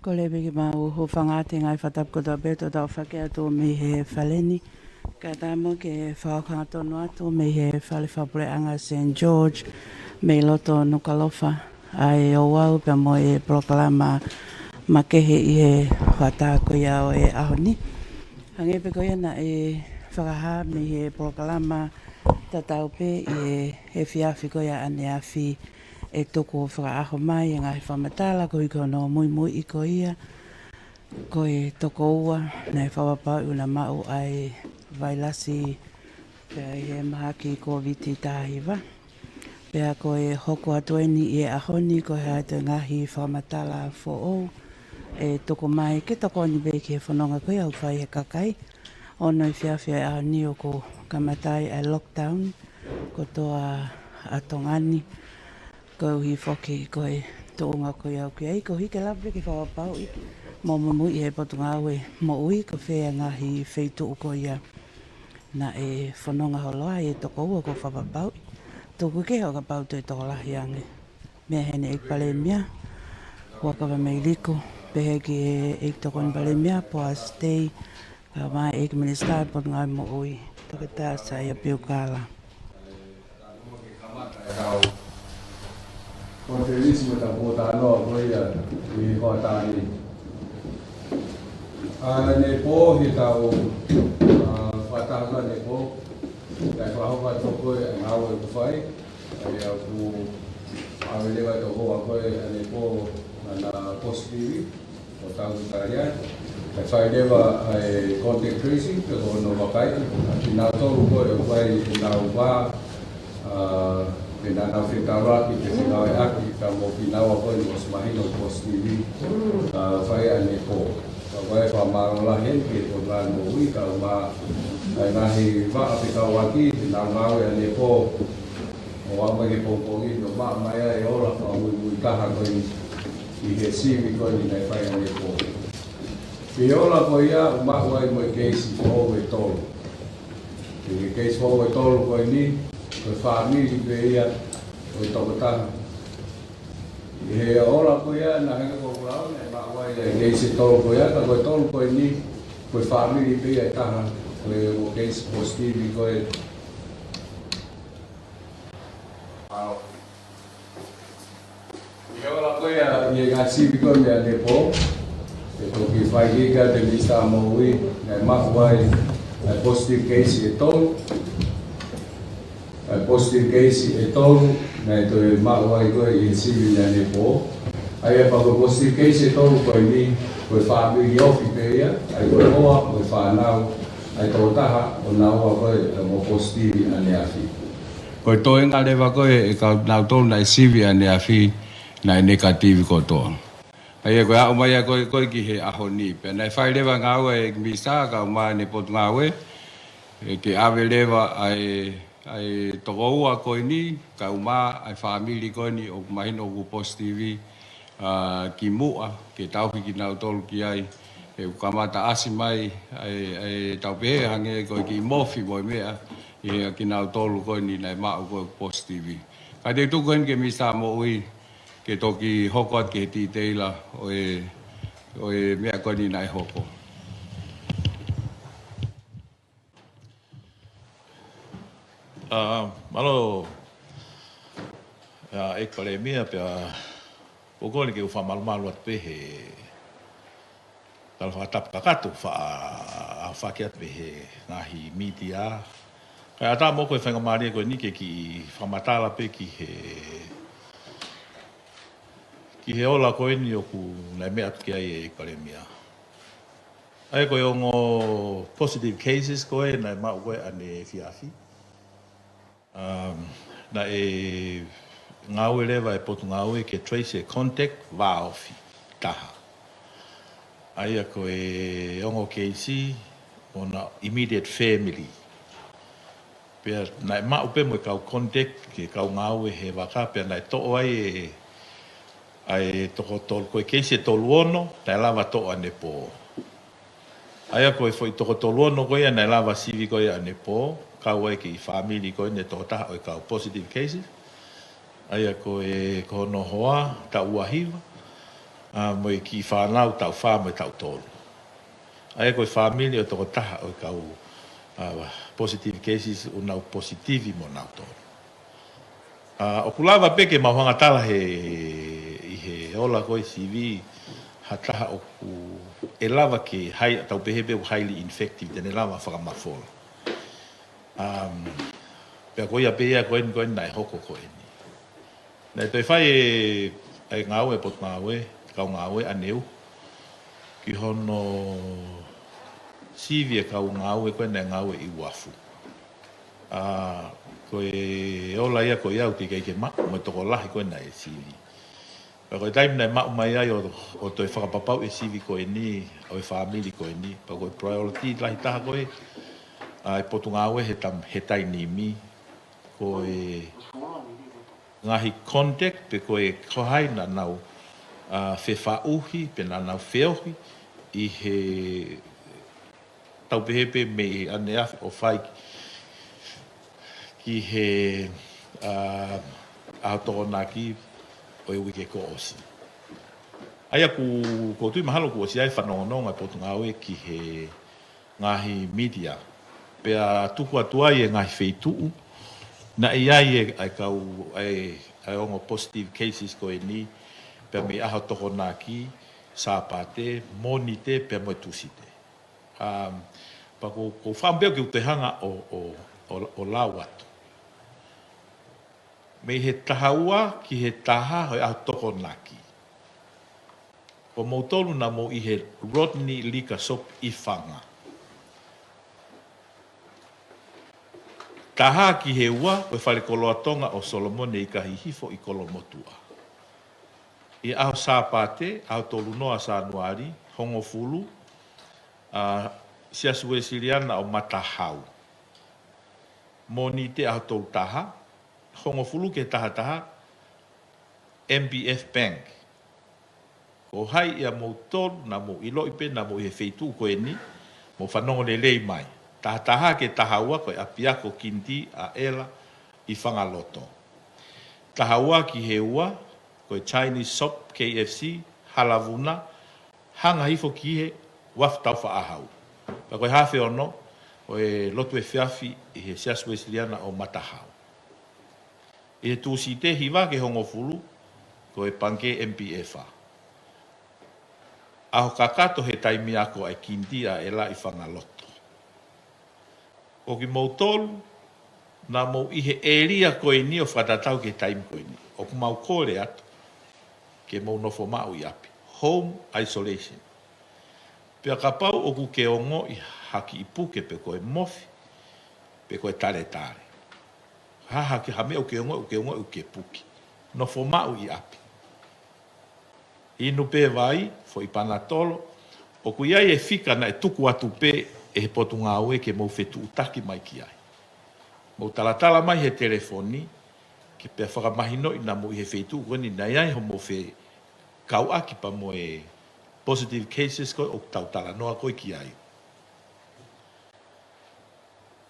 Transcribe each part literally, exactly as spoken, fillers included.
Kole pē ke mau hūfanga atu he ngaahi fakatapu kotoa pē ʻoku tau fai atu mei he fale ni. Kae ʻatā mo ke fakahoko hangatonu atu mei he fale fakapuleʻanga Saint George mei loto Nukuʻalofa ʻa e ouau pea mo e polokalama makehe ʻi he hoʻatā ko ia ʻo e ʻaho ni. Hangē pē ko ia naʻe fakahā mei he polokalama tatau pē ʻi he efiafi ko ia ʻaneafi, ʻe tuku fakaʻaho mai e ngaahi fakamatala koeʻuhi ko hono muimuiʻi ko ia ko e tokoua naʻe fakapapauʻi ʻoku na maʻu ʻa e vailasi pea ʻi he mahaki Kōviti taha hiva. Pea ko e hoko atu eni ʻi he ʻaho ni ko e hā ʻetau ngaahi fakamatala foʻou ʻe tuku mai ke tokoni pē ki he fononga ko ia ʻoku fai ʻe he kakai. Ono efiafi ʻa e ʻaho ni ʻoku kamata ai ʻa e lockdown kotoa ʻa Tonga ni. Koeʻuhi foki ko e tuʻunga ko ia ʻoku ʻi ai, koeʻuhi ke lava pē ke fakapapauʻi mo muimuiʻi ʻe he Potungāue Moʻui ko fē ʻa e ngaahi feituʻu ko ia naʻe fononga holo ai e tokoua kuo fakapapauʻi. Tuku kehe ʻo kapau toe tokolahi ange. Meʻa heni ʻEiki Palēmia, Huʻakavameiliku, pehē ki he ʻEiki Tokoni Palēmia, Poasi Tei, kae ʻumaʻā ʻEiki Minisitā Potungāue Moʻui, Toketā Saia Piukala. Ko e konifelenisī mo e tau pōtalanoa ko ia ʻi he hoʻatā ni. ʻA, ʻanepō he tau, ʻa, fakataha ʻanepō, kae fakahoko atu ko e ngāue ʻoku fai, ʻa ia ʻoku ʻave leva e tokoua ko ē ʻanepō naʻa na positive, ʻo tau ki Taliani. Kae fai leva ʻa e contact tracing, pe ko hono vakai, ʻa kinautolu ko ē ʻoku ʻi ai ʻenau vā, ʻa, pe naʻa nau fetaulaki, pe fengāueʻaki, pea mo kinaua ko ē ʻoku ʻosi mahino positive, ʻa, fai ʻanepō. Ka ko e fakamālō lahi heni ki he Potungāue Moʻui, kae ʻumaʻā ʻa e ngaahi vaʻa fekauʻaki, ʻenau ngāue ʻanepō, ʻo aʻu mai ki he pongipongi ni ʻo maʻu mai ai e ola fakamuimui taha ko eni ʻi he sivi ko eni naʻe fai ʻanepō. ʻI he ola ko ia ʻoku maʻu ai mo e keisi foʻou ʻe tolu. ʻI he keisi foʻou ʻe tolu ko eni, ko e fāmili pē ia ʻo e tokotaha. ʻI he ola ko ia naʻe hangē ko ʻeku lau, naʻe maʻu ai e keisi ʻe tolu ko ia, ka ko e tolu ko eni, ko e fāmili pē ia ʻe taha, ko e ongo keisi positive ko ē. ʻI he ola ko ia ʻi he ngaahi sivi ko ē mei ʻanepō, ʻe toki fai ki he Minisitā Moʻui, naʻe maʻu ai ʻa e positive keisi ʻe tolu, ʻa e positive keisi ʻe tolu, naʻe toe maʻu ai ko ē ʻi he sivi mei ʻanepō. ʻA ia pea ko e positive keisi ʻe tolu ko eni, ko e fāmili ofi pē ia, ʻa ia ko e hoa, ko e fānau, ʻa e tokotaha ʻo naua ko ē ʻoku positive ʻaneafi. Ko e toenga leva ko ē ʻa kinautolu naʻe sivi ʻaneafi naʻe negative kotoa. ʻA ia ko e aʻu mai ia ko ē, ko ē ki he ʻaho ni. Pea naʻe fai leva ngāue ʻa e Minisitā kae ʻumaʻā ʻene Potungāue, ʻe ke ʻave leva ʻa e, ʻa e tokoua ko eni, kae ʻumaʻā ʻa e fāmili ko eni ʻoku mahino ʻoku positive, ʻa, ki muʻa, ke tauhi kinautolu ki ai, he ʻoku kamata ʻasi mai ʻa e, ʻa e tau pehē hangē ko e kiʻi mofi mo e meʻa, ʻi he kinautolu ko eni naʻe maʻu ko ē positive. Ka te u tuku heni ki he Minisitā Moʻui, ke toki hoko atu ki he titeila ʻo e, ʻo e meʻa ko eni naʻe hoko. ʻA, mālō, ʻa, ʻEiki Palēmia pea ʻoku ou kole ke u fakamalumalu atu pē he tala fakatapu kakato, faʻa, ʻa, fakatapu atu pē he ngaahi mītia. Kae ʻatā mo au ko e faingamālie ko eni ke kiʻi fakamatala pē ki he, ki he ola ko eni ʻoku naʻe meʻa atu ki ai ʻEiki Palēmia. ʻA ia ko e ongo positive cases ko ē naʻe maʻu ko ē ʻaneefiafi. Um, naʻe ngāue leva e Potungāue ke trace e contact vāofi taha. ʻA ia ko e ongo keisi ʻo ʻena immediate family. Pea naʻe maʻu pē mo e kau contact ki he kau ngāue he vaka, pea naʻe toʻo ai e, ʻa e toko tolu, ko e keisi ʻe tolu ono, naʻe lava toʻo ʻanepō. ʻA ia ko e foʻi toko tolu ono ko ia naʻe lava sivi ko ia ʻanepō, kau ai e kiʻi fāmili ko eni ʻe toko taha ʻo e kau positive cases. ʻA ia ko e, ko hono hoa, taʻu ua hiva. ʻa, mo e kiʻi fānau taʻu fā mo e taʻu tolu. ʻA ia ko e fāmili ʻo e tokotaha ʻo e kau, ʻa, positive cases ʻoku nau positivi mo nautolu. ʻA, ʻoku lava pē ke mau hanga tala he, ʻi he ola ko e sivi, ha taha ʻoku ʻe lava ke hai, tau pehē pē ʻoku highly infective, te ne lava fakamafola. Um, pea ko ia pē ia ko eni, ko eni naʻe hoko ko eni. Naʻe toe fai e, e ngāue e potungāue, kau ngāue ʻaneuhu, ki hono sivi e kau ngāue ko ē naʻe ngāue ʻi Uafu. ʻA, ko e ola ia ko ia ʻoku teʻeki ai ke maʻu, mo e tokolahi ko ē naʻe sivi. Pea ko e taimi naʻe maʻu mai ai ʻo, ʻo toe fakapapauʻi e sivi ko eni, ʻo e fāmili ko eni, pea ko e priority lahi taha ko ē ʻa e potungāue he tam-, he taimi ni, ko e ngaahi contact pe ko e ko hai naʻa nau, ʻa, fefaʻuhi, pe naʻa nau feohi ʻi he tau pehē pē mei ʻaneafi ʻo fai ki he, ʻa, ʻaho Tokonaki ʻo e uike kuo ʻosi. ʻA ia ʻoku, ʻoku ou tui mahalo kuo ʻosi ʻa e fanongonongo e potungāue ki he ngaahi media. Pea tuku atu ai e ngaahi feituʻu naʻe ʻi ai e, ʻa e kau, ʻa e, ʻa e ongo positive cases ko eni, pea mei ʻaho Tokonaki, Sāpate, Mōnite, pea mo e Tūsite. Um, pea ʻoku, ʻoku ou fakaʻamu pē ke u toe hanga ʻo, ʻo, ʻo, ʻo lau atu. Mei he taha ua ki he taha ʻo e ʻaho Tokonaki, ko moutolu naʻa mou ʻi he Rodney Liquor Shop ʻi Fanga. Taha ki he ua, ko e Falekoloa Tonga ʻo Solomone ʻIkahihifo ʻi Kolomotuʻa. ʻI he ʻaho Sāpate, ʻaho tolu noa Sānuali, hongofulu, ʻa, Siasi Uēsiliana ʻo Matahau. Mōnite ʻaho tolu taha, hongofulu ki he taha taha, M B F Bank. Ko hai ia moutolu naʻa mou ʻiloʻi pe naʻa mou ʻi he feituʻu ko eni, mou fanongo lelei mai. Taha taha ki he taha ua ko e ʻapiako Kinitī ʻa ʻEla ʻi Fangaloto. Taha ua ki he ua, ko e Chinese shop K F C, Halavuna, hanga hifo ki he Uafu Taufaʻāhau. Pea ko e haafe ono, ko e lotu efiafi ʻi he Siasi Uēsiliana ʻo Matahau. ʻI he Tūsite hiva ki he hongofulu, ko e pangikē M P F. ʻAho kakato he taimi ako ʻa e Kinitī ʻa ʻEla ʻi Fangaloto. Ko kimoutolu naʻa mou ʻi he ʻēlia ko eni ʻo fakatatau ki he taimi ko eni, ʻoku mau kole atu ke mou nofo maʻu ʻi ʻapi, home isolation. Pea kapau ʻoku ke ongoʻi ha kiʻi puke pe ko e mofi, pe ko e taletale, ha, ha ki ha meʻa ʻoku ke ongoʻi, ʻoku ke ongoʻi ʻoku ke puke, nofo maʻu ʻi ʻapi. Inu pē vai, foʻi panatolo, ʻoku ʻi ai e fika naʻe tuku atu pē ʻe he potungāue ke mou fetuʻutaki mai ki ai. Mou talatala mai he telefoni, ke pea fakamahinoʻi naʻa mou ʻi he feituʻu ko eni naʻe ʻi ai hoʻomou fekauʻaki pea mo e positive cases ko ē ʻoku tau talanoa ko ē ki ai.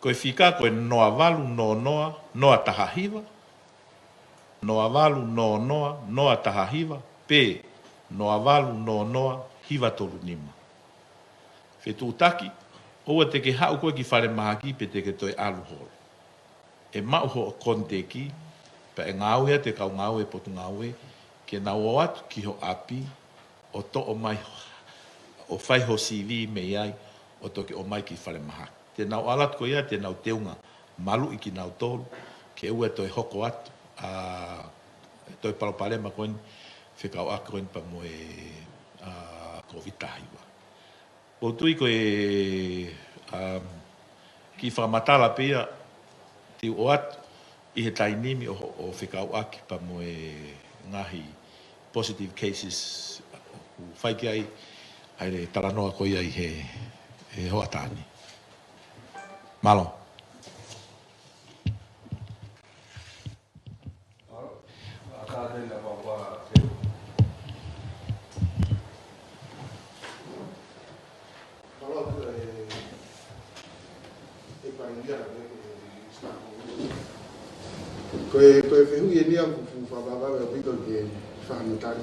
Ko e fika ko e noa valu noa noa, noa taha hiva, noa valu noa noa, noa taha hiva, pe noa valu noa noa, hiva tolu nima. Fetuʻutaki, ʻoua te ke haʻu koe ki falemahaki pe te ke toe ʻalu holo. ʻE maʻu hoʻo koniteki, pea ʻe ngāue atu e kau ngāue e potungāue, ke nau ō atu ki ho ʻapi, ʻo toʻo mai, ʻo fai ho sivi mei ai, ʻo toki ʻomai ki falemahaki. Te nau ʻalu atu ko ia, te nau teunga maluʻi kinautolu, ke ʻoua toe hoko atu, ʻa, toe palopalema ko eni, fekauʻaki ko eni pea mo e, ʻa, Kōviti taha hiva. ʻOku ou tui ko e, um, kiʻi fakamatala pē ia te u ʻoatu ʻi he taimi ni ʻo, ʻo fekauʻaki pea mo e ngaahi positive cases ʻoku fai ki ai ʻa e talanoa ko ia ʻi he, he hoʻatā ni. Mālō. Ko e, ko e fehuʻi eni ʻoku fuʻu fakavavevave ʻaupito ke fai ha tali.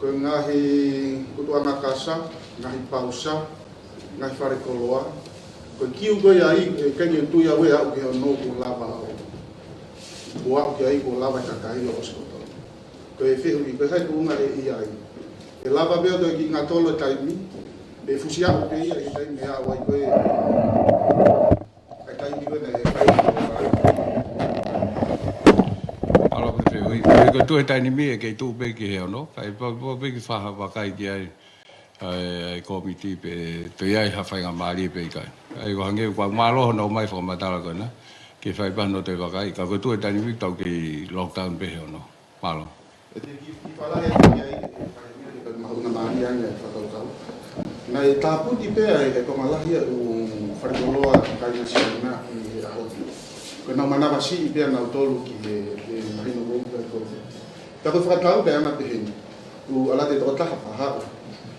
Ko e ngaahi kutuʻanga kasa, ngaahi pausa, ngaahi falekoloa. Ko e kiu ko ia ai, ʻe ʻikai ke u tui au ʻe aʻu ki he ono kuo lava ʻo, kuo aʻu ki ai kuo lava e kakai ʻo ʻosi kotoa. Ko e fehuʻi, ko e hā e tuʻunga ʻe ʻi ai. ʻE lava pē ʻo toe kiʻi ngatolo e taimi, ʻe fusi aʻu pē ia ʻi he taimi ʻe aʻu ai ko ē. Mālō pē fehuʻi. Ko e tuʻu he taimi ni ʻe kei tuʻu pē ki he ono, kae pau, pau pē ke fai ha vakai ki ai ʻa e, ʻa e kōmiti pe toe ʻi ai ha faingamālie pe ʻikai. ʻA ia ko e hangē ko e mālō hono ʻomai fakamatala ko ena, ke fai pē hano toe vakai, ka ko e tuʻu he taimi ni tau kei lockdown pē he ono. Mālō. ʻE te ki, ki fala he ki ai, ʻe fai mea ke kai mahuʻinga mālie ange ʻa e fakakaukau. Naʻe tāpuni pē ʻa e, ʻe Tonga Lahi ʻa e ʻū falekoloa kakai Siaina ʻi he ʻaho ni. Ko ʻenau manavasiʻi pē ʻanautolu ki he, he mahino ko ē ko ē. Ka ko e fakatau pē ʻana pehē ni. ʻOku ʻalu atu e tokotaha pea haʻu.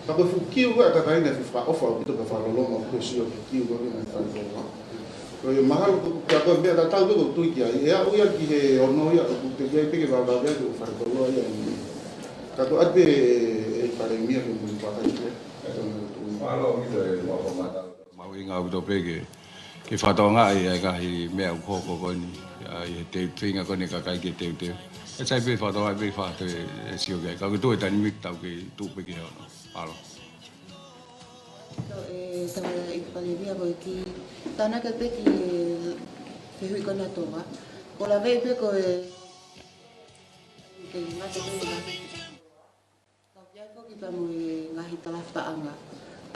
Ka ko e fuʻu kiu ko ē ʻa e kakai naʻe fuʻu fakaʻofa ʻaupito pea fakaloloma ʻaupito e sio ki he kiu ko ē naʻe fai ko ē. Ko e mahalo ko, ka ko e meʻa tatau pē ʻoku ou tui ki ai. ʻE aʻu ia ki he ono ia ʻoku teʻeki ai pē ke vavevave ʻa e falekoloa ia ʻi he. Ka ko e ʻai pē ʻe, ʻe Palēmia ke mou vakai ki ai. Mālō ʻaupito e mau fakamatala. Mahuʻinga ʻaupito pē ke, ke fakatokangaʻi ʻa e ngaahi meʻa ʻoku hoko ko eni, ʻa, ʻi he teu, feinga ko eni e kakai ke teuteu. ʻE sai pē fakatokangaʻi pē fakatoe e sio ki ai. Ka ko e tuʻu he taimi ni tau kei tuʻu pē ki he ono. Mālō. Tau e, tau e Palēmia ko e kiʻi tānaki pē ki he fehuʻi ko ena ʻa Tonga. Ko e lave pē ko e, ke ngata pē ngata. Ka ʻoku ʻi ai foki pea mo e ngaahi talafu paʻanga.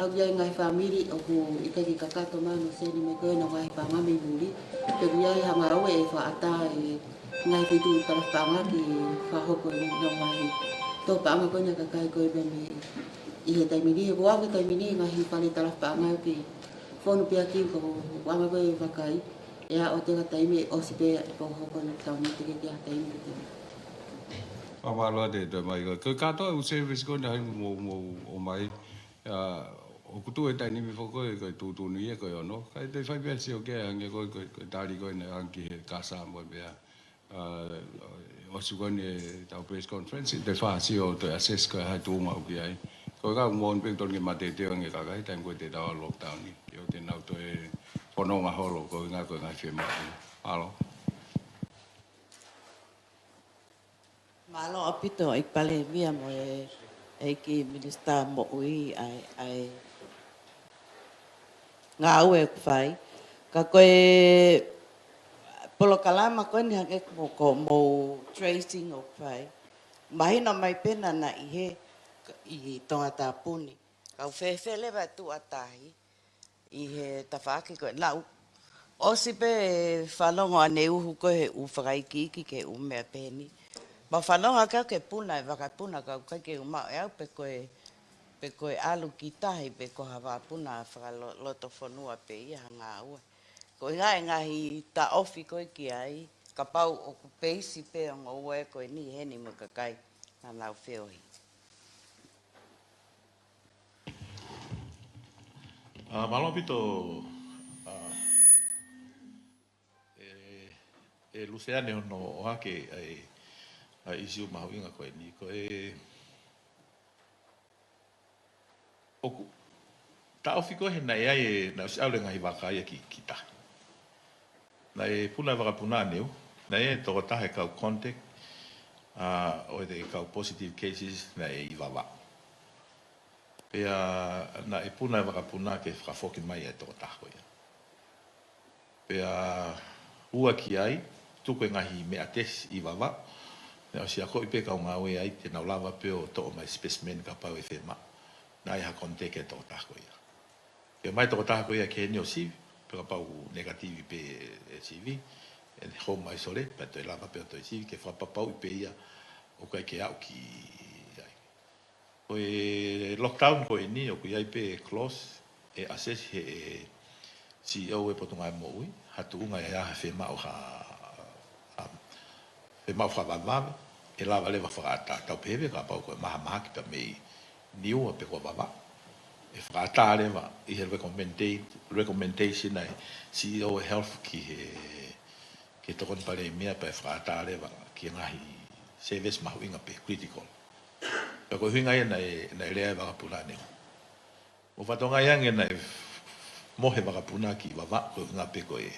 ʻOku ʻi ai e ngaahi fāmili ʻoku ʻikai ke kakato mai hono seni mai ko ē honau ngaahi paʻanga mei muli. Pea ʻoku ʻi ai ha ngāue ʻe fakaʻatā e ngaahi feituʻu talafu paʻanga ke fakahoko e ngaahi tō paʻanga ko ena ʻa e kakai ko ē pea mei ʻi he taimi ni, he ko e ʻave taimi ni ngaahi fale talafu paʻanga ke fonu pē ʻaki ko e anga ko ē e vakai. ʻE aʻu atu e taimi ʻe ʻosi pē ʻa e pō hoko ni tau ni te ke tia taimi ke te. Mālō atu e toe mai ko e kātoa e ʻū service ko ena ʻoku mou, mou ʻomai. ʻA, ʻoku tuʻu he taimi ni foki ko e, ko e tuʻutuʻuni ia ko e ono. Kae toe fai pē ha sio ki ai hangē ko e, ko e, ko e tali ko ena hangē ki he kasa mo e meʻa. ʻA, ʻosi ko eni ʻetau press conference, ʻe toe fai ha sio ʻo toe assess ko e hā e tuʻunga ʻoku ʻi ai. Ko e kau moʻoni pē ʻoku totonu ke mateuteu ange e kakai, taimi ko ē te tau lockdown ni. Ke ʻoua te nau toe fononga holo, ko e ngaahi, ko e ngaahi fiemaʻu. Mālō. Mālō ʻaupito ʻEiki Palēmia mo e ʻEiki Minisitā Moʻui ʻa e, ʻa e ngāue ʻoku fai. Ka ko e polokalama ko eni hangē ko hoʻomou tracing ʻoku fai. Mahino mai pē naʻa na ʻi he, ʻi Tongatapu ni. Kau fēfē leva e tuʻu ʻa tahi ʻi he tafaʻaki ko ē. Naʻá ku ʻosi pē fanongo ʻaneuhu ko ē he ʻū fakaikiiki ki he ʻū meʻa pehē ni. Mau fanongo hake au ki he puna e vakapuna ka ʻoku ʻikai ke u maʻu ʻe au pe ko e, pe ko e ʻalu ki tahi pe ko ha vakapuna fakalotofonua pē ia ha ngāue. Ko e ngaahi, ngaahi taʻofi ko ē ki ai, kapau ʻoku peisi pē ongo ua e ko eni heni mo e kakai naʻa nau feohi. ʻA, mālō ʻaupito, ʻa, ʻe, ʻe Luseane hono ʻohake ʻa e, ʻa e ʻīsiu mahuʻinga ko eni. Ko e, ʻoku, taʻofi ko ē he naʻe ʻi ai e, naʻe ʻosi ʻalu e ngaahi vaka ia ki, ki tahi. Naʻe puna e vakapuna ʻaneuhu, naʻe ʻi ai e tokotaha e kau contact, ʻa, ʻo e kau positive cases naʻe ʻi Vavaʻu. Pea naʻe puna e vakapuna ke fakafoki mai e tokotaha ko ia. Pea ua ki ai, tuku e ngaahi meʻa tesi ʻi Vavaʻu, naʻe ʻosi akoʻi pē kau ngāue ai, te nau lava pē ʻo toʻo mai specimen kapau ʻe fiemaʻu. Naʻe ʻi ai ha contact e tokotaha ko ia. Ke ʻomai e tokotaha ko ia ki heni ʻo sivi, pea kapau negative pē e sivi, ʻe home isolate, pea toe lava pē ʻo toe sivi, ke fakapapauʻi pē ia ʻoku ʻikai ke aʻu ki ai. Ko e lockdown ko eni, ʻoku ʻi ai pē e clause, ʻe assess ʻe he C E O e Potungāue Moʻui, ha tuʻunga ʻe ʻi ai ha fiemaʻu ha, ha fiemaʻu fakavavevave, ʻe lava leva fakaʻatā, tau pehē pē kapau ko e mahamahaki pea mei Niua pe ko Vavaʻu. ʻe fakaʻatā leva ʻi he recommendate, recommendation ʻa e CEO ʻo e Health ki he, ki he Tokoni Palēmia pea ʻe fakaʻatā leva ki he ngaahi service mahuʻinga pē critical. Pea ko e ʻuhinga ia naʻe, naʻe lea e vakapuna ʻaneuhu. ʻO fatongia ange naʻe mohe vakapuna ki Vavaʻu ko e ʻuhinga pē ko e,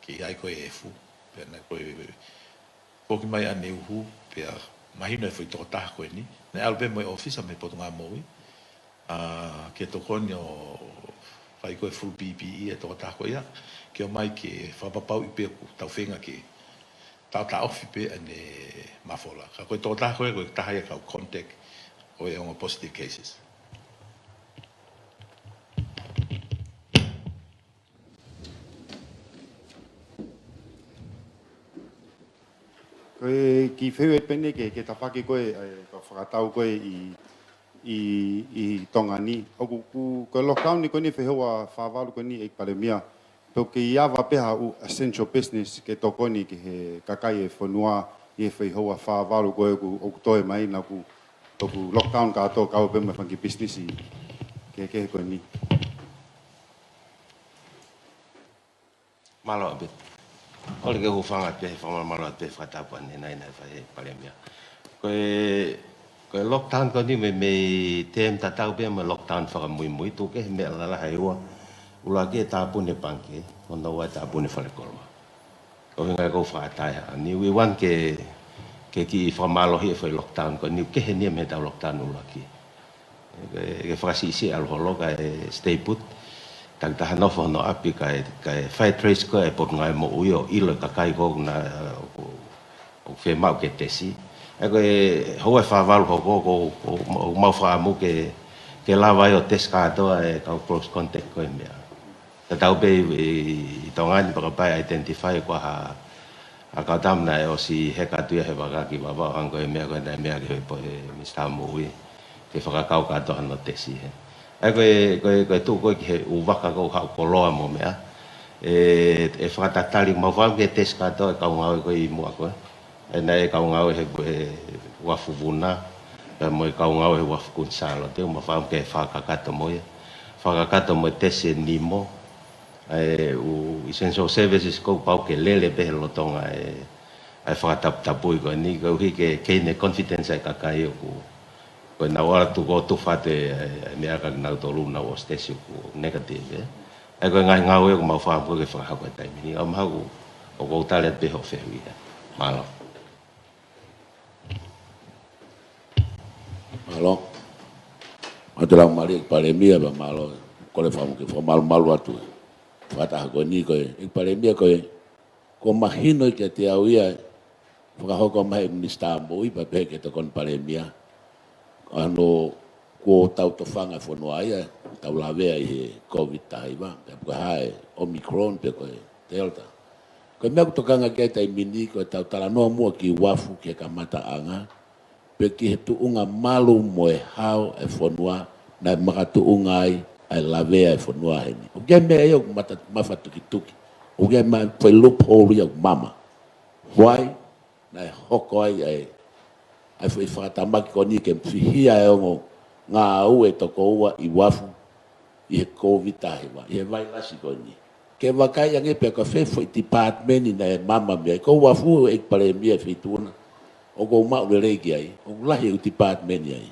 ke ʻi ai ko e efu. Pea naʻe ko e foki mai ʻaneuhu, pea mahino e foʻi tokotaha ko eni. Naʻe ʻalu pē mo e ʻōfisa mei Potungāue Moʻui, ʻa, ke tokoni ʻo fai ko e full P P E e tokotaha ko ia, ke ʻomai ke fakapapauʻi pē ʻoku tau feinga ke taʻotaʻofi pē ʻene mafola. Ka ko e tokotaha ko ia, ko e taha ia kau contact ʻo e ongo positive cases. Ko e kiʻi fehuʻi pē eni ke, ke tafoki ko e, e, ko e fakatau ko e ʻi, ʻi, ʻi Tonga ni. ʻOku, ku, ko e lockdown ni ko eni fē houa fā valu ko eni ʻEiki Palēmia. Pea ʻoku kei ava pē ha ʻū essential business ke tokoni ki he kakai e fonua ʻi he fē houa fā valu ko e ʻoku, ʻoku toe mai naʻa ku, ʻoku lockdown kātoa kau pē mo e fanga kiʻi business kehekehe ko eni. Mālō ʻaupito. ʻOku ou kole ke u hūfanga pē he fakamalumalu atu pē he fakatapu ʻanenai naʻe fai ʻe he Palēmia. Ko e, ko e lockdown ko eni mei, mei he taimi tatau pē mo e lockdown fakamuimui, tuku kehe e meʻa lalahi ʻe ua. ʻUluaki e tāpuni e pangikē, hono ua e tāpuni e falekoloa. Ko e ʻuhinga ia ʻoku ou fakaʻatā ai ha niu ʻi ʻapi ke, ke kiʻi fakamālohiʻi e foʻi lockdown ko eni, kehe eni ia mei heʻetau lockdown ʻuluaki. Ke, ke fakasiʻisiʻi ʻalu holo kae stay put. Takitaha nofo hono ʻapi kae, kae fai e trace ko e Potungāue Moʻui ʻo ʻilo e kakai ko ē naʻa, ʻoku, ʻoku fiemaʻu ke tesi. ʻA ia ko e houa ʻe fā valu hoko, ʻoku, ʻoku, ʻoku mau fakaʻamu ke, ke lava ai ʻo tesi kātoa e kau close contact ko e meʻa. Tatau pē ʻi, ʻi, ʻi Tonga ni pea kapau ʻe identify ko ha, ha kau tama naʻe ʻosi heka atu ia he vaka ki Vavaʻu, hangē ko e meʻa ko ē naʻe meʻa ki ai pē ʻa e Minisitā Moʻui, ke fakakau kātoa hano tesi hē. ʻA ia ko e, ko e, ko e tuʻu ko ē ki he ʻū vaka ko ē ʻoku haʻu koloa mo e meʻa, ʻe, ʻe fakatatali, mau fakaʻamu ke tesi kātoa e kau ngāue ko ē ʻi muʻa ko ē. ʻA ia naʻe kau ngāue he, he uafu Vuna, pea mo e kau ngāue he uafu Kuini Sālote, mau fakaʻamu ke fakakakato mo ia. Fakakakato mo e tesi e nimo, ʻa e ʻū essential services ʻoku pau ke lele pē he lolotonga e, ʻa e fakataputapui ko eni, koeʻuhi ke gain e confidence ʻa e kakai ʻoku, ko ʻenau ʻalu atu ʻo tufa atu e, ʻa e, ʻa e meʻa kia kinautolu naʻa nau ʻosi tesi ʻoku negative, ē. ʻA ia ko e ngaahi ngāue ʻoku mau fakaʻamu ke fakahoko he taimi ni. ʻOku mahalo ʻoku ou tali atu pē hoʻo fehuʻi ia. Mālō. Mālō. Mālō e laumālie ʻEiki Palēmia, pea mālō, kole fakaʻamu ke fakamalumalu atu e fakataha ko eni ko e, ʻEiki Palēmia, ko e, kuo mahino kiate au ia, fakahoko mai ʻe he Minisitā Moʻui pea pehē ki he Tokoni Palēmia. Ko hono kuo tau tofanga e fonua ia, tau lavea ʻi he COVID taha hiva, pea ko e hā e Omicron, pe ko e Delta. Ko e meʻa ʻoku tokanga ki ai he taimi ni, ko ʻetau talanoa muʻa ki uafu ki he kamataʻanga, pe ki he tuʻunga malu mo e hao e fonua, naʻe makatuʻunga ai ʻa e lavea e fonua heni. ʻOku ʻi ai e meʻa ia ʻoku mata-, mafatukituki. ʻOku ʻi ai e meʻa, foʻi loophole ia ʻoku mama. Why? Naʻe hoko ai ʻa e, ʻa e foʻi fakatamaki ko eni ke fihia e ongo ngāue toko ua ʻi uafu ʻi he COVID taha hiva, ʻi he vailasi ko eni. Ke vakai ange pē ko fē foʻi department naʻe mama mei ai. Ko uafu, ʻEiki Palēmia, e feituʻu na ʻoku ou maʻu lelei ki ai, ʻoku lahi e ʻū department ai.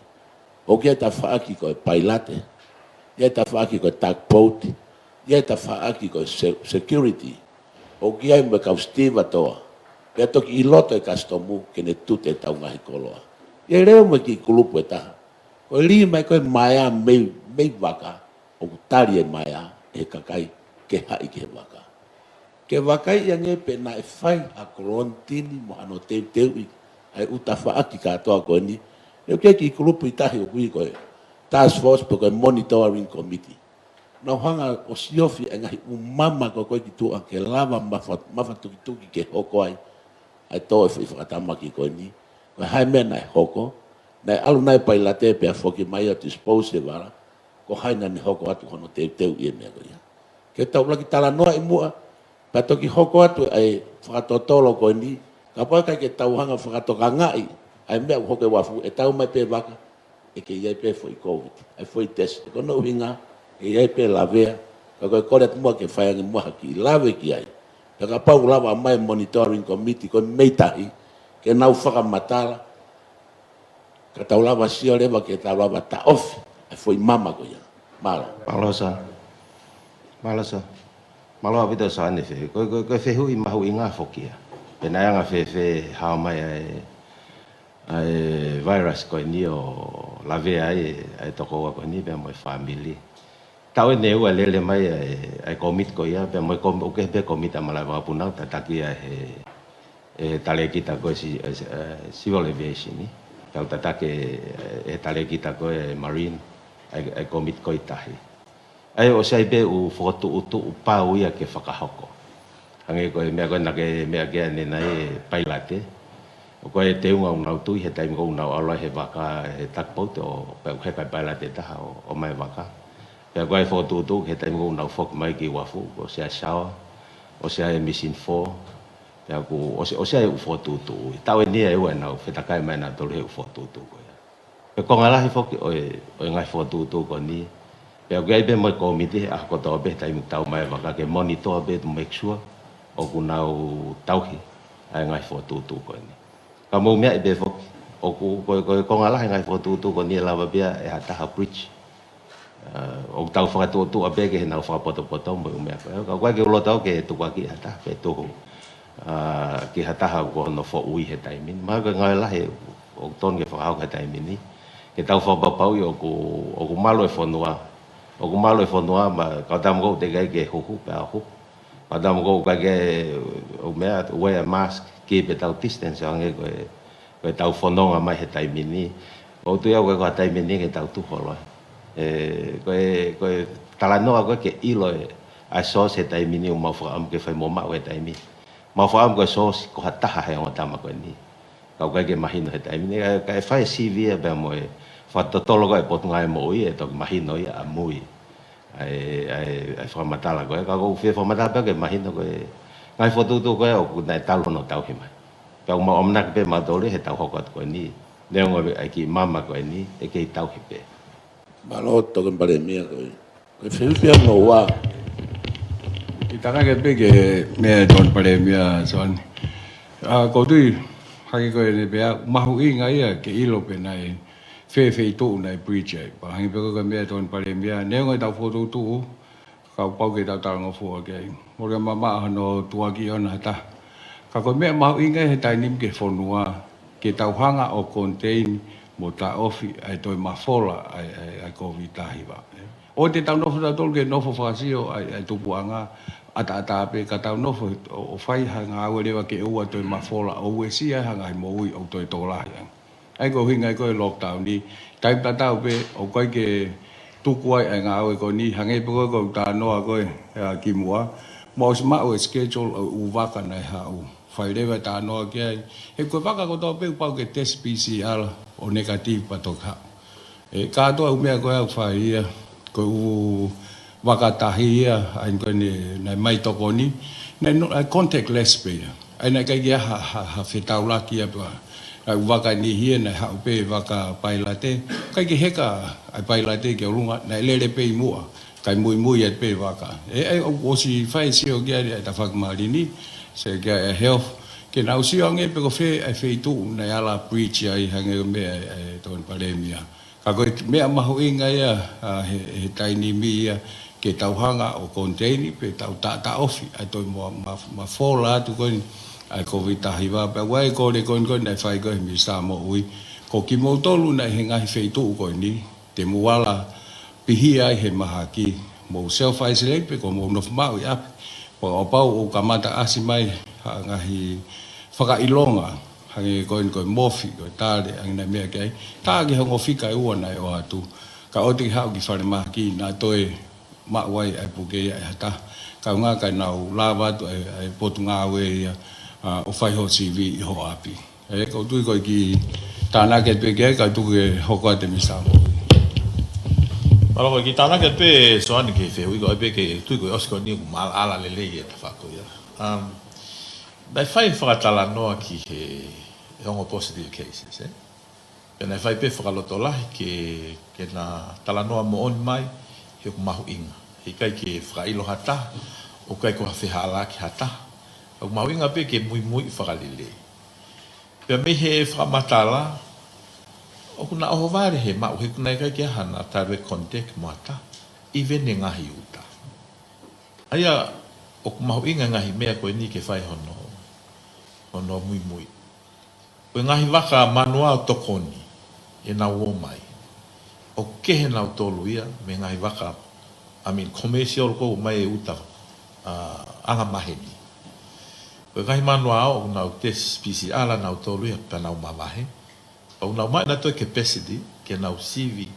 ʻOku ʻi ai e tafaʻaki ko e pailate, ʻi ai e tafaʻaki ko e tugboat, ʻi ai e tafaʻaki ko e se-, security. ʻOku ʻi ai mo e kau stevedore. Pea toki ʻi loto e kasitomu ke ne tute ʻetau ngaahi koloa. ʻI ai leva mo e kiʻi kulupu ʻe taha. Ko e lī mai ko e maea mei, mei vaka, ʻoku tali e maea ʻe he kakai ke haʻi ki he vaka. Ke vakai ange pē naʻe fai ha kolonitini mo hano teuteuʻi ʻa e ʻū tafaʻaki kātoa ko eni. ʻOku ʻi ai e kiʻi kulupu ʻe taha ʻoku ui ko e task force pe ko e monitoring committee. Nau hanga ʻo siofi e ngaahi ʻū mama ko ē ki tuʻa ke lava mafa-, mafatukituki ke hoko ai ʻa e tō e foʻi fakatamaki ko eni. Ko e hā e meʻa naʻe hoko, naʻe ʻalu nai e pailate pea foki mai ʻo dispose e vala, ko hai naʻa ne hoko atu hono teuteuʻi e meʻa ko ia. Ke tau lava ke talanoa ʻi muʻa, pea toki hoko atu ʻa e fakatotolo ko eni, kapau ʻe ʻikai ke tau hanga ʻo fakatokangaʻi ʻa e meʻa ʻoku hoko ʻi uafu, ʻe tau mai pē vaka, ʻe kei ʻi ai pē foʻi COVID, ʻa e foʻi test. Ko hono ʻuhinga, ʻe ʻi ai pē lavea, ka ko e kole atu muʻa ke fai ange muʻa ha kiʻi lave ki ai. Pea kapau ʻe lava mai e monitoring committee ko e mei tahi, ke nau fakamatala, ka tau lava sio leva ke tau lava taʻofi ʻa e foʻi mama ko ia. Mālō. Mālō Sā. Mālō Sā. Mālō ʻaupito Sā Nefe. Ko, ko, ko e fehuʻi mahuʻinga foki ia. Pe naʻe anga fēfē hao mai ʻa e, ʻa e virus ko eni ʻo lavea ai ʻa e tokoua ko eni pea mo e fāmili. Taʻu eni ʻe ua lele mai ʻa e, ʻa e komiti ko ia, pea mo e komi-, ʻoku kehe pē komiti ʻa Malaʻe Vakapunau, tataki ʻe he, ʻe he talēkita ko e si-, ʻe, ʻe, Civil Aviation ni. Tau tataki ʻe, ʻe he talēkita ko e Marine, ʻa e, ʻa e komiti ko e tahi. ʻA ia ʻoku sai pē ʻū fokotuʻutuʻu pau ia ke fakahoko. Hangē ko e meʻa ko ē naʻa ke meʻa ki ai ʻanenai e pailate. ʻOku ʻi ai e teunga ʻoku nau tui he taimi ko ē ʻoku nau ʻalu ai he vaka he tugboat ʻo pea ʻoku heka e pailate ʻe taha ʻo, ʻo ʻomai e vaka. Pea ʻoku ʻi ai e fokotuʻutuʻu he taimi ko ē ʻoku nau foki mai ki uafu, ʻoku ʻosi ʻa e shower, ʻoku ʻosi ʻa e mission four, pea ʻoku ʻosi, ʻosi ʻa e ʻū fokotuʻutuʻu. Taʻu eni ʻe ua ʻenau fetakai mai ʻenau tolu he ʻū fokotuʻutuʻu ko ia. Pea ko e konga lahi foki ʻo e, ʻo e ngaahi fokotuʻutuʻu ko eni. Pea ʻoku ʻi ai pē mo e komiti he ʻaho kotoa pē he taimi ʻoku tau ʻomai e vaka ke monitor pē to make sure ʻoku nau tauhi ʻa e ngaahi fokotuʻutuʻu ko eni. Ka mou meaʻi pē foki, ʻoku, ko e, ko e konga lahi e ngaahi fokotuʻutuʻu ko eni ʻe lava pē ia ʻe ha taha breach. ʻA, ʻoku tau fakatuʻotuʻa pē ke nau fakapotopoto mo e ʻū meʻa ko ē. Ka ʻoku ʻikai ke u loto au ke tukuakiʻi ha taha pe tuhu, ʻa, ki ha taha ko hono foʻui he taimi ni. Mahalo ko e ngāue lahi ʻoku totonu ke fakahoko he taimi ni. Ke tau fakapapauʻi ʻoku, ʻoku malu e fonua. ʻOku malu e fonua, ma, kau tama kou teʻeki ai ke huhu, pea huhu. Kau tama kou ʻikai ke, ʻo meʻa, wear a mask, keep ʻetau distance, hangē ko e, ko ʻetau fononga mai he taimi ni. ʻOku ou tui au ko e, ko e taimi ni ke tau tuʻu holo ai. ʻE, ko e, ko e talanoa ko ē ke ʻilo e, ʻa e source he taimi ni, ʻoku mau fakaʻamu ke fai mo maʻu he taimi. Mau fakaʻamu ko e source ko ha taha he ongo tama ko eni. Ka ʻoku ʻikai ke mahino he taimi ni, ka, ka ʻe fai e C V ia pea mo e fakatotolo ko ē Potungāue Moʻui ʻe toki mahino ia ʻamui ʻa e, ʻa e, ʻa e fakamatala ko ē, ka ʻoku ou fie fakamatala pē ke mahino ko e ngaahi fokotuʻutuʻu ko ē ʻoku naʻe talu hono tauhi mai. Pea ʻoku mau ʻamanaki pē mautolu he taʻu hoko atu ko eni, neongo ʻa e kiʻi mama ko eni, ʻe kei tauhi pē. Mālō Tokoni Palēmia ko e, ko e fehuʻi pē hono ua. Kiʻi tānaki pē ki he meʻa ʻa e Tokoni Palēmia, Soane. ʻA, ʻoku ou tui, hangē ko ʻene pehē, mahuʻinga ia ke ʻilo pe naʻe fē feituʻu naʻe breach ai. Pea hangē pē ko e meʻa ʻa e Tokoni Palēmia, neongo ʻetau fokotuʻutuʻu, kapau ke tau talangofua ki ai. Mole mamaʻo hono tukuakiʻi ʻona ha taha. Ka ko e meʻa mahuʻinga he taimi ni ki he fonua, ke tau hanga ʻo contain mo taʻofi ʻa e toe mafola ʻa e, ʻa e, ʻa e COVID taha hiva. ʻOua te tau nofo tautolu ke nofo fakasio ʻa e, ʻa e tupuʻanga ʻataʻatā pē, ka tau nofo ʻo, ʻo fai ha ngāue leva ke ʻoua toe mafola, ʻo uesia ha ngaahi moʻui ʻoku toe tokolahi ange. ʻA ia ko e ʻuhinga ia ko e lockdown ni, taimi tatau pē, ʻoku ʻikai ke tuku ai ʻa e ngāue ko eni, hangē pē ko e, ko e talanoa ko ē, ʻa, kimuʻa, mou ʻosi maʻu e schedule ʻo e ʻū vaka naʻe haʻu. Fai leva e talanoa ki ai. He ko e vaka kotoa pē ʻoku pau ke test P C R ʻo negative pea toki haʻu. ʻE, kātoa e ʻū meʻa ko ē ʻoku fai ia, ko e ʻū vaka tahi ia, ʻa ia ko eni naʻe ʻomai tokoni, naʻe no-, ʻa e contactless pē ia. ʻA ia naʻe ʻikai ke ʻi ai ha, ha, ha fetaulaki ia pea. ʻA e ʻū vaka ʻe niʻihi ia naʻe haʻu pē vaka pailate, ʻikai ke heka ʻa e pailate ki ʻolunga, naʻe lele pē ʻi muʻa, kae muimui atu pē vaka. ʻE, ʻe, ʻoku ʻosi fai e sio ki ai ʻa e tafaʻaki Mālini, Secretary ʻa e Health, ke nau sio ange pe ko fē ʻa e feituʻu naʻe ala breach ai hangē ko e meʻa ʻa e, ʻa e Tokoni Palēmia. Ka ko e meʻa mahuʻinga ia, ʻa, he, he taimi ni ia, ke tau hanga ʻo contain pe tau taʻataʻofi ʻa e toe mo-, ma-, mafola atu ko eni ʻa e COVID taha hiva, pea ʻoku ʻi ai e kole ko eni ko ē naʻe fai ko ē he Minisitā Moʻui. Ko kimoutolu naʻe ʻi he ngaahi feituʻu ko eni, te mou ala pihia ai he mahaki, mou self isolate pe ko hoʻomou nofo maʻu ʻi ʻapi. Pea kapau ʻoku kamata ʻasi mai ha ngaahi fakaʻilonga, hangē ko eni ko e mofi, ko e tale, ʻa ia naʻe meʻa ki ai, tā ki he ongo fika ʻe ua naʻe ʻoatu. Ka ʻoua te ke haʻu ki falemahaki naʻa toe maʻu ai ʻa e puke ia ʻe ha taha. Kae ʻuhinga kae nau lava atu ʻa e, ʻa e Potungāue ia, ʻa, ʻo fai hoʻo C V ʻi ho ʻapi. ʻE, ʻoku ou tui ko e kiʻi tānaki pē ki ai, kae tuku ke hoko atu e Minisitā Moʻui. Mālō, ko e kiʻi tānaki pē Soane ki he fehuʻi ko ē pea ʻoku ou tui ko e ʻosi ko eni ʻoku maʻalaʻala lelei e tafaʻaki ko ia. Um, naʻe fai fakatalanoa ki he, he ongo positive cases, ē? Pea naʻe fai pē fakalotolahi ke, ke na talanoa moʻoni mai, he ʻoku mahuʻinga. He ʻikai ke fakaʻilo ha taha, ʻoku ʻikai ko ha fehālaaki ha taha. ʻOku mahuʻinga pē ke muimui fakalelei. Pea mei he fakamatala, ʻoku na ʻohovale he maʻu he ʻoku ʻikai ke ʻi ai hano direct contact mo ha taha, even e ngaahi uta. ʻA ia, ʻoku mahuʻinga e ngaahi meʻa ko eni ke fai hono, hono muimui. Ko e ngaahi vaka manuao tokoni ʻenau ō mai. ʻOku kehe nautolu ia mei he ngaahi vaka, I mean, commercial ko ē ʻomai e uta, ʻa, anga maheni. Ko e ngaahi manuao ʻoku nau test P C R nautolu ia pea nau mavahe. ʻOku nau maʻu ʻenautolu e capacity ke nau sivi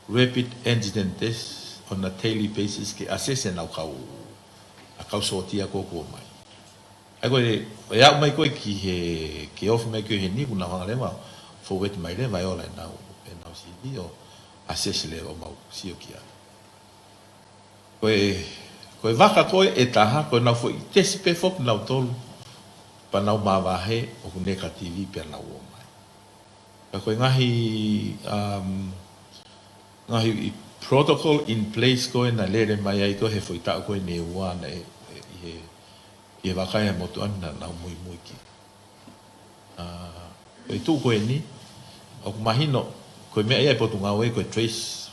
rapid antigen test on a daily basis ke assess ʻenau kau, ʻa e kau sōtia ko ē ʻoku ō mai. ʻA ia ko e, ʻe aʻu mai ko ē ki he, ke ofi mai ko ē heni kuo nau hanga leva ʻo forward mai leva ʻe ola ʻenau, ʻenau C V ʻo assess leva ʻo mau sio ki ai. Ko e, ko e vaka ko ē ʻe taha, ko ʻenau foʻi tesi pē foki nautolu, pea nau mavahe ʻoku negative pea nau ō mai. Ka ko e ngaahi, um, ngaahi protocol in place ko ē naʻe lele mai ai ko ē he foʻi taʻu ko ē ʻe ua naʻe, ʻi he, ʻi he vakai ʻa e motuʻa ni naʻa nau muimui ki ai. ʻA, ko e tuʻu ko eni, ʻoku mahino, ko e meʻa ia ʻa e Potungāue ko e trace,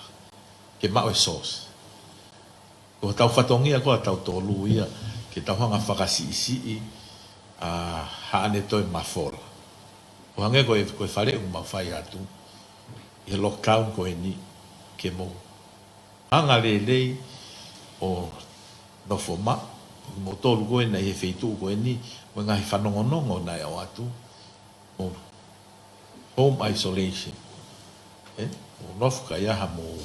ke maʻu e source. Ko hotau fatongia ko ē ʻatautolu ia, ke tau hanga fakasiʻisiʻi, ʻa, haʻane toe mafola. ʻO hangē ko e, ko e faleʻi ʻoku mau fai atu, ʻi he lockdown ko eni, ke mou hanga lelei ʻo nofo maʻu, ʻoku moutolu ko ē naʻe ʻi he feituʻu ko eni, mo e ngaahi fanongonongo naʻe ʻoatu, mo home isolation. ʻE, mo nofo ka ʻi ai hamou,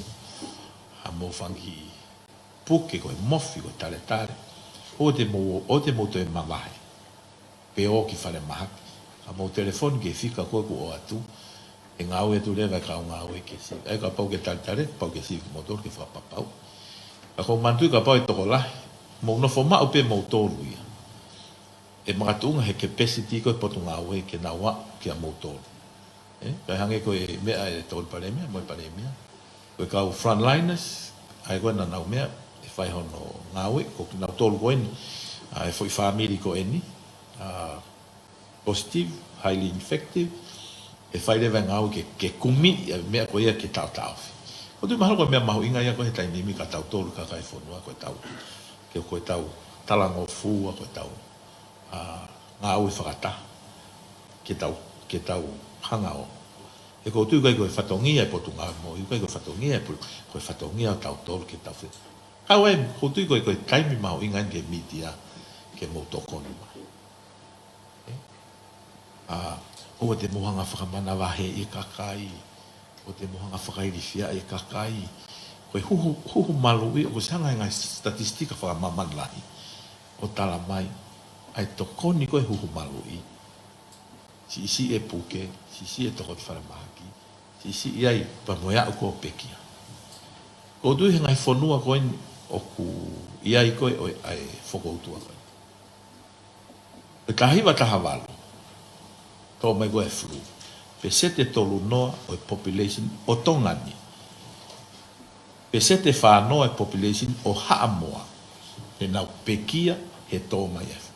hamou fanga kiʻi puke ko e mofi ko e taletale. ʻOua te mou, ʻoua te mou toe mavahe. Pe ō ki falemahaki. Ka mou telefoni ki he fika ko ē ʻoku ʻoatu. ʻE ngāue atu leva e kau ngāue ke sivi. ʻA ia kapau ke taletale, kapau ke sivi kimoutolu ke fakapapauʻi. Ka ʻoku ou manatuʻi kapau ʻe tokolahi, mou nofo maʻu pē moutolu ia. ʻE makatuʻunga he capacity ko ē Potungāue ke nau aʻu kia moutolu. ʻE, kae hangē ko e meʻa ʻa e Tokoni Palēmia, mo e Palēmia. Ko e kau frontliners, ʻa ia ko ē naʻa nau meʻa, ʻe fai hono ngāue, ko kinautolu ko eni, ʻa e foʻi fāmili ko eni, ʻa, positive, highly infective, ʻe fai leva e ngāue ke, ke kumi, ʻa e meʻa ko ia ke taʻotaʻofi. ʻOku ou tui mahalo ko e meʻa mahuʻinga ia ko ē he taimi ni kia tautolu kakai fonua ko ʻetau, ke ko ʻetau talangofua, ko ʻetau, ʻa, ngāue fakataha, ke tau, ke tau hanga ʻo. He ʻoku ou tui ko e, ko e fatongia ʻa e Potungāue Moʻui, ko e, ko e fatongia ʻa e pu-, ko e fatongia ʻo tautolu ke tau fe-. Kau ai, ʻoku ou tui ko e, ko e taimi mahuʻinga eni ki he mītia, ke mou tokoni mai. ʻE? ʻA, ʻoua te mou hanga fakamanavaheʻi e kakai, ʻoua te mou hanga fakailifiaʻi e kakai. Ko e huhu, huhu maluʻi, ʻoku ʻosi hanga ʻe he ngaahi statistika fakamāmani lahi ʻo tala mai, ʻa e tokoni ko ē huhu maluʻi, siʻisiʻi e puke, siʻisiʻi e tokoni falemahaki, siʻisiʻi ai pea mo e aʻu ko ē ʻo pekia. ʻOku ou tui he ngaahi fonua ko eni ʻoku ʻi ai ko ē ʻo e, ʻa e fokoutua ko ē. ʻI he taha hiva taha valu, tō mai ko ē e flu. Peseti ʻe tolu noa ʻo e population ʻo Tonga ni. Peseti ʻe fā noa ʻo e population ʻo Haʻamoa. ʻEnau pekia he tō mai e flu.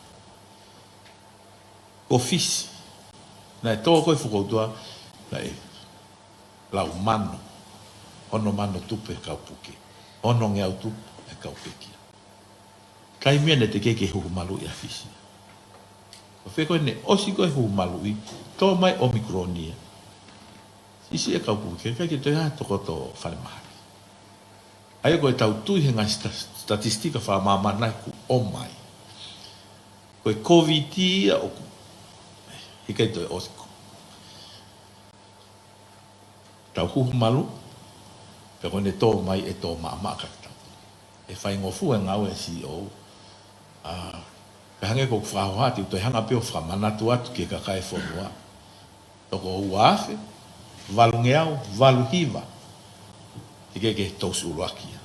Ko Fisi. Naʻe tō ko ē fokoutua, naʻe lau mano, ono mano tupu e kau puke, onongeau tupu e kau pekia. Taimi ia naʻe teʻeki ke huhu maluʻi ʻa Fisi. Ko fē ko ē naʻe ʻosi ko ē huhu maluʻi, tō mai Omicron ia. Siʻisiʻi e kau puke, ʻikai ke toe ʻi ai ha tokoto falemahaki. ʻA ia ko ʻetau tui he ngaahi sta-, statistika fakamāmani lahi kuo ʻomai. Ko e Covid ia ʻoku, ʻikai toe ʻosi ko. Tau huhu malu, pea ko ʻene tō mai ʻe tō maʻamaʻa kia tautolu. ʻE faingofua e ngāue ʻa e C E O, ʻa, kae hangē ko ʻeku fakahoha atu, toe hanga pē ʻo fakamanatu atu ki he kakai e fonua. Toko ua afe, valungeau, valu hiva. Teʻeki ke tousi ʻuluaki ia.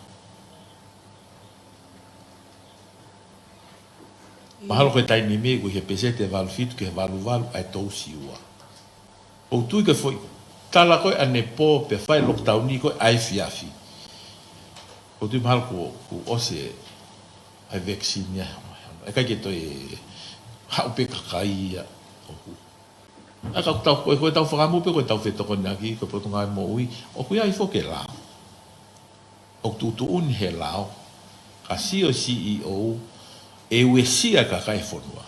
Mahalo ko e taimi ni ʻoku ʻi he peseti ʻe valu fitu ki he valu valu ʻa e tousi ua. ʻOku ou tui ko e foʻi Tala ko ē ʻanepō pea fai lockdown ni ko ē ʻa e efiafi. ʻOku ou tui mahalo kuo, kuo ʻosi ʻa e vaccine ia. ʻIkai ke toe haʻu pē kakai ia ʻo huhu. ʻA ia ka ʻoku tau, ko e, ko ʻetau fakamuʻa pē, ko ʻetau fetokoniʻaki, ko e Potungāue Moʻui, ʻoku ʻi ai foki e lao. ʻOku tuʻutuʻuni he lao, ka sio C E O, ʻe uesia e kakai e fonua.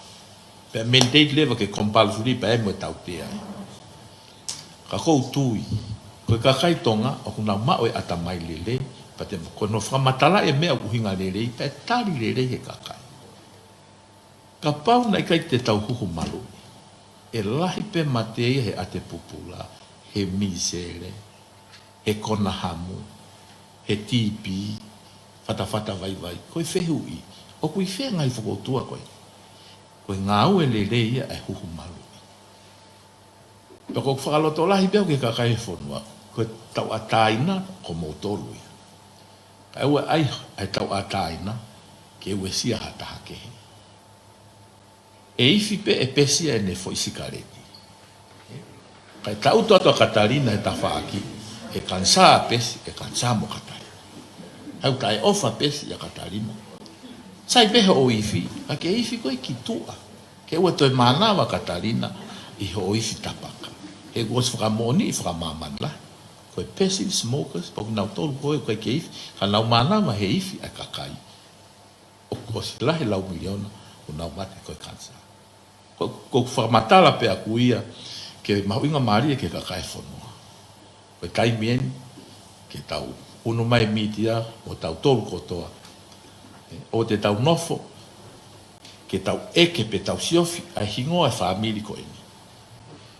Pea mandate leva ke compulsory pea ʻi ai mo e tautea. Ka ʻoku ou tui, ko e kakai Tonga, ʻoku nau maʻu e ʻatamai lelei, pea te mo ko no fakamatala e meʻa ʻoku ʻuhinga lelei, pea tali lelei he kakai. Kapau naʻe ʻikai te tau huhu maluʻi, ʻe lahi pē mate ia he ʻate pupula, he misele, he konahamu, he T B, fatafata vaivai, ko e fehuʻi, ʻoku ʻi fē ngaahi fokoutua ko ē? Ko e ngāue lelei ia ʻa e huhu maluʻi. Pea ʻoku ou fakalotolahi pē au ki he kakai e fonua, ko e tauʻatāina ko moutolu ia. Kae ʻoua ʻe ʻai ʻa e tauʻatāina ke uesia ha taha kehe. ʻE ifi pē ʻe pesi ʻene foʻi sikaleti. Kae tangutu atu ʻa Katalina he tafaʻaki, ʻe kanisā pesi, ʻe kanisā mo Katalina. Hau taʻeʻofa pesi ʻia Katalina. Sai pē hoʻo ifi, ka ke ifi koe ki tuʻa. Ke ʻoua toe mānava Katalina ʻi hoʻo ifi tapaka. He kuo ʻosi fakamoʻoniʻi fakamāmani lahi. Ko e passive smokers, pea ko kinautolu ko ē ʻoku ʻikai ke ifi, ka nau mānava he ifi ʻa e kakai. ʻOku ʻosi lahi e lau miliona ʻoku nau mate ko e kanisā. Ko, ʻoku ou fakamatala pē ʻaku ia ke mahuʻinga mālie ki he kakai e fonua. Ko e taimi eni ke tau ʻunu mai e mītia mo tautolu kotoa. ʻE, ʻoua te tau nofo ke tau ʻeke pe tau siofi ʻa e hingoa e fāmili ko eni.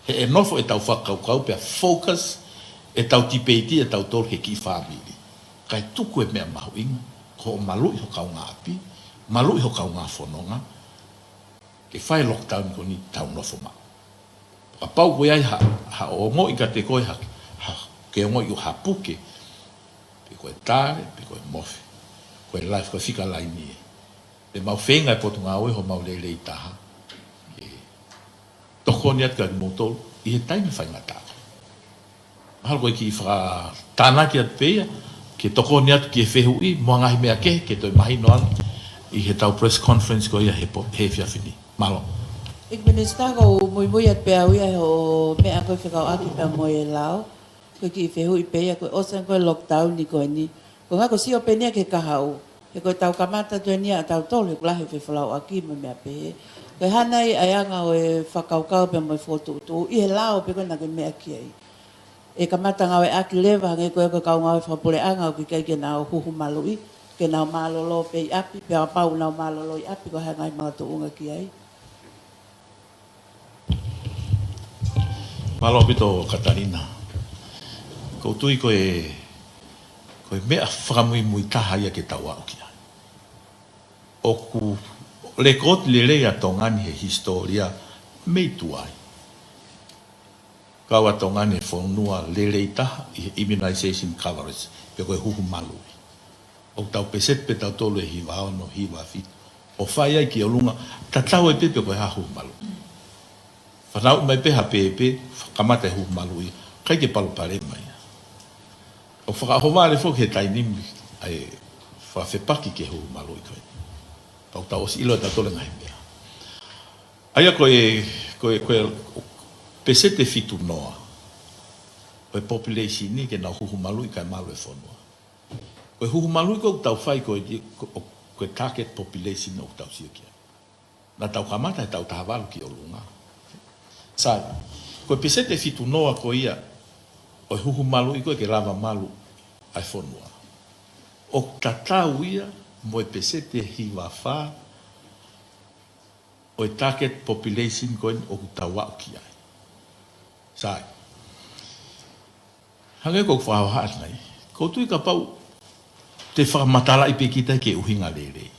He ʻe nofo ʻetau fakakaukau pea focus ʻetau tipeiti ʻatautolu he kiʻi fāmili. Kae tuku e meʻa mahuʻinga, ko hoʻo maluʻi ho kaungāʻapi, maluʻi ho kaungā fononga, ke fai e lockdown ko eni tau nofo maʻu. Kapau ko ia ha, ha ongoʻi kiate koe ha, ha, ke ongoʻi ʻoku ha puke, pe ko e tale, pe ko e mofe, ko e life, ko e fika laini ē. Te mau feinga e Potungāue homau lelei taha ke tokoni atu kiate kimoutolu ʻi he taimi faingataʻa. Mahalo ko e kiʻi fakatānaki atu pē ia, ke tokoni atu ki he fehuʻi, mo e ngaahi meʻa kehe, ke toe mahino ange ʻi heʻetau press conference ko ia he po-, he efiafi ni. Mālō. ʻEiki Minisitā, ʻoku ou muimui atu pē au ia he hoʻo meʻa ko e fekauʻaki pea mo e lao. Ko e kiʻi fehuʻi pē ia, ko e ʻosi ange ko e lockdown ni ko eni. Ko e ngaahi ko e sio pē eni ia ki he kahaʻu. He ko ʻetau kamata atu eni ia ʻatautolu, he ʻoku lahi e fefolauʻaki mo e meʻa pehē. Ko e hā nai ʻa e anga ʻo e fakakaukau pea mo e fokotuʻutuʻu ʻi he lao pē ko ē naʻa ke meʻa ki ai. ʻE kamata ngāueʻaki leva hangē ko e, ko e kau ngāue fakapuleʻanga ʻoku ʻikai ke nau huhu maluʻi, ke nau mālōlō pē ʻi ʻapi, pea kapau ʻoku nau mālōlō ʻi ʻapi, ko e hā e ngaahi makatuʻunga ki ai. Mālō ʻaupito Katalina. ʻOku ou tui ko e, ko e meʻa fakamuimui taha ia ke tau aʻu ki ai. ʻOku lekooti lelei ʻa Tonga ni he hisitōlia mei tuai. Kau ʻa Tonga ni he fonua lelei taha ʻi he immunization coverage, pe ko e huhu maluʻi. ʻOku tau peseti pē tautolu ʻe hiva ono, hiva fitu. ʻO fai ai ki ʻolunga, tatau ai pē pe ko e hā e huhu maluʻi. Fanauʻi mai pē ha pēpē, kamata e huhu maluʻi, ʻikai ke palopalema ia. ʻOku fakaʻohovale foki he taimi ni ʻa e fakafepaki ki he huhu maluʻi ko ē. Pea ʻoku tau ʻosi ʻilo ʻe tautolu e ngaahi meʻa. ʻA ia ko e, ko e, ko e peseti ʻe fitu noa ʻo e population ni ke nau huhu maluʻi kae malu e fonua. Ko e huhu maluʻi ko ē ʻoku tau fai ko e, ko, ko e target population ʻoku tau sio ki ai. Naʻa tau kamata he taʻu taha valu ki ʻolunga. Sai, ko e peseti ʻe fitu noa ko ia ʻo e huhu maluʻi ko ē ke lava malu ʻa e fonua, ʻoku tatau ia mo e peseti ʻe hiva fā ʻo e target population ko eni ʻoku tau aʻu ki ai. Sai. Hangē ko ʻeku fakahohaʻa atu nai, ʻoku ou tui kapau te fakamatalaʻi pē kita ki he ʻuhinga lelei.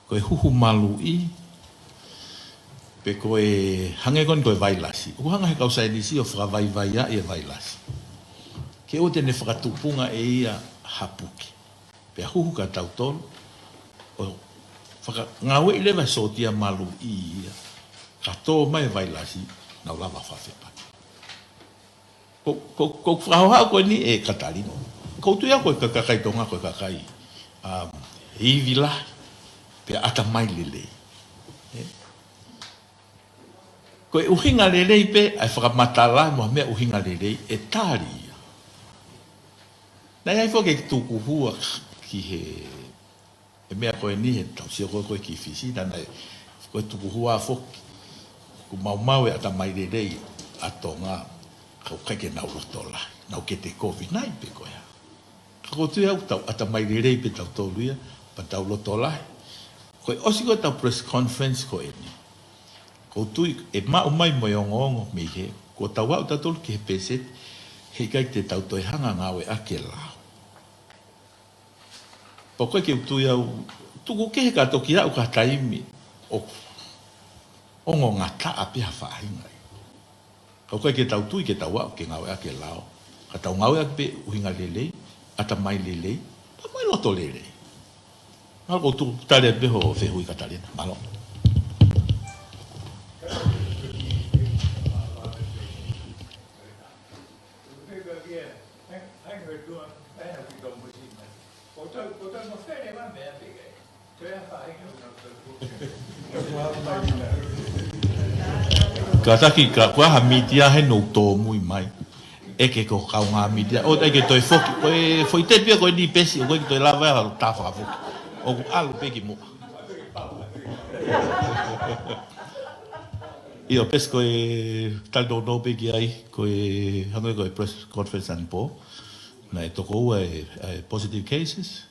Ko e huhu maluʻi, pe ko e hangē ko eni ko e vailasi. ʻOku hanga he kau saienisi ʻo fakavaivaiʻi e vailasi. Ke ʻoua te ne fakatupunga ʻe ia ha puke. Pea huhu kia tautolu, ʻo fakangāueʻi leva e sōtia maluʻi ia, ka tō mai e vailasi, nau lava fakafepaki. Ko, ko, ko e fakahohaʻa ko eni ʻe Katalino. ʻOku ou tui au ko e ka-, kakai Tonga ko e kakai, um, ivi lahi, pea ʻatamai lelei. ʻE? Ko e ʻuhinga lelei pē, ʻa e fakamatala mo ha meʻa ʻuhinga lelei, ʻe tali ia. Naʻe ʻi ai foki e tukuhua ki he, e meʻa ko eni he tau sio ko ē ko ē ki Fisi, naʻe, naʻe, ko e tukuhua foki. ʻOku maumau e ʻatamai lelei ʻa Tonga, ka ʻoku ʻikai ke nau loto lahi, nau kete kovi nai pē ko ia. Ka ʻoku ou tui au ʻoku tau ʻatamai lelei pē tautolu ia, pea tau loto lahi. Ko e ʻosi ko ē ʻetau press conference ko eni, ʻoku ou tui ʻe maʻu mai mo e ongoongo mei hē, ko ʻetau aʻu tautolu ki he peseti, heʻikai te tau toe hanga ngāueʻaki e lao. Pea ʻoku ʻikai ke u tui au, tuku kehe ka toki aʻu ki ha taimi ʻoku ongongataʻa pē ha faʻahinga ia. Ka ʻoku ʻikai ke tau tui ke tau aʻu ke ngāueʻaki e lao. Ka tau ngāueʻaki pē ʻuhinga lelei, ʻatamai lelei, pea mo e loto lelei. Mālō, ʻoku ou tuku tali pē hoʻo fehuʻi Katalina. Mālō. Kātaki, ka ʻoku ʻi ai ha mītia heni ʻoku tōmui mai. ʻEke ko e kaungā mītia. ʻOua te ke toe foki. Ko e foʻi tepi ia ko eni, Pesi, ʻoku ʻikai ke toe lava ʻe ha taha fakafoki. ʻOku ʻalu pē ki muʻa. ʻIo, Pesi, ko e tali nounou pē ki ai, ko e hangē ko e press conference ʻanepō. Naʻe toko ua e, e positive cases.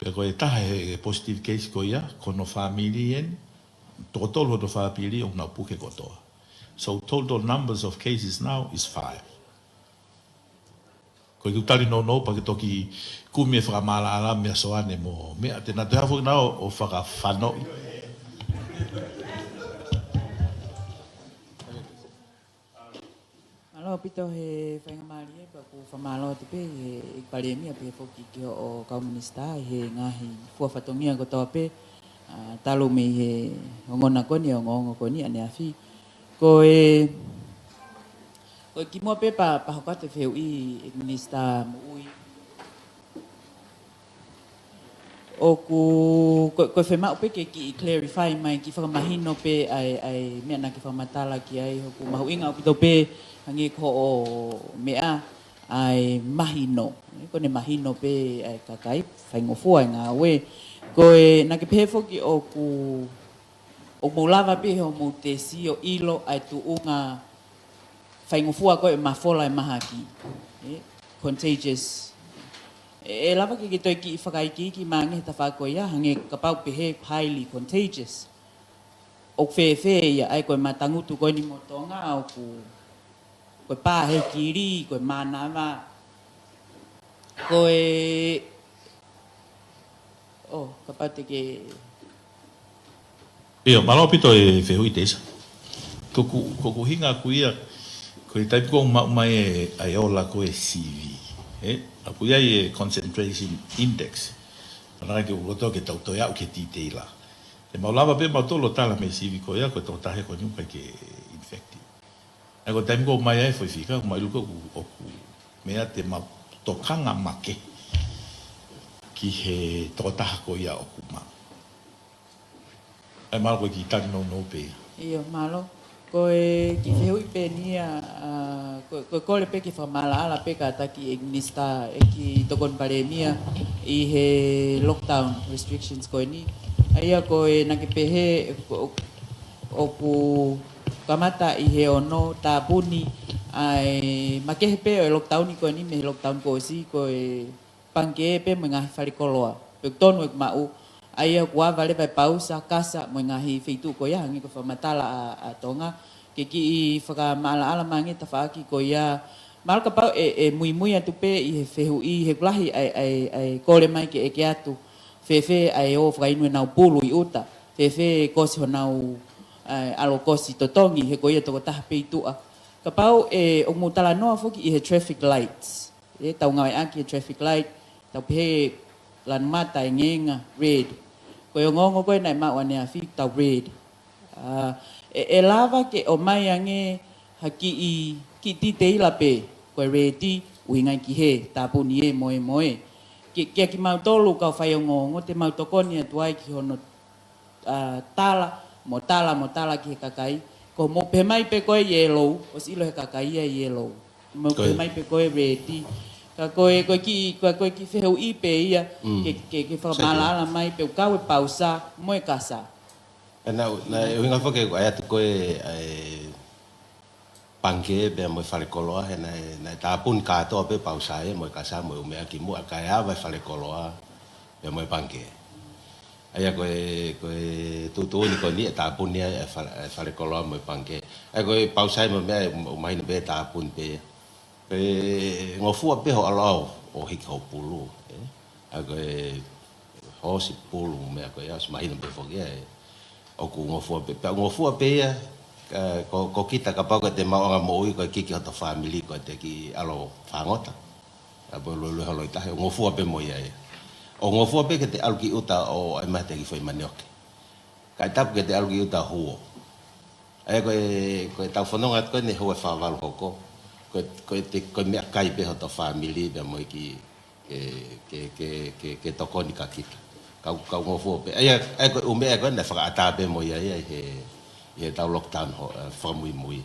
Pea ko e taha he positive case ko ia, ko hono fāmili eni, toko tolu hono fāmili ʻoku nau puke kotoa. So total numbers of cases now is five. Ko e kiʻi tali nounou pea ke toki kumi e fakamaʻalaʻala meia Soane mo meʻa, te na toe hafo ki nau ʻo fakafanoʻi. Mālō ʻaupito he faingamālie, pea ʻoku ou fakamālō atu pē he ʻEiki Palēmia pea foki ki hoʻo kau minisitā ʻi he ngaahi fua fatongia kotoa pē, ʻa, talu mei he ongona ko eni, ongoongo ko eni ʻaneafi. Ko e, ko e kimuʻa pē pea, pea hoko atu e fehuʻi ʻEiki Minisitā Moʻui. ʻOku, ko, ko e fiemaʻu pē ke kiʻi clarify mai, kiʻi fakamahino pē ʻa e, ʻa e meʻa naʻa ke fakamatala ki ai, ʻoku mahuʻinga ʻaupito pē, hangē ko hoʻo meʻa, ʻa e mahino. Ko ʻene mahino pē ʻa e kakai, faingofua e ngāue. Ko e, naʻa ke pehē foki ʻoku, ʻoku mou lava pē hoʻomou tesi ʻo ʻilo ʻa e tuʻunga faingofua ko ē mafola e mahaki. ʻE, contagious. ʻE, ʻe lava ke ke toe kiʻi fakaikiiki mai ange he tafaʻaki ko ia, hangē kapau pehē highly contagious. ʻOku fēfē ia, ʻa e ko e matangutu ko eni mo Tonga, ʻoku, ko e pā he kili, ko e mānava. Ko e, ʻo, kapau te ke ʻIo, mālō ʻaupito e fehuʻi Teisa. Ko ʻeku, ko ʻeku ʻuhinga ʻaku ia, ko e taimi ko ē ʻoku maʻu mai e, ʻa e ola ko ē sivi. ʻE, ʻoku ʻi ai e concentration index. Pea naʻe ʻikai ke u loto ke tau toe aʻu ki he titeila. ʻE mau lava pē mautolu ʻo tala mei he sivi ko ia, ko e tokotaha ko eni ʻoku ʻikai ke infected. ʻA ia ko e taimi ko ē ʻoku ʻomai ai e foʻi fika, ʻoku mau ʻilo ko ē ʻoku, ʻoku meʻa te mau tokanga makehe ki he tokotaha ko ia ʻoku maʻu. ʻE, mālō, ko e kiʻi tali nounou pē ia. ʻIo, mālō. Ko e kiʻi fehuʻi pē eni ia, ʻa, ko, ko e kole pē ke fakamaʻalaʻala pē kātaki ʻEiki Minisitā, ʻEiki Tokoni Palēmia ʻi he lockdown restrictions ko eni. ʻA ia ko e naʻa ke pehē, ko, ʻoku kamata ʻi he ono tāpuni, ʻa e makehe pē ʻo e lockdown ko eni mei he lockdown kuo ʻosi, ko e pangikē pē mo e ngaahi falekoloa. Pea ʻoku tonu ʻeku maʻu, ʻa ia ʻoku ava leva e pausa, kasa, mo e ngaahi feituʻu ko ia, hangē ko e fakamatala ʻa, ʻa Tonga. Ke kiʻi fakamaʻalaʻala mai ange tafaʻaki ko ia, mālō kapau ʻe, ʻe muimui atu pē ʻi he fehuʻi, he ʻoku lahi ʻa e, ʻa e, ʻa e kole mai ke ʻeke atu, fēfē ʻa e ō fakainu ʻenau pulu ʻi ʻuta, fēfē kuo ʻosi honau, ʻa e, ʻalu kuo ʻosi totongi, he ko ia tokotaha pē ʻi tuʻa. Kapau ʻe, ʻoku mou talanoa foki ʻi he traffic lights. ʻE, tau ngāueʻaki e traffic light, tau pehē lanu mata, engenga, red. Ko e ongoongo ko ē naʻe maʻu ʻaneafi, tau red. ʻA, ʻe, ʻe lava ke ʻomai ange ha kiʻi Kiʻi titeila pē, ko e reti, ʻuhinga ia ki he tāpuni ē mo e mo e. Ke, ke kimautolu kau faiongoongo, te mau tokoni atu ai ki hono, ā, tala, mo tala, mo tala ki he kakai. Ko hoʻomou pehē mai pē ko e yellow, ʻosi ʻilo he kakai ia e yellow. Mou pehē mai pē ko e reti. Ka ko e, ko e kiʻi, ko e, ko e kiʻi fehuʻi pē ia, ke, ke, ke fakamaʻalaʻala mai pē ʻoku kau e pausa, mo e kasa. Ē, naʻe, naʻe ʻuhinga foki ʻeku ʻai atu ko e, ʻa e pangikē pea mo e falekoloa, he naʻe, naʻe tāpuni kātoa pē pausa ē mo e kasa mo e ʻū meʻa kimuʻa kae ava e falekoloa pea mo e pangikē. ʻA ia ko e, ko e tuʻutuʻuni ko eni ʻe tāpuni ai e fale-, e falekoloa mo e pangikē. ʻA ia ko e pausa ē mo e meʻa ʻoku mahino pē tāpuni pē ia. Pea ngofua pē hoʻo ʻalu ʻo hiki hoʻo pulu, ē? ʻA ia ko e hoosi pulu mo e meʻa ko ia, ʻosi mahino pē foki ia, ē? ʻOku ngofua pē, pea ngofua pē ia, ē, ko, ko kita kapau ko ʻete maʻuʻanga moʻui, ko e kiki hoto fāmili, ko ʻete kiʻi ʻalu ʻo fāngota. ʻA ia pea luelue holo ʻi tahi, ʻo ngofua pē mo ia ia. ʻO ngofua pē ke te ʻalu ki ʻuta ʻo ʻai mai ha kiʻi foʻi manioke. Kae tapu ke te ʻalu ki ʻuta ʻo huo. ʻA ia ko e, ko ʻetau fononga ko eni he houa ʻe fā valu hoko. Ko e, ko ʻete, ko e meʻakai pē hoto fāmili pea mo e kiʻi, ke, ke, ke, ke, ke tokoni kia kita. Kau, kau ngofua pē. ʻA ia, ʻa ia ko e ʻū meʻa ko ē naʻe fakaʻatā pē mo ia ia ʻi he, ʻi heʻetau lockdown ho-, ē, fakamuimui.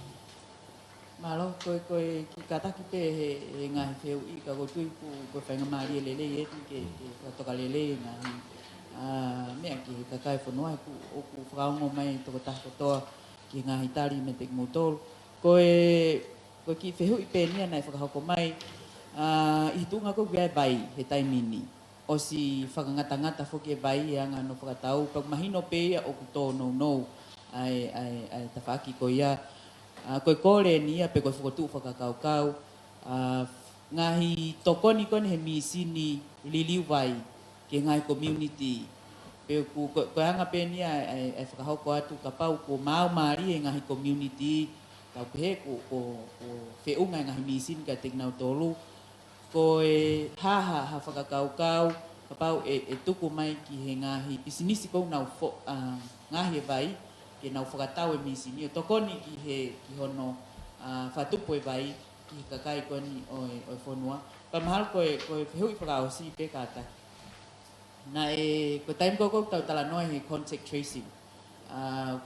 Mālō, ko e, ko e kiʻi kātaki pē he, he ngaahi fehuʻi ka ʻoku ou tui ʻoku, ʻoku faingamālie lelei ʻEti ke, ke fakatoka lelei e ngaahi, ā, meʻa ki he kakai e fonua he ʻoku, ʻoku fakaongo mai tokotaha kotoa ki he ngaahi tali meiate kimoutolu. Ko e, ko e kiʻi fehuʻi pē eni ia naʻe fakahoko mai, ā, ʻi he tuʻunga ko ē ʻoku ʻi ai e vai he taimi ni. ʻOsi fakangatangata foki e vai he anga hono fakatau, pea ʻoku mahino pē ia ʻoku tōnounou ʻa e, ʻa e, ʻa e tafaʻaki ko ia. Ā, ko e kole eni ia pe ko e fokotuʻu fakakaukau, ā, ngaahi tokoni ko eni he mīsini liliu vai ki he ngaahi community. Pe ʻoku, ko, ko e anga pē eni ia ʻa e, ʻa e, ʻa e fakahoko atu kapau kuo maau mālie e ngaahi community, tau pehē kuo, kuo, kuo feʻunga e ngaahi mīsini kiate kinautolu. Ko e hā ha, ha fakakaukau, kapau ʻe, ʻe tuku mai ki he ngaahi pisinisi ʻoku nau fo-, ā, ngaohi e vai, ke nau fakatau e mīsini, ʻo tokoni ki he, ki hono, ā, fakatupu e vai, ki he kakai ko eni ʻo e, ʻo e fonua. Pea mahalo ko e, ko e fehuʻi fakaʻosi pē kātaki. Naʻe, ko e taimi ko ē ʻoku tau talanoa he contact tracing. Ā,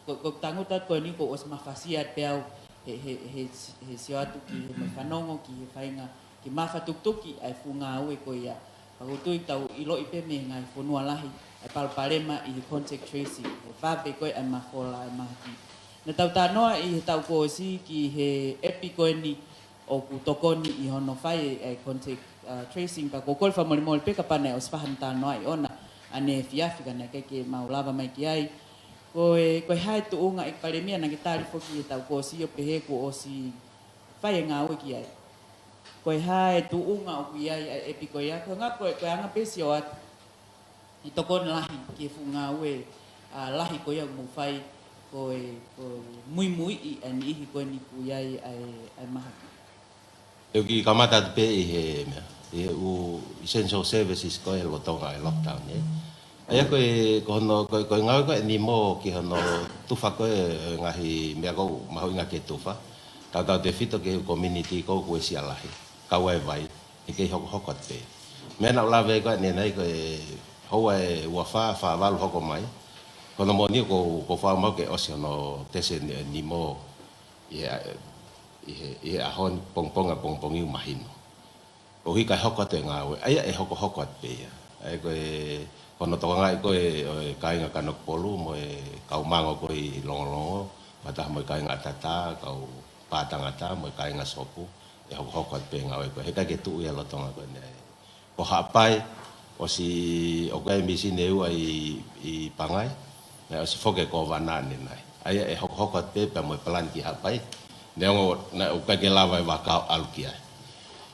ko, ko e tangutu ko eni kuo ʻosi mafasia pē au he, he, he, he sio atu ki he mo e fanongo ki he faʻahinga ke mafatutuki ʻa e fuʻu ngāue ko ia. Pea ʻoku ou tui tau ʻiloʻi pē mei he ngaahi fonua lahi ʻa e palopalema ʻi he contact tracing, he vave ko ē ʻa e mafola ʻa e mahaki. Naʻa tau talanoa ʻi he taʻu kuo ʻosi ki he ʻepi ko eni ʻoku tokoni ʻi hono fai e, e contact, ā, tracing, pea ʻoku ou kole fakamolemole pē kapau naʻe ʻosi fai haʻane talanoaʻi ʻona ʻaneefiafi ka naʻe ʻikai ke mau lava mai ki ai. Ko e, ko e hā e tuʻunga ʻEiki Palēmia naʻa ke tali foki he taʻu kuo ʻosi ʻo pehē kuo ʻosi fai e ngāue ki ai. Ko e hā e tuʻunga ʻoku ʻi ai ʻa e ʻepi ko ia, ko e ʻuhinga ko e, ko e anga pē sio atu ʻi he tokoni lahi ki he fuʻu ngāue, ā, lahi ko ia ʻoku mou fai, ko e, ko e muimuiʻi ʻa e niʻihi ko eni ʻoku ʻi ai ʻa e, ʻa e mahaki. ʻE u kiʻi kamata atu pē ʻi he meʻa, ʻi he ʻū essential services ko ē he lolotonga e lockdown, ē. ʻA ia ko e, ko hono, ko e, ko e ngāue ko eni mo ki hono tufa ko ē ngaahi meʻa ʻoku mahuʻinga ke tufa. Tautautefito ki he community ʻoku ʻi ai e siʻa lahi. Kau ai e vai, ʻe kei hokohoko atu pē. Meʻa naʻa ku lave ko ē ʻanenai ko e houa ʻe ua fā, fā valu hoko mai. Ko hono moʻoni ʻoku, ʻoku ou faʻa maʻu ke ʻosi hono tesi eni mo ʻi he, ʻi he, ʻi he ʻaho ni pongipongi, pongipongi ʻoku mahino. ʻOku ʻikai hoko atu e ngāue, ʻa ia ʻe hokohoko atu pē ia. ʻA ia ko e, ko hono tokangaʻi ko ē ʻo e kāinga Kanokupolu mo e kau mango ko ē ʻi Longolongo, fakataha mo e kāinga ʻAtatā, kau pā tangata mo e kāinga Sopu, ʻe hokohoko atu pē e ngāue ko ē. He ʻikai ke tuʻu ia lolotonga ko eni. Ko Haʻapai, ʻosi ʻoku ʻi ai e mīsini ʻe ua ʻi, ʻi Pangai, naʻe ʻosi foki e kōvana ʻanenai. ʻA ia ʻe hokohoko atu pē pea mo e palani ki Haʻapai. Neongo naʻe ʻikai ke lava e vaka ʻo ʻalu ki ai.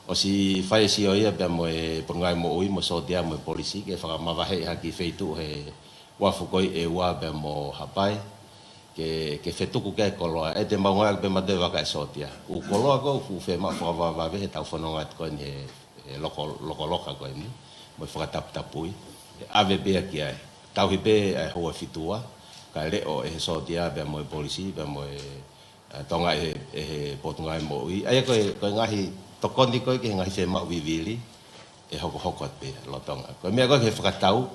ʻOsi fai e sio ia pea mo e Potungāue Moʻui mo e sōtia mo e polisi ke fakamavaheʻi ha kiʻi feituʻu he uafu ko ē ʻe ua pea mo Haʻapai. Ke, ke fetuku ki ai e koloa, ʻe te maʻu ngāue pē maʻu e vaka ʻa e sōtia. ʻŪ koloa ko ē ʻoku fiemaʻu fakavavevave heʻetau fononga atu ko eni he, he loko, lokoloka ko eni, mo e fakataputapui. ʻE ʻave pē ia ki ai. Tauhi pē ʻa e houa ʻe fitu ua, kae leʻo ʻe he sōtia pea mo e polisi, pea mo e, ʻa Tonga ʻe he, ʻe he Potungāue Moʻui. ʻA ia ko e, ko e ngaahi tokoni ko ē ki he ngaahi fiemaʻu vivili ʻe hokohoko atu pē ʻi lolotonga. Ko e meʻa ko ē ki he fakatau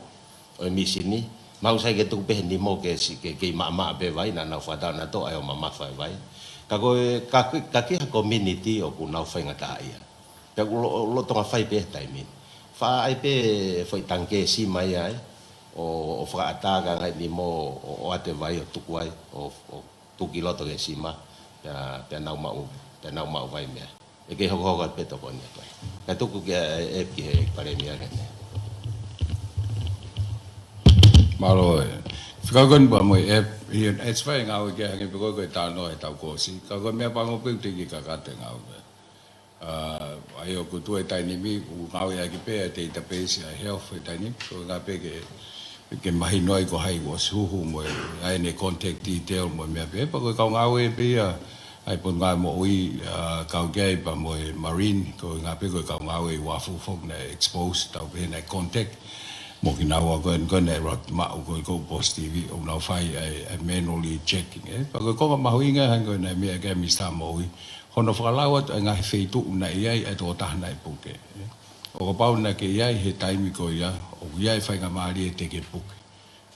ʻo e mīsini, mahalo sai ke tuku pē he nimo ke si-, ke, ke maʻamaʻa pē vai, naʻa nau fakatau naʻa toe ʻai ʻo mamafa e vai. Ka ko e, ka ki, ka ki ha community ʻoku nau faingataʻaʻia. Pea ʻoku lo-, lolotonga fai pē he taimi ni. Faʻa ʻai pē foʻi tangikē sima ia ai, ʻo, ʻo fakaʻatā ka ngai nimo ʻo, ʻo ʻoatu e vai ʻo tuku ai, ʻo, ʻo tuku ki loto ki he sima, pea, pea nau maʻu, pea nau maʻu vai mei ai. ʻE kei hokohoko atu pē tokoni atu ai. Kae tuku ki he, ʻe, ki he Palēmia ke ne. Mālō ē. Fika ko eni pea mo e app, ʻio, ʻe fai e ngāue ki ai hangē pē ko e, ko e talanoa ʻetau kōsi. Ka ko e meʻa pango pē ʻoku teʻeki ke kakato e ngāue. ʻA, ʻa ia ʻoku tuʻu he taimi ni, ʻoku ngāueʻaki pē ʻa e database ʻa e health he taimi ni, ko e ʻuhinga pē ke, ke mahino ai ko hai kuo ʻosi huhu mo e, ʻa ʻene contact detail mo e meʻa pē, pea ko e kau ngāue pē ia, ʻa e Potungāue Moʻui, ʻa, kau ki ai pea mo e Marine, ko e ʻuhinga pē ko e kau ngāue ʻi uafu foki naʻe expose, tau pehē naʻe contact, mo kinaua ko eni ko ē naʻe ʻalu atu maʻu ko ē ʻoku positive, ʻoku nau fai ʻa e, ʻa e manually checking, ē. Pea ko e konga mahuʻinga hangē ko e naʻe meʻa ki ai e Minisitā Moʻui, hono fakalau atu ʻa e ngaahi feituʻu naʻe ʻi ai ʻa e tokotaha naʻe puke, ē. ʻO kapau naʻa ke ʻi ai he taimi ko ia, ʻoku ʻi ai e faingamālie te ke puke.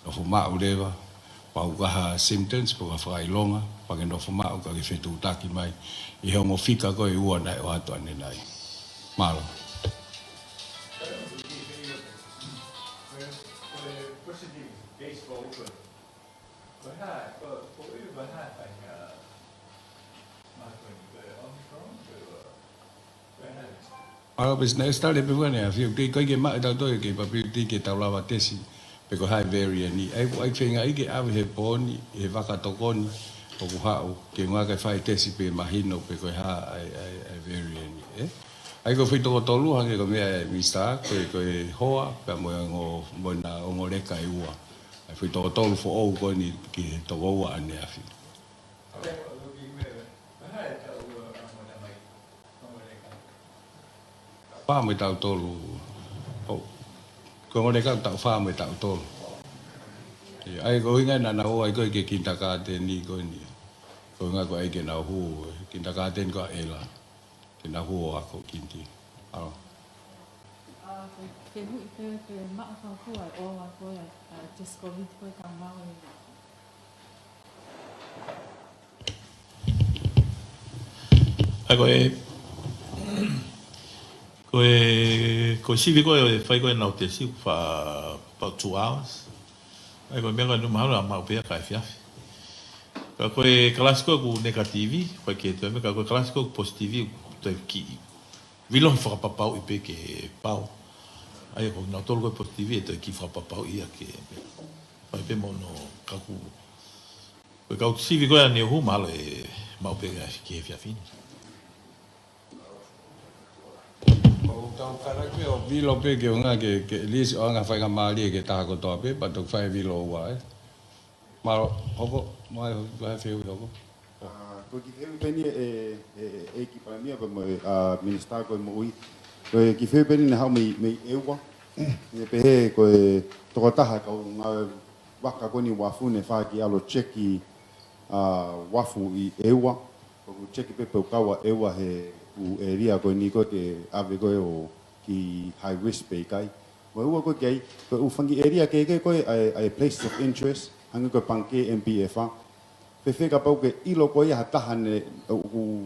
Nofo maʻu leva, pau ko ha symptoms, pau ko ha fakaʻilonga, pea ke nofo maʻu ka ke fetuʻutaki mai, ʻi he ongo fika ko ē ʻe ua naʻe ʻoatu ʻanenai. Mālō. ʻA, pea ʻe tali pē fua ʻene ʻafi, ʻoku ʻikai ke maʻu ʻe tautolu e capability ke tau lava tesi pe ko e hā e variant ni. ʻA ia ʻoku ʻai feinga ʻi ke ʻave he pō ni, he vaka tokoni ʻoku haʻu, ke ʻuhinga ke fai tesi pē mahino pe ko e hā ʻa e, ʻa e, ʻa e variant ni, ē? ʻA ia ko e foʻi toko tolu hangē ko e meʻa ʻa e Minisitā, ko e, ko e hoa, pea mo e ongo, mo ʻena ongo leka ʻe ua. ʻA e foʻi toko tolu foʻou ko eni ki he toko ua ʻaneafi. Fā mo e taʻu tolu. ʻO, ko e ongo leka taʻu fā mo e taʻu tolu. ʻIo, ʻa ia ko e ʻuhinga naʻa nau ō ai ko ē ki he kinitakāteni ko eni. Ko e ʻuhinga ko e ʻai ke nau hū, kinitakāteni ko ē ʻa ʻEla. Ke nau hū ʻo ako kiniti. ʻAo. ʻA, ke, ke hui ke, ke maʻu kau kua ʻo ako ia, ʻa, test COVID ko ē kau mau e. ʻA ko e, ko e, ko e sivi ko ē ʻe fai ko ē ʻenau tesi, fa, about two hours. ʻA ko e meʻa ko ē naʻa nau mahalo ʻa maʻu pē ia ka efiafi. Ka ko e kalasi ko ē ʻoku negative, ko e ke toe meʻa ka ko e kalasi ko ē ʻoku positive, ʻoku toe kiʻi. Vilo he fakapapauʻi pē ke pau. ʻA ia ko kinautolu ko ē positive ʻe toe kiʻi fakapapauʻi ia ke. Fai pē mo hono kaku. Ko e kau sivi ko ē ʻa Niuhū mahalo ʻe maʻu pē ia ki he efiafi ni. ʻOku tau kalake pē ʻo vilo pē ke ʻuhinga ke, ke lisi ʻo anga faingamālie ke taha kotoa pē, pea toki fai vilo ua, ē. Mālō, hoko, mai, mai fehuʻi hoko. ʻA, ko e kiʻi fehuʻi pē eni ʻe, ʻe, ʻe, ʻEiki Palēmia pea mo e, ʻa, Minisitā ko ē Moʻui. Ko e kiʻi fehuʻi pē eni naʻe haʻu mei, mei ʻEua. Naʻe pehē ko e tokotaha kau ngāue vaka ko eni uafu naʻe fai ki ʻalu ʻo cheki, ʻa, uafu ʻi ʻEua. ʻOku cheki pē pe ʻoku kau ʻa ʻEua he ʻū ʻēlia ko eni ko ē ke ʻave ko ē ʻo ki high risk pe ʻikai. Mo e ua ko ē ki ai, ko e ʻū fanga ʻēlia kehekehe ko ē ʻa e, ʻa e place of interest, hangē ko e pangikē M P F A. Fēfē kapau ke ʻilo ko ia ha taha ne, ʻoku,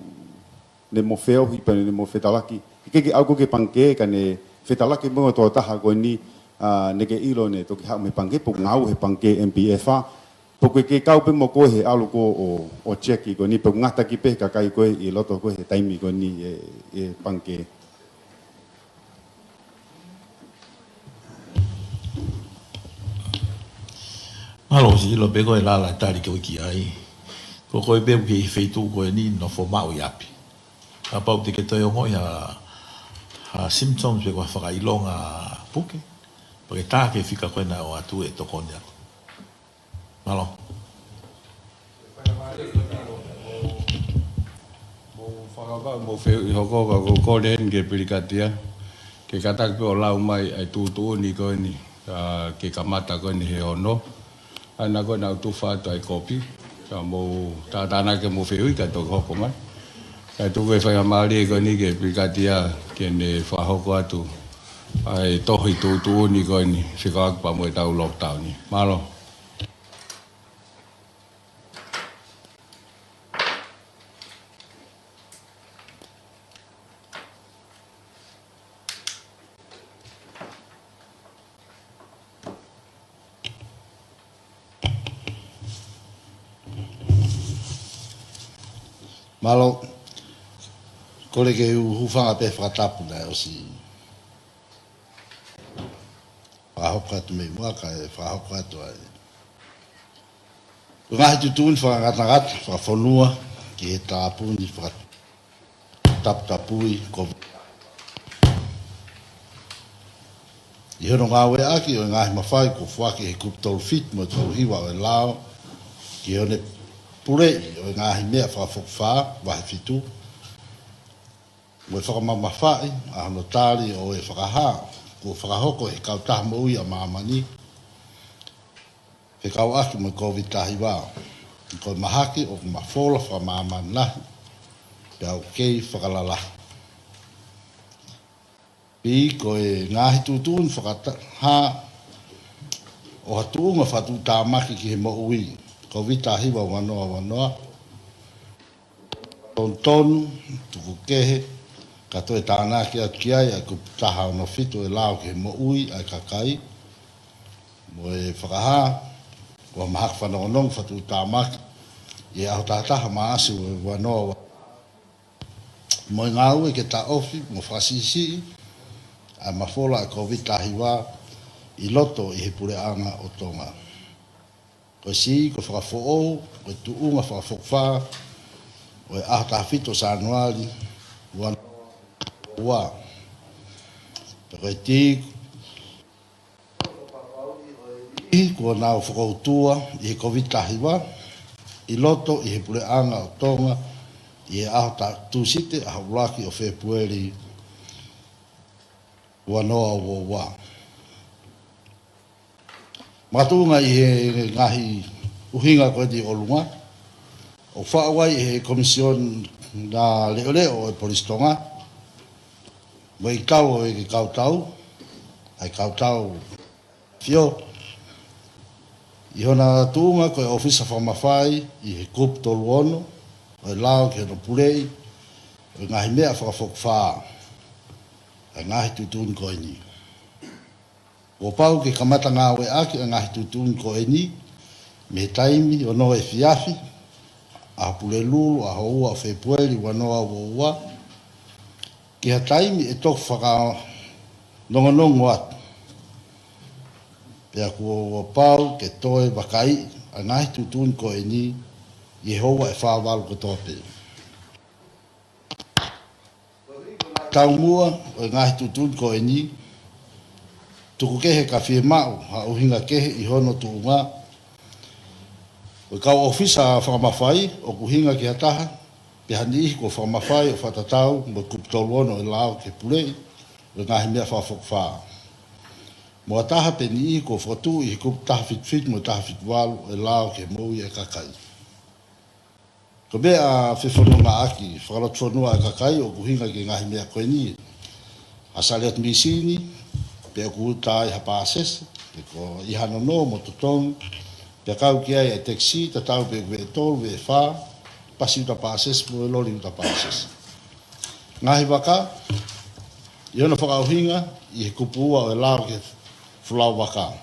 ne mo feohi pe ne mo fetalaki. ʻIkai ke ʻalu ko ē ki he pangikē ka ne fetalaki mo e tokotaha ko eni, ʻa, naʻa ke ʻilo naʻe toki haʻu mei he pangikē, pe ʻoku ngāue he pangikē M P F A. Pe ʻoku ke kau pē mo koe he ʻalu ko ē ʻo, ʻo cheki ko eni, pe ʻoku ngata ki pē he kakai ko ē ʻi loto ko ē he taimi ko eni ʻi he, ʻi he pangikē. Mālō, ʻosi ʻilo pē ko e lala tali ko ē ki ai. Ko koe pē ʻoku ke ʻi he feituʻu ko eni nofo maʻu ʻi ʻapi. Kapau te ke toe ongoʻi ha, ha symptoms pe ko ha fakaʻilonga puke, pea ke tā ki he fika ko ē naʻe ʻoatu ʻe tokoni atu. Mālō. Mou fakapapau, mou fehuʻi hoko ka ko Colin ke pilikatia. Ke kātaki pē ʻo lau mai ʻa e tuʻutuʻuni ko eni, ʻa, ke kamata ko eni he ono. ʻA ia ko ena ʻoku tufa atu ʻa e kopi. Ka mou tātānaki mo fehuʻi ka toki hoko mai. Ka tuku e faingamālie ko eni ki he Pilikitia ke ne fakahoko atu ʻa e tohi tuʻutuʻuni ko eni fekauʻaki pea mo e tau lockdown ni. Mālō. Mālō. Kole ke u hūfanga pē he fakatapu naʻe ʻosi fakahoko atu mei muʻa kae fakahoko atu ai. Ko e ngaahi tuʻutuʻuni fakangatangata fakafonua ki he tāpuni fakataputapui ko ʻi hono ngāueʻaki ʻo e ngaahi mafai kuo foaki ʻe he Kupu tolu fitu mo e tolu hiva ʻo e lao ki hono puleʻi ʻo e ngaahi meʻa fakafokifā, vahe fitu, mo e fakamamafaʻi ʻa hono tali ʻo e fakahā kuo fakahoko ʻe he Kautaha Moʻui ʻa Māmani fekauʻaki mo e Kōviti taha hiva, ko e mahaki ʻoku mafola fakamāmani lahi pea ʻoku kei fakalalahi. B, ko e ngaahi tuʻutuʻuni fakahā ʻo ha tuʻunga fakatuʻutāmaki ki he moʻui, Kōviti taha hiva ua noa ua noa. Tonutonu, tuku kehe, ka toe tānaki atu ki ai ʻa e Kupu taha ono fitu ʻo e lao ki he moʻui ʻa e kakai, mo e fakahā ʻo ha mahaki fanongonongo fakatuʻutāmaki ʻi he ʻaho taha taha Maʻasi ua noa ua, mo e ngāue ke taʻofi mo fakasiʻisiʻi ʻa e mafola ʻa e Kōviti taha hiva ʻi loto ʻi he puleʻanga ʻo Tonga. Ko e C, ko e fakafoʻou ʻo e tuʻunga fakafokifā ʻo e ʻaho taha fitu ʻo Sānuali ua noa ua. Pea ko e D, ʻi he kuo nau fakautua ʻi he Kōviti taha hiva ʻi loto ʻi he puleʻanga ʻo Tonga ʻi he ʻaho ta-, Tūsite, ʻaho ʻuluaki ʻo Fēpueli ua noa ua ua. Makatuʻunga ʻi he ngaahi ʻuhinga ko eni ʻi ʻolunga, ʻoku faʻu ai ʻe he Komisiona Leʻoleʻo ʻo e Polisi Tonga mo e kau ʻo e kautau, ʻa e kautau fio, ʻi hona tuʻunga ko e ʻōfisa fakamafai ʻi he Kupu tolu ono ʻo e lao ki hono puleʻi ʻo e ngaahi meʻa fakafokifā ʻa e ngaahi tuʻutuʻuni ko eni. Kuo pau ke kamata ngāueʻaki ʻa e ngaahi tuʻutuʻuni ko eni mei he taimi ono efiafi, ʻaho Pulelulu, ʻaho ua ʻo Fēpueli ua noa ua ua, ki ha taimi ʻe toki fakanongonongo atu. Pea kuo pau ke toe vakaiʻi ʻa e ngaahi tuʻutuʻuni ko eni ʻi he houa ʻe fā valu kotoa pē. Taumuʻa ʻo e ngaahi tuʻutuʻuni ko eni, tuku kehe ka fiemaʻu ha ʻuhinga kehe ʻi hono tuʻunga, ko e kau ʻōfisa fakamafai ʻoku ʻuhinga ki ha taha pe ha niʻihi kuo fakamafai ʻo fakatatau mo e Kupu tolu ono ʻo e lao ke puleʻi ʻo e ngaahi meʻa fakafokifā, mo ha taha pe niʻihi kuo fokotuʻu ʻi he Kupu taha fitu fitu mo e taha fitu valu ʻo e lao ki he moʻui ʻa e kakai. Ko e meʻa fefonongaʻaki fakalotofonua ʻa e kakai ʻoku ʻuhinga ki he ngaahi meʻa ko eni: ha sālioti mīsini, pe ʻoku uta ai ha pāsese, pe ko e hano nō mo totongi, pea kau ki ai ʻa e tekisī, tatau pe ʻoku veʻe tolu, veʻe fā, pasi uta pāsese, mo e loli uta pāsese. Ngaahi vaka, ʻi hono fakaʻuhinga ʻi he Kupu ua ʻo e lao ki he folau vaka.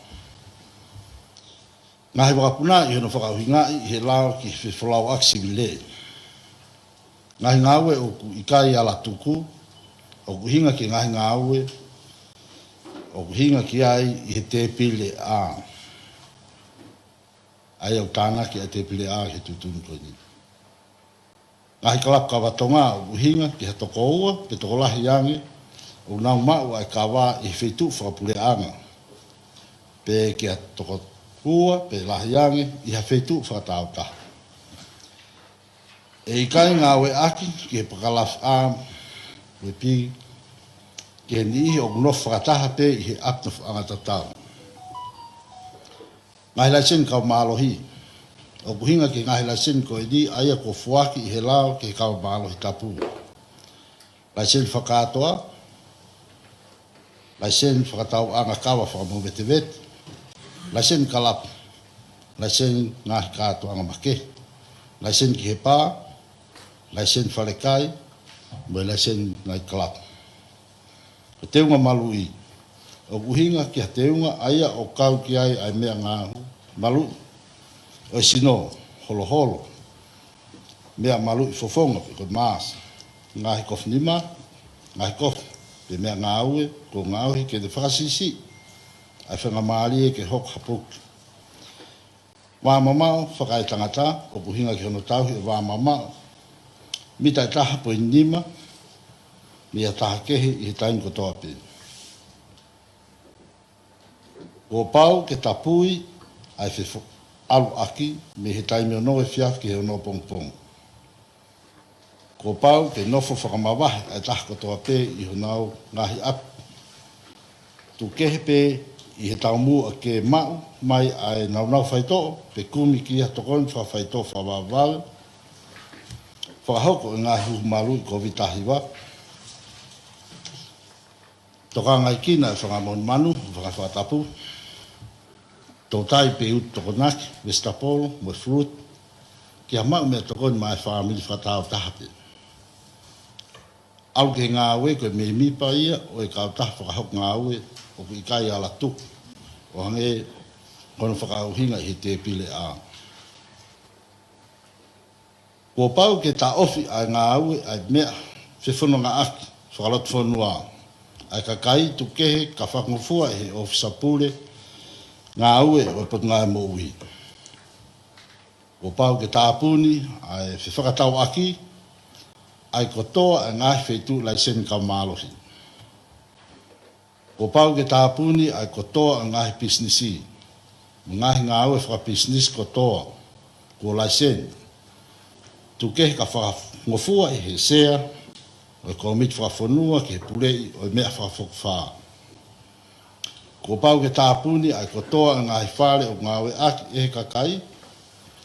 Ngaahi vakapuna, ʻi hono fakaʻuhingaʻi ʻi he lao ki he fefolauʻaki sivile. Ngaahi ngāue ʻoku ʻikai ala tuku, ʻoku ʻuhinga ki he ngaahi ngāue ʻoku ʻuhinga ki ai ʻi he tēpile A. ʻA ia ʻoku tānaki ʻa e tēpile A ki he tuʻutuʻuni ko eni. Ngaahi kalapu kava Tonga ʻoku ʻuhinga ki ha toko ua pe tokolahi ange ʻoku nau maʻu ʻa e kava ʻi he feituʻu fakapuleʻanga, pe ki ha toko ua pe lahi ange ʻi ha feituʻu fakataautaha. ʻE ʻikai ngāueʻaki ki he pakalafi A pe B ki he niʻihi ʻoku nofo fakataha pē ʻi he ʻapi nofoʻanga tatau. Ngaahi laiseni kau mālohi. ʻOku ʻuhinga ki he ngaahi laiseni ko eni ʻa ia kuo foaki ʻi he lao ki he kau mālohi tapu: laiseni fakakātoa, laiseni fakatauʻanga kava fakamovetevete, laiseni kalapu, laiseni ngaahi kātoanga makehe, laiseni ki he pā, laiseni falekai, mo e laiseni ngaahi kalapu. Ko e teunga maluʻi, ʻoku ʻuhinga ki ha teunga ʻa ia ʻoku kau ki ai ʻa e meʻangāue maluʻi ʻo e sino, holoholo, meʻa maluʻi fofonga pe ko e mask, ngaahi kofu nima, ngaahi kofu pe meʻangāue kuo ngaohi ke ne fakasiʻisiʻi ʻa e faingamālie ke hoko ha puke. Vā mamaʻo fakaetangata, ʻoku ʻuhinga ki hono tauhi ʻo e vā mamaʻo mita ʻe taha poini nima mei ha taha kehe ʻi he taimi kotoa pē. Kuo pau ke tapui ʻa e feʻaluʻaki mei he taimi ono efiafi ki he ono pongipongi. Kuo pau ke nofo fakamavahe ʻa e taha kotoa pē ʻi honau ngaahi ʻapi tuʻu kehe pē ʻi he taumuʻa ke maʻu mai ʻa e nāunau faitoʻo pe kumi ki ha tokoni fakafaitoʻo fakavavevave fakahoko ʻo e ngaahi huhu maluʻi Kōviti taha hiva. Tokangaʻi kinaua e fanga monumanu, fanga fakatapu, toutai pe utu tokonaki, vesitapolo mo e fulutu, ki ha maʻu meʻatokoni maʻa e fāmili fakataautaha pē. ʻAlu ki he ngāue ko e mēmipa ia ʻo e kautaha fakahoko ngāue ʻoku ʻikai ala tuku, ʻo hangē ko hono fakaʻuhinga ʻi he tēpile A. Kuo pau ke taʻofi ʻa e ngāue ʻa e meʻa fefonongaʻaki fakalotofonua ʻa e kakai tuʻu kehe ka fakangofua ʻe he ʻōfisa pule ngāue ʻo e Potungāue Moʻui. Kuo pau ke tāpuni ʻa e fefakatauʻaki ʻa e kotoa ʻa e ngaahi feituʻu laiseni kau mālohi. Kuo pau ke tāpuni ʻa e kotoa ʻa e ngaahi pisinisi mo e ngaahi ngāue fakapisinisi kotoa kuo laiseni, tuʻu kehe ka fakangofua ʻe he sea ʻo e kōmiti fakafonua ki he puleʻi ʻo e meʻa fakafokifā. Kuo pau ke tāpuni ʻa e kotoa ʻa e ngaahi fale ʻoku ngāueʻaki ʻe he kakai,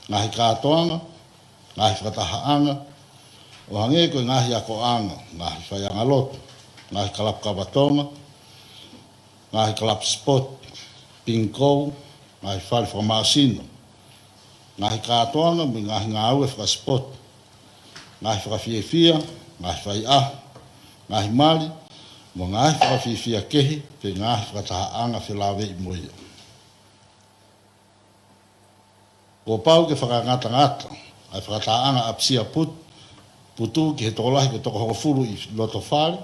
ngaahi kātoanga, ngaahi fakatahaʻanga, ʻo hangē ko e ngaahi akoʻanga, ngaahi faiʻanga lotu, ngaahi kalapu kava Tonga, ngaahi kalapu sipoti, pingikō, ngaahi fale fakamāsino, ngaahi kātoanga mo e ngaahi ngāue fakasipoti, ngaahi fakafiefia, ngaahi faiʻaho, ngaahi mali, mo e ngaahi fakafiefia kehe pe ngaahi fakatahaʻanga felāveʻi mo ia. Kuo pau ke fakangatangata ʻa e fakatahaʻanga ʻapisia put-, putu ki he tokolahi ko e toko hongofulu ʻi loto fale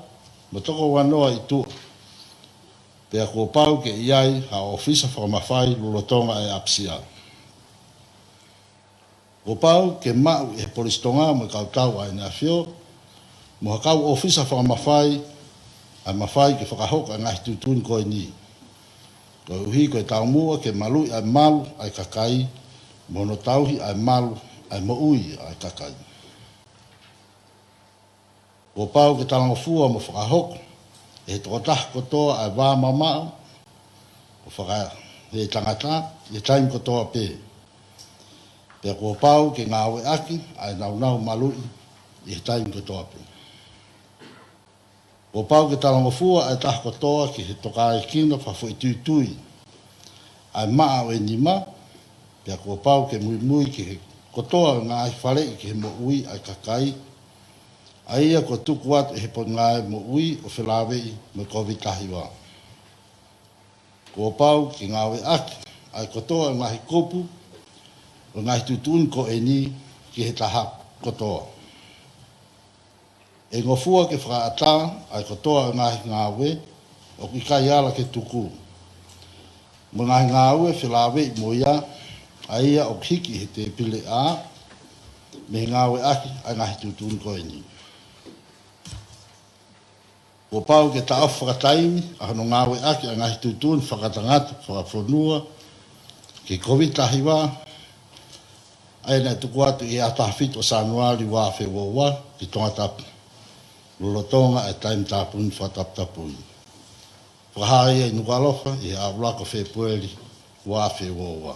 mo e toko uanoa ʻi tuʻa. Pea kuo pau ke ʻi ai ha ʻōfisa fakamafai lolotonga ʻa e ʻapisia. Kuo pau ke maʻu ʻe he Polisi Tonga mo e kau tau ʻa ʻEne ʻAfio mo ha kau ʻōfisa fakamafai ʻa e mafai ke fakahoko ʻa e ngaahi tuʻutuʻuni ko eni, koeʻuhi ko e taumuʻa ke maluʻi ʻa e malu ʻa e kakai mo hono tauhi ʻa e malu ʻa e moʻui ʻa e kakai. Kuo pau ke talangofua mo fakahoko ʻe he tokotaha kotoa ʻa e vā mamaʻo ʻo fakaetangata ʻi he taimi kotoa pē. Pea kuo pau ke ngāueʻaki ʻa e nāunau maluʻi ʻi he taimi kotoa pē. Kuo pau ke talangofua ʻa e taha kotoa ki he tokaikina fakafoʻituitui ʻa e maʻa ʻo e nima, pea kuo pau ke muimui ki he kotoa ʻo e ngaahi faleʻi ki he moʻui ʻa e kakai, ʻa ia kuo tuku atu ʻe he Potungāue Moʻui ʻo felāveʻi mo e Kōviti taha hiva. Kuo pau ke ngāueʻaki ʻa e kotoa ʻo e ngaahi kupu ʻo e ngaahi tuʻutuʻuni ko eni ki he taha kotoa. ʻE ngofua ke fakaʻatā ʻa e kotoa ʻo e ngaahi ngāue ʻoku ʻikai ala ke tuku, mo e ngaahi ngāue felāveʻi mo ia, ʻa ia ʻoku hiki ʻi he tēpile A mei he ngāueʻaki ʻa e ngaahi tuʻutuʻuni ko eni. Kuo pau ke taʻofi fakataimi ʻa hono ngāueʻaki ʻa e ngaahi tuʻutuʻuni fakatangata fakafonua ki he Kōviti taha hiva, ʻa ia naʻe tuku atu ʻi he ʻaho taha fitu ʻo Sānuali ua afe ua ua ki Tongatapu, lolotonga ʻa e taimi tāpuni fakataputapui. Fakahā ia ʻi Nukuʻalofa ʻi he ʻaho ʻuluaki ʻo Fēpueli ua afe ua ua.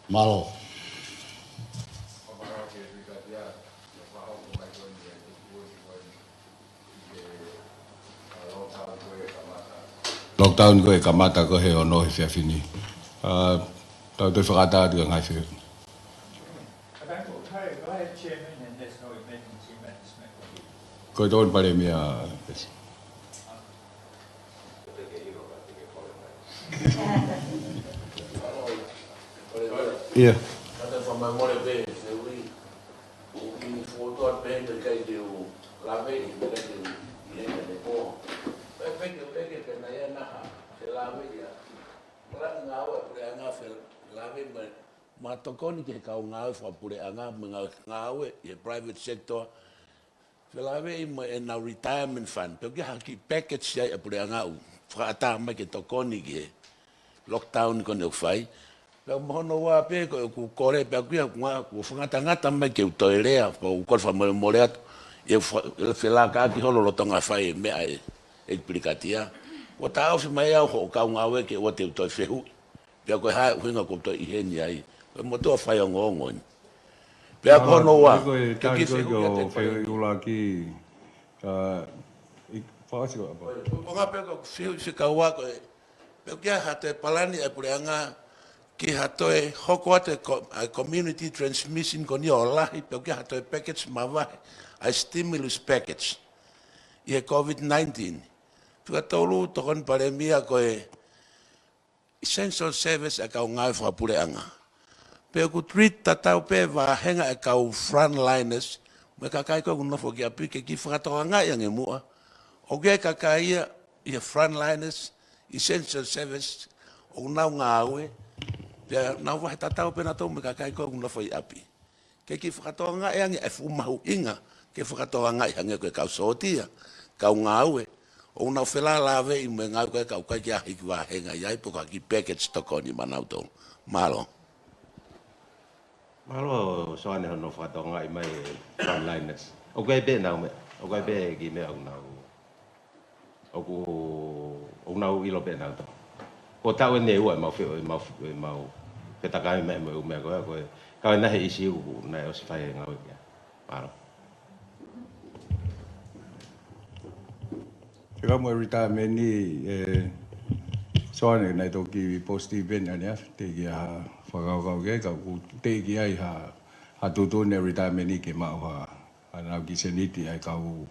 Mālō. Lockdown ko ē kamata ko ē he ono he efiafi ni. Tau toe fakaʻatā atu ki he ngaahi fehuʻi. Ko e tokoni Palēmia. ʻIa. Ma tokoni ki he kau ngāue fakapuleʻanga, mo e ngāue, ngāue ʻi he private sector. Felāveʻi mo ʻenau retirement fund. Pea ʻoku ʻi ai ha kiʻi package ia ʻa e puleʻanga ʻoku fakaʻatā mai ke tokoni ki he lockdown ko eni ʻoku fai. Pea mo hono ua pē ko ʻeku kole pea ʻoku ʻi ai ha kuonga kuo fakangatangata mai ke u toe lea, pea ʻoku ou kole fakamolemole atu. ʻI he fa-, felākaʻaki holo lolotonga fai e meʻa ʻe, ʻe Pilikatia. Kuo taʻofi mai au hoʻo kau ngāue ke ʻoua te u toe fehuʻi. Pea ko e hā e ʻuhinga ʻoku ou toe ʻi heni ai. Ko e motuʻa faiongoongo eni. Pea ko hono ua, ko e ke tali kiʻi ko ē fehuʻi ki atu he ʻo fehuʻi ʻuluaki, ka, ʻi, fakaʻosi ko ē, apa. Ko e, ko e ngaahi pē ko e fehuʻi fika ua ko ē. Pea ʻoku ʻi ai ha toe palani ʻa e puleʻanga ke ha toe hoko atu e ko-, ʻa e community transmission ko eni ʻo lahi, pea ʻoku ʻi ai ha toe package mavahe, ʻa e stimulus package ʻi he COVID nineteen. Fika tolu, tokoni Palēmia, ko e essential service ʻa e kau ngāue fakapuleʻanga. Pea ʻoku treat tatau pē vāhenga ʻa e kau frontliners mo e kakai ko ē ʻoku nofo ki ʻapi, ke kiʻi fakatokangaʻi ange muʻa. ʻOku ʻi ai e kakai ia ʻi he frontliners, essential service, ʻoku nau ngāue, pea nau vahe tatau pē nautolu mo e kakai ko ē ʻoku nofo ʻi ʻapi. Ke kiʻi fakatokangaʻi ange e fuʻu mahuʻinga ke fakatokangaʻi, hangē ko e kau sōtia, kau ngāue, ʻoku nau felāveʻi mo e ngāue ko ē ka ʻoku ʻikai ke ʻi ai ha kiʻi vāhenga ia, pe ko ha kiʻi package tokoni maʻanautolu. Mālō. Mālō Soane hono fakatokangaʻi mai e frontliners. ʻOku ʻi ai pē ʻenau meʻa, ʻoku ʻi ai pē e kiʻi meʻa ʻoku nau ʻoku, ʻoku nau ʻilo pē nautolu. Ko e taʻu eni ʻe ua ʻemau fe-, ʻemau, ʻemau fetakai mai mo e ʻū meʻa ko ē, ko e, ka ʻi ai nai ha ʻīsiu ʻoku nau ʻosi fai e ngāue ki ai. Mālō. Fekau mo e retirement ni, ē, Soane, naʻe toki post event ʻaneafi, teʻeki ai ha fakakaukau ki ai, ka ʻoku teʻeki ai ha, ha tuʻutuʻuni e retirement ni ke maʻu ha, haʻanau kiʻi sēniti ʻa e kau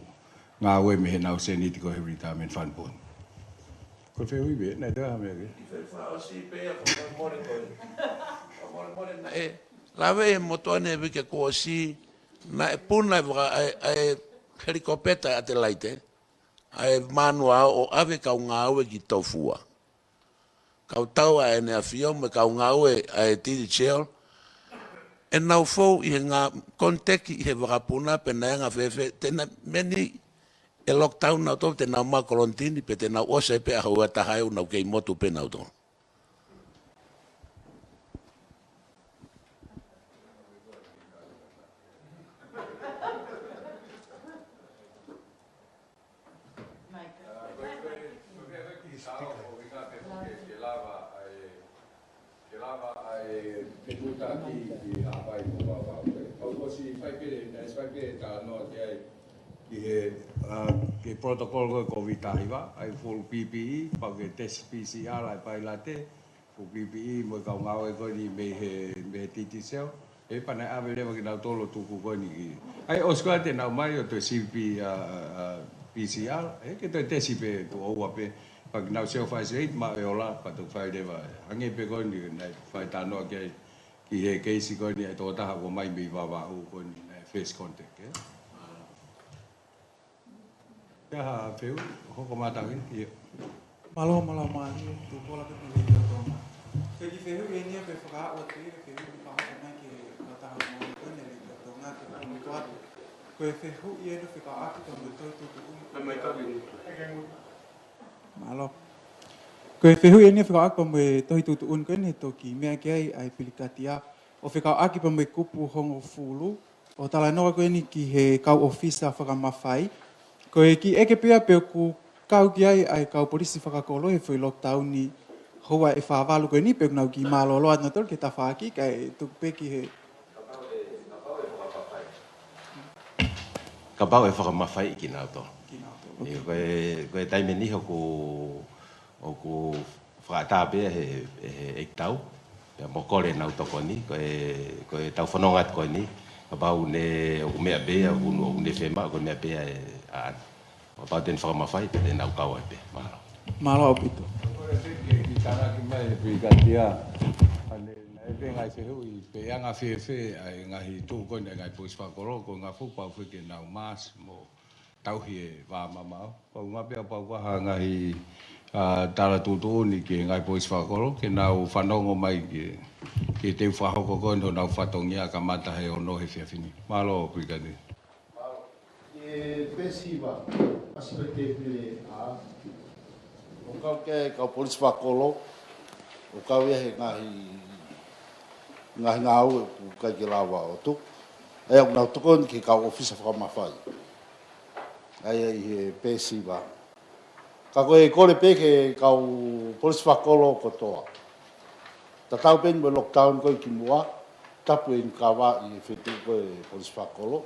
ngāue mei heʻenau sēniti ko ē he retirement fund pool. Ko e fehuʻi pē, naʻe toe ʻi ai ha meʻa kehe? Naʻe lave e motuʻa ni e uike kuo ʻosi, naʻe puna e vaka-, ʻa e, ʻa e helikopeta ʻa e Adelaide, ʻa e Manuao ʻo ʻave kau ngāue ki Tofua. Kau tau ʻa ʻEne ʻAfio mo e kau ngāue ʻa e Digicel, ʻenau fou ʻi he ngaahi koniteki ʻi he vakapuna pe naʻe anga fēfē, te nau meni ʻe lockdown nautolu, te nau maʻu kolonitini, pe te nau ʻosi pē ʻaho ua taha ʻoku nau kei motu pē nautolu. Ke lava ʻa e, ke lava ʻa e fetuʻutaki ki Haʻapai mo Vavaʻu. ʻOku ʻosi fai pē, naʻe fai pē talanoa ki ai ki he, ʻa, ki he protocol ko ē COVID taha hiva, ʻa e full P P E, pau ke test P C R ʻa e pailate, full P P E mo e kau ngāue ko eni mei he, mei he Digicel. ʻE pea naʻe ʻave leva kinautolu ʻo tuku ko eni ki. ʻA ia ʻosi ko ē te nau mai ʻo toe sivi, ʻa, ʻa, ʻa, P C R, ʻe ke toe tesi pē tuʻo ua pē, pea ke nau self isolate maʻu e ola, pea toki fai leva. Hangē pē ko eni naʻe fai talanoa ki ai ki he keisi ko eni ʻa e tokotaha kuo mai mei Vavaʻu ko eni naʻe first contact, ē? Ia ha fehuʻi, hoko mai Tavini, ʻio. Mālō, mālō, mālō, Tupola pē mo e Letiō Tonga. Ko e kiʻi fehuʻi eni ia pea fakaaʻu atu ia, fehuʻi pē ʻoku hoko mai ki he kautaha mo e ko eni Letiō Tonga ke pulu ko atu. Ko e fehuʻi eni fekauʻaki pea mo e tohi tuʻutuʻuni. Mai, mai, Tavini. Mālō. Ko e fehuʻi eni fekauʻaki pea mo e tohi tuʻutuʻuni ko eni toki meʻa ki ai ʻa e Pilikatia. ʻO fekauʻaki pea mo e kupu hongofulu. ʻO talanoa ko eni ki he kau ʻōfisa fakamafai. Ko e kiʻi ʻeke pē ia pe ʻoku kau ki ai ʻa e kau polisi fakakolo he foʻi lockdown ni houa ʻe fā valu ko eni, pea ʻoku nau kiʻi mālōlō atu nautolu ki he tafaʻaki, kae tuku pē ki he Kapau ʻe fakamafaiʻi kinautolu. Kinautolu. ʻIo, ko e, ko e taimi ni ʻoku, ʻoku fakaʻatā pē he, he ʻEiki Tau, pea mo kole ʻenau tokoni, ko e, ko ʻetau fononga atu ko eni, kapau ne, ʻoku meʻa pē, ʻoku, ʻoku ne fiemaʻu, ko e meʻa pē ʻe ʻaʻana. Kapau te ne fakamafai, pea te nau kau ai pē. Mālō. Mālō ʻaupito. Ko e feke ki tānaki mai e Pirikātia, ʻa ē naʻe pē ngaahi fehuʻi pe anga fēfē ʻa e ngaahi tuʻu ko eni ʻa e ngaahi polisi fakakolo, ko e ngaahi fuʻu pau fē ke nau mask mo tauhi e vā mamaʻo. Pau ngā pea pau ha ngaahi, ā, tala tuʻutuʻuni ki he ngaahi polisi fakakolo, ke nau fanongo mai ki he, ki he teu fakahoko ko eni honau fatongia kamata he ono he efiafi ni. Mālō, Pirikātia. ʻE Pesiva, Pasifiki Tēpile, ʻa, ʻoku kau ki ai e kau polisi fakakolo, ʻoku kau ia he ngaahi, ngaahi ngāue ʻoku ʻikai ke lava ʻo tuku. ʻA ia ʻoku nau tokoni ki he kau ʻōfisa fakamafai. ʻA ia ʻi he Pesiva. Ka ko e kole pē ki he kau polisi fakakolo kotoa. Tatau pē eni mo e lockdown ko ē kimuʻa, tapu e inikava ʻi he feituʻu ko ē polisi fakakolo.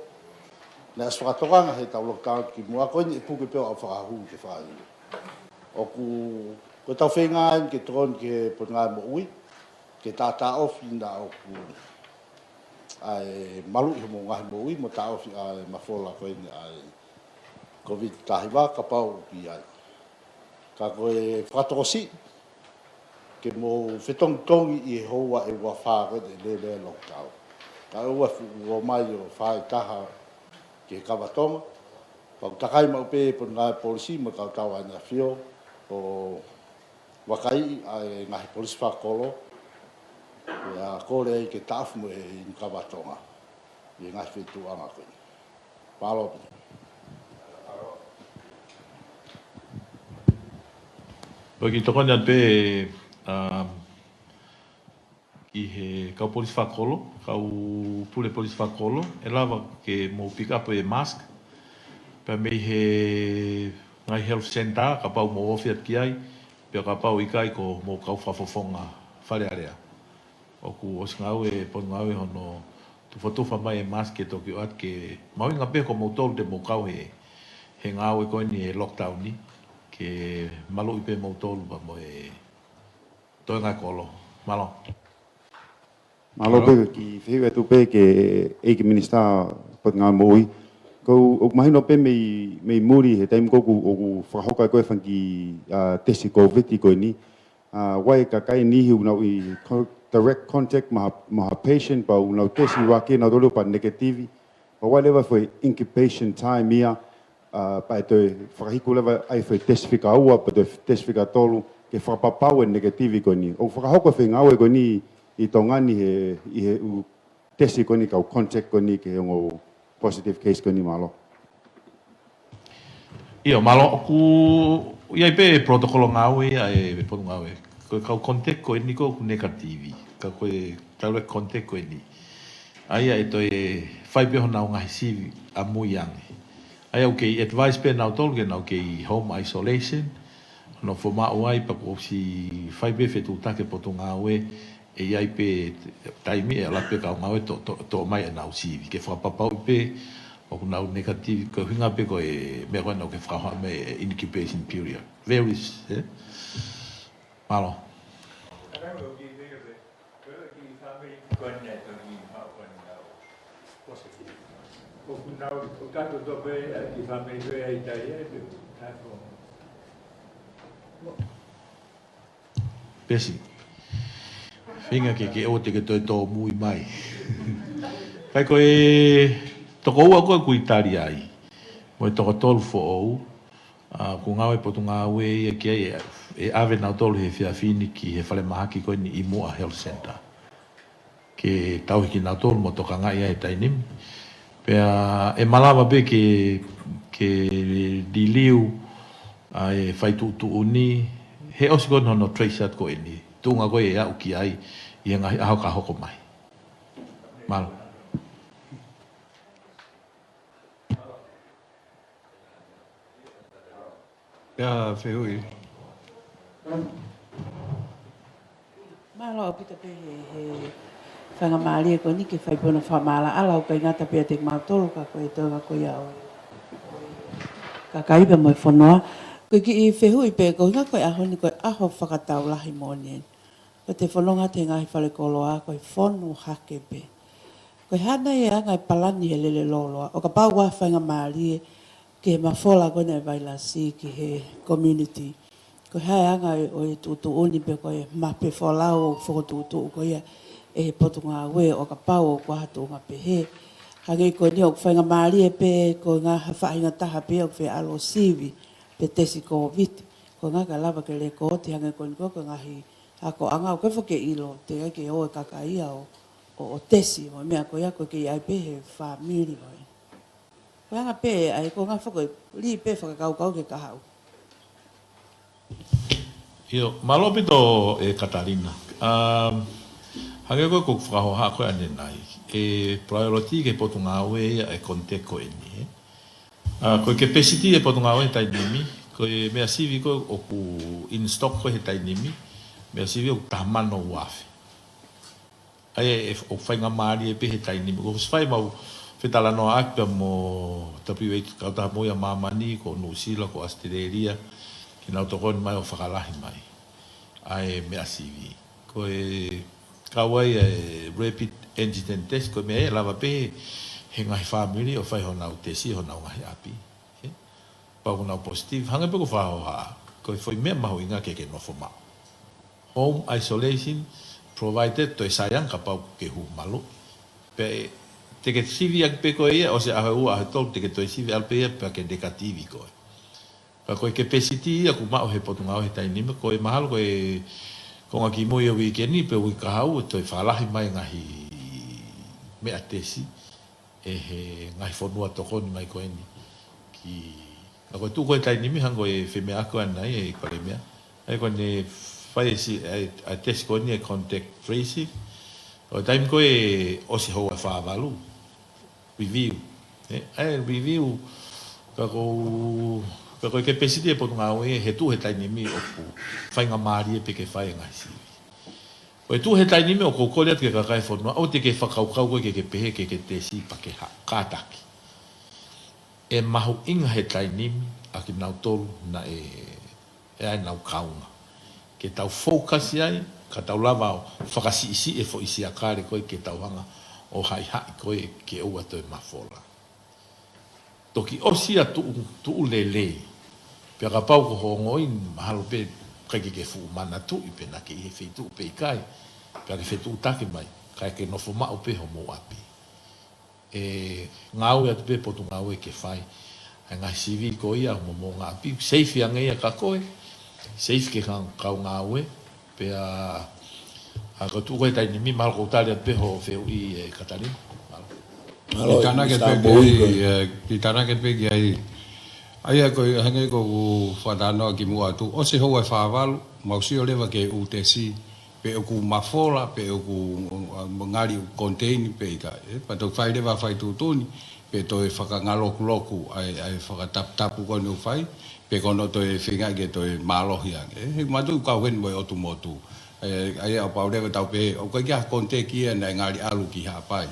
Naʻe ʻosi fakatokanga heʻetau lockdown kimuʻa, ko eni ʻe puke pē ʻo fakahū ke fai. ʻOku, ko ʻetau feinga eni ke tokoni ki he Potungāue Moʻui, ke taʻataʻofi naʻa ʻoku ʻa e maluʻi hoʻomou ngaahi moʻui mo taʻofi ʻa e mafola ko eni ʻa e Covid taha hiva kapau ʻoku ʻi ai. Ka ko e fakatokosiʻi, ke mou fetongitongi ʻi he houa ʻe ua fā ko ē ʻe lele ai e lockdown. Ka ʻoua ʻe fuʻu ō mai ʻo fai taha ki he kava Tonga. Pea ʻoku takai maʻu pē Potungāue Polisi mo e kau tau ʻa ʻEne ʻAfio ʻo vakaiʻi ʻa e ngaahi polisi fakakolo, pea kole ai ke taʻofi mo e inikava Tonga ʻi he ngaahi feituʻuʻanga ko eni. Mālō. Pea kiʻi tokoni atu pē, um, ki he kau polisi fakakolo, kau pule polisi fakakolo, ʻe lava ke mou pick up e mask, pea mei he ngaahi health center, kapau mou ofi atu ki ai, pea kapau ʻikai ko hoʻomou kau fakafofonga Fale Alea. ʻOku ʻosi ngāue e Potungāue hono tufatufa mai e mask ke toki ʻoatu ke mahuʻinga pē ko moutolu te mou kau he, he ngāue ko eni he lockdown ni, ke maluʻi pē moutolu pea mo e toenga e kolo. Mālō. Mālō. Mālō pē, kiʻi fehuʻi atu pē ki he ʻEiki Minisitā Potungāue Moʻui. Ko, ʻoku mahino pē mei, mei muli he taimi ko ē ʻoku, ʻoku fakahoko ai ko ē e fanga kiʻi, ā, tesi Covid ko eni. Ā, ʻoku ʻi ai e kakai ʻe niʻihi ʻoku nau ʻi co-, direct contact mo ha, mo ha patient pea ʻoku nau tesi ʻaki nautolu pea negative. Pea ʻoku ʻi ai leva e foʻi incubation time ia, ā, pea ʻe toe fakahiku leva ai e foʻi tesi fika ua, pea toe tesi fika tolu, ke fakapapauʻi e negative ko eni. ʻOku fakahoko e foʻi ngāue ko eni ʻi Tonga ni he, ʻi he ʻū tesi ko eni kau contact ko eni ki he ongo positive case ko eni, mālō. ʻIo, mālō, ʻoku ʻi ai pē protocol ngāue ʻa e Potungāue. Ko e kau contact ko eni ko ē ʻoku negative, ka ko e direct contact ko eni, ʻa ia ʻe toe fai pē honau ngaahi sivi ʻamui ange. ʻA ia ʻoku kei advise pē nautolu ke nau kei home isolation, hono fomaʻu ai pea kuo ʻosi fai pē fetuʻutaki e Potungāue, ʻe ʻi ai pē taimi ʻe ala pē kau ngāue to, to, toʻo mai ʻenau sivi. Ke fakapapauʻi pē ʻoku nau negative, ko e ʻuhinga pē ko e meʻa ko ē naʻa ke fakahā mai e incubation period. Varies, ē? Mālō. ʻOku nau, ʻoku tato to pē, ʻa e kiʻi fāmili ko ē ʻi Talia, ʻe, tato. Pesi. Feinga ke, ke ʻoua te ke toe tōmui mai. Kae ko e toko ua ko ē ʻoku ʻi Talia ai, mo e toko tolu foʻou, ā, ʻoku ngāue e Potungāue ia ki ai ʻe, ʻe ʻave nautolu he efiafi ni ki he falemahaki ko eni ʻi Muʻa Health Center ke tauhi kinautolu mo tokangaʻi ai he taimi ni. Pea ʻe malava pē ke, ke liliu ʻa e fai tuʻutuʻuni he ʻosi ko eni hono trace atu ko eni, tuʻunga ko ē ʻe aʻu ki ai ʻi he ngaahi ʻaho ka hoko mai. Mālō. Pea fehuʻi. Mālō ʻaupito pē he, he faingamālie ko eni ke fai pē hono fakamaʻalaʻala, ʻoku ʻikai ngata pē ʻiate kimautolu ka ko e toenga ko ia ʻo e kakai pea mo e fonua. Ko e kiʻi fehuʻi pē, ko e ʻuhinga ko e ʻaho ni ko e ʻaho fakatau lahi moʻoni eni. Ko ʻete fononga ʻi he ngaahi falekoloa, ko e fonu hake pē. Ko e hā nai e anga e palani he lele lōloa, ʻo kapau ʻoku ʻi ai ha faingamālie ke mafola ko eni e vailasi ki he community. Ko e hā e anga ʻo e tuʻutuʻuni pe ko e mape folau ʻoku fokotuʻutuʻu ko ia ʻe he Potungāue ʻo kapau ʻoku ʻi ai ha tuʻunga pehē. Hangē ko eni ʻoku faingamālie pē ko e ngaahi faʻahinga taha pē ʻoku fie ʻalu ʻo sivi pe tesi Kōviti. Ko e ʻuhinga kae lava ke lēkooti hangē ko eni ko e ngaahi akoʻanga ʻoku ʻikai foki ke ʻilo, teʻeki ai ke ō e kakai ia ʻo, ʻo, ʻo tesi, ʻo meʻa ko ia ʻoku kei ʻi ai pē he fāmili ʻo e. Ko e anga pē, ʻa e ko e ʻuhinga foki, lī pē fakakaukau ke kahaʻu. ʻIo, mālō ʻaupito ʻe Katalina. Um, hangē ko e, ko e fakahoha ko ē ʻanenai. ʻE priority ki he Potungāue ia e contact ko eni, ē. ʻA, ko e capacity e Potungāue he taimi ni, ko e meʻa sivi ko ē ʻoku in stock ko ē he taimi ni, meʻa sivi ʻoku taha mano ua afe. ʻA ia ʻe, ʻoku faingamālie pē he taimi ni. ʻOku ʻosi fai mau fetalanoaʻaki pea mo W H, Kautaha Moʻui ʻa Māmani, ko Nuʻusila, ko ʻAositelēlia, ke nau tokoni mai ʻo fakalahi mai ʻa e meʻa sivi. Ko e kau ai e rapid antigen test, ko e meʻa ia ʻe lava pē he ngaahi fāmili ʻo fai honau tesi honau ngaahi ʻapi. Ē? Kapau ʻoku nau positive, hangē pē ko e fakahoha, ko e foʻi meʻa mahuʻinga ke ke nofo maʻu. Home isolation, provided toe sai ange kapau ʻoku ke hū malu. Pea te ke sivi ʻaki pē koe ia, ʻosi ʻaho ua, ʻaho tolu, te ke toe sivi ʻalu pē ia, pea ke negative koe. Ka ko e capacity ia ʻoku maʻu he Potungāue he taimi ni, ko e mahalo ko e konga kimui ʻo e uike ni, pe uike kahaʻu, ʻe toe fakalahi mai ngaahi meʻa tesi ʻe he ngaahi fonua tokoni mai ko eni. Ki, ka ko e tuʻu ko ē taimi ni hangē ko e femeʻa ko ē ʻanenai ʻe Palēmia. ʻA ia ko ʻene fai e si-, ʻa e, ʻa e tesi ko eni e contact tracing. ʻO taimi ko ē ʻosi houa ʻe fā valu. Review. Ē, ʻa e review, ka ko, ka ko e capacity e Potungāue he tuʻu he taimi ni ʻoku faingamālie pē ke fai e ngaahi sivi. Ko e tuʻu he taimi ni ʻoku ou kole atu ki he kakai e fonua, ʻoua te ke fakakaukau koe ke ke pehē ke ke tesi pea ke haʻu, kātaki. ʻE mahuʻinga he taimi ni ʻa kinautolu naʻe, ʻe ʻi ai ʻenau kaunga. Ke tau focus ai, ka tau lava ʻo fakasiʻisiʻi e foʻi siakale ko ē ke tau hanga ʻo haʻihaʻi ko ē ke ʻoua toe mafola. Toki ʻosi ia tuʻu, tuʻu lelei. Pea kapau ko hoʻo ongoʻi mahalo pē ʻikai ke ke fuʻu manatuʻi pe naʻa ke ʻi he feituʻu pe ʻikai. Pea ke fetuʻutaki mai, kae ke nofo maʻu pē homou ʻapi. ʻE ngāue atu pē Potungāue ke fai ʻa e ngaahi sivi ko ia homou ngaahi ʻapi. Safe ange ia kia koe, safe ki he kau, kau ngāue. Pea, ʻa, ko e tuʻu ko ē taimi ni, mahalo ʻoku ou tali atu pē hoʻo fehuʻi ʻe Katalina. Mālō. Mālō, Kiʻi tānaki Minisitā pē ki ai, Moʻui ko ē. ʻE, kiʻi tānaki pē ki ai. ʻA ia ko e hangē ko ʻeku fakatalanoa kimuʻa atu, ʻosi houa ʻe fā valu, mau sio leva ki he ʻū tesi, pe ʻoku mafola, pe ʻoku, ʻa, ngali ʻoku contain, pe ʻikai. Ē, pea toki fai leva fai tuʻutuʻuni, pe toe fakangalokuloku ʻa e, ʻa e fakataputapu ko eni ʻoku fai, pe ko hono toe feinga ke toe mālohi ange. Ē, he mātuʻaki kau heni mo e ʻotu motu. Ē, ʻa ia ʻo pau leva tau pehē, ʻoku ʻikai ke ʻi ai ha contact ia naʻe ngali ʻalu ki Haʻapai.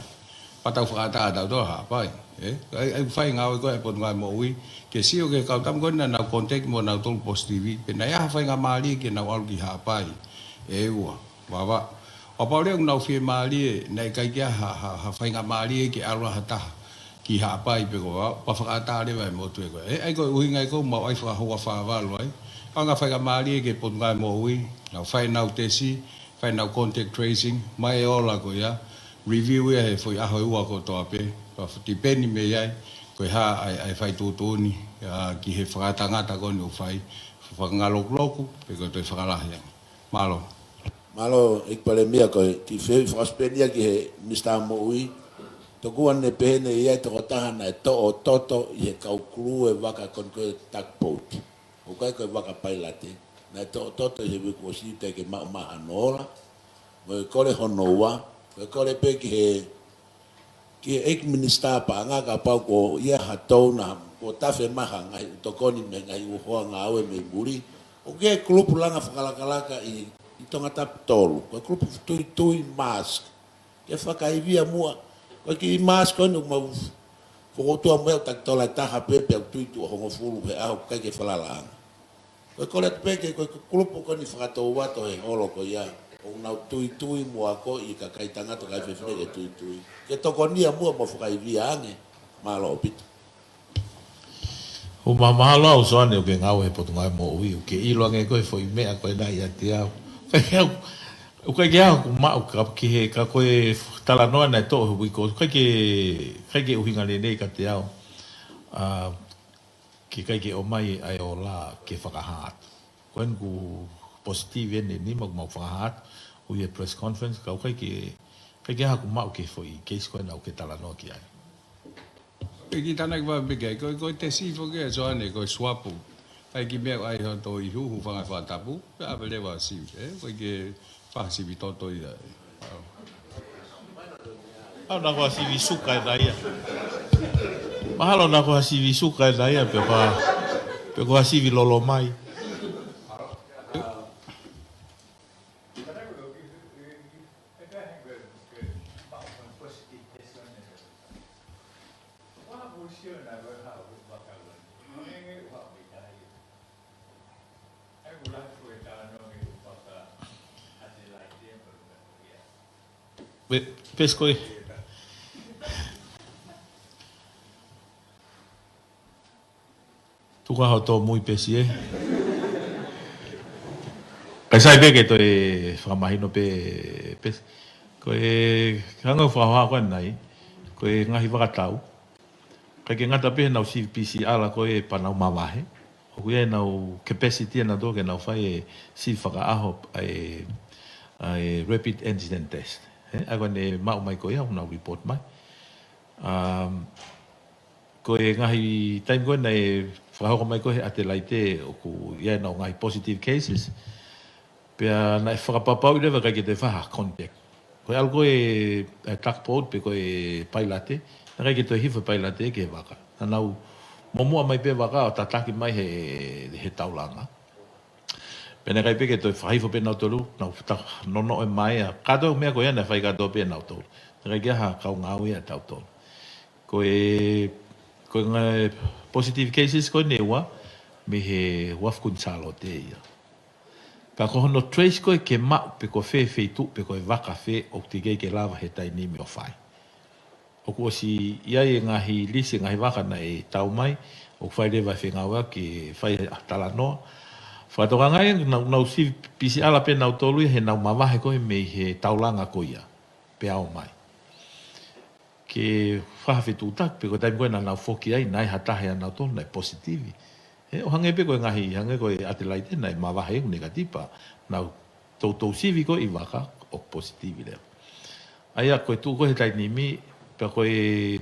Pea tau fakaʻatā tautolu Haʻapai. Ē, ʻa ia, ʻa ia fai ngāue ko ē ʻa e Potungāue Moʻui, ke sio ki he kau tama ko ē naʻa nau contact mo nautolu positive, pe naʻe ʻi ai ha faingamālie ke nau ʻalu ki Haʻapai. ʻE ua, Vavaʻu. ʻO pau leva ʻoku nau fiemālie, naʻe ʻikai ke ʻi ai ha, ha, ha faingamālie ke ʻalu ha taha ki Haʻapai pe ko Vavaʻu, pea fakaʻatā leva e motu ē ko ē. Ē, ʻa ia ko e ʻuhinga ia ʻoku mau ʻai fakahoua fā valu ai. ʻA e ngaahi faingamālie ki he Potungāue Moʻui, nau fai ʻenau tesi, fai ʻenau contact tracing, mai e ola ko ia, review ia he foʻi ʻaho ʻe ua kotoa pē, pea tipeni mei ai, ko e hā ʻa e, ʻa e fai tuʻutuʻuni, ʻa, ki he fakatangata ko eni ʻoku fai, fakangalokuloku, pe ko e toe fakalahi ange. Mālō. Mālō, ʻEiki Palēmia, ko e kiʻi fehuʻi fakasipeni ia ki he Minisitā Moʻui. Tokua naʻe pehē naʻe ʻi ai e tokotaha naʻe toʻo toto ʻi he kau kulū e vaka ko eni ko e tugboat. ʻOku ʻikai ko e vaka pailate. Naʻe toʻo toto ʻi he uike kuo ʻosi teʻeki ke maʻu mai hano ola. Mo e kole hono ua. Mo e kole pē ki he ki he ʻEiki Minisitā Paʻanga kapau ko ia ha tau na, kuo tafe mai ha ngaahi ʻū tokoni mei he ngaahi ʻū hoa ngāue mei muli. ʻOku ʻi ai e kulupu langa fakalakalaka ʻi, ʻi Tongatapu tolu. Ko e kulupu tuitui mask. Ke fakaivia muʻa. Ko e kiʻi mask ko eni ʻoku mau fokotuʻu mo e taki tola ʻe taha pē pea tuitui ʻo hongofulu he ʻaho ʻikai ke falalaʻanga. Ko e kole atu pē ke ko e kulupu ko eni fakatouʻosi he holo ko ia. ʻOku nau tuitui muʻa ko e kakai tangata kakai fefine ke tuitui. Ke tokonia muʻa mo fakaivia ange. Mālō ʻaupito. ʻOku mahalo au Soane ʻoku ke ngāue he Potungāue Moʻui, ʻoku ke ʻilo ange ko e foʻi meʻa ko ena ʻiate au. ʻIkai ke au, ʻoku ʻikai ke au ʻoku maʻu ka ki he ka ko e talanoa naʻe toʻo he uike, ʻoku ʻikai ke, ʻikai ke ʻuhinga lelei kiate au. ʻA, ke ʻikai ke ʻomai ʻa e ola ke fakahā atu. Ko eni ʻoku positive eni nima ʻoku mau fakahā atu, ʻi he press conference, ka ʻoku ʻikai ke, ʻikai ke au ʻoku maʻu ki he foʻi case ko ena ʻoku ke talanoa ki ai. ʻE ki tānaki vā peke ai, ko, ko e tesi foki ʻe Soane, ko e swab. ʻIkai ke meʻa ai hoto ihu, hūfanga he fakatapu, pea ʻave leva sivi, ē? ʻIkai ke fai ha sivi toto ia. Au na ko ha sivi suka ena ia. Mahalo na ko ha sivi suka ena ia, pe ko ha, pe ko ha sivi lolo mai. Pe, pesi ko ē. Tuku ā hoto mui pesi ē. Kae sai pē ke toe fakamahino pē pesi. Ko e hanga ʻo fakahā ko ena ai. Ko e ngaahi vakatau. ʻIkai ke ngata pē he nau sivi P C R ko ē pea nau mavahe. ʻOku ʻi ai ʻenau capacity ʻanautolu ke nau fai e sivi fakaʻaho ʻa e, ʻa e rapid antigen test. Ē, ʻa ia ko ʻene maʻu mai ko ia, ʻoku nau report mai. Um, ko e ngaahi taimi ko ē naʻe fakahoko mai ko ē he Adelaide ʻoku ʻi ai ʻenau ngaahi positive cases. Pea naʻe fakapapauʻi leva ʻikai ke toe fai ha contact. Ko e ʻalu ko ē, e tugboat pe ko e pailate, naʻe ʻikai ke toe hifo e pailate ki he vaka. Naʻa nau muʻomuʻa mai pē vaka ʻo tataki mai he, he taulanga. Pea naʻe ʻikai pē ke toe fakahifo pē nautolu, nau ta-, nonoʻo mai ʻa, kātoa e meʻa ko ia naʻe fai kātoa pē nautolu. Naʻe ʻikai ke ʻi ai ha kau ngāue ʻatautolu. Ko e, ko e ngaahi positive cases ko eni ʻe ua, mei he uafu Kuini Sālote ia. Pea ko hono trace ko ē ke maʻu pe ko fē feituʻu pe ko e vaka fē ʻoku teʻeki ai ke lava he taimi ni ʻo fai. ʻOku ʻosi ʻi ai e ngaahi lisi e ngaahi vaka naʻe tau mai, ʻoku fai leva e fengāueʻaki ke fai ha talanoa. Fakatokangaʻi nau, nau sivi P C R pē nautolu ia he nau mavahe ko ē mei he taulanga ko ia, pea ō mai. Ke fai ha fetuʻutaki, pe ko e taimi ko ē naʻa nau foki ai, naʻe ʻi ai ha taha ʻia nautolu naʻe positive. Ē, ʻo hangē pē ko e ngaahi, hangē ko e Adelaide naʻe mavahe ʻoku negative pea nau toutou sivi ko ē ʻi vaka ʻoku positive leva. ʻA ia ko e tuʻu ko ē he taimi ni, pea ko e,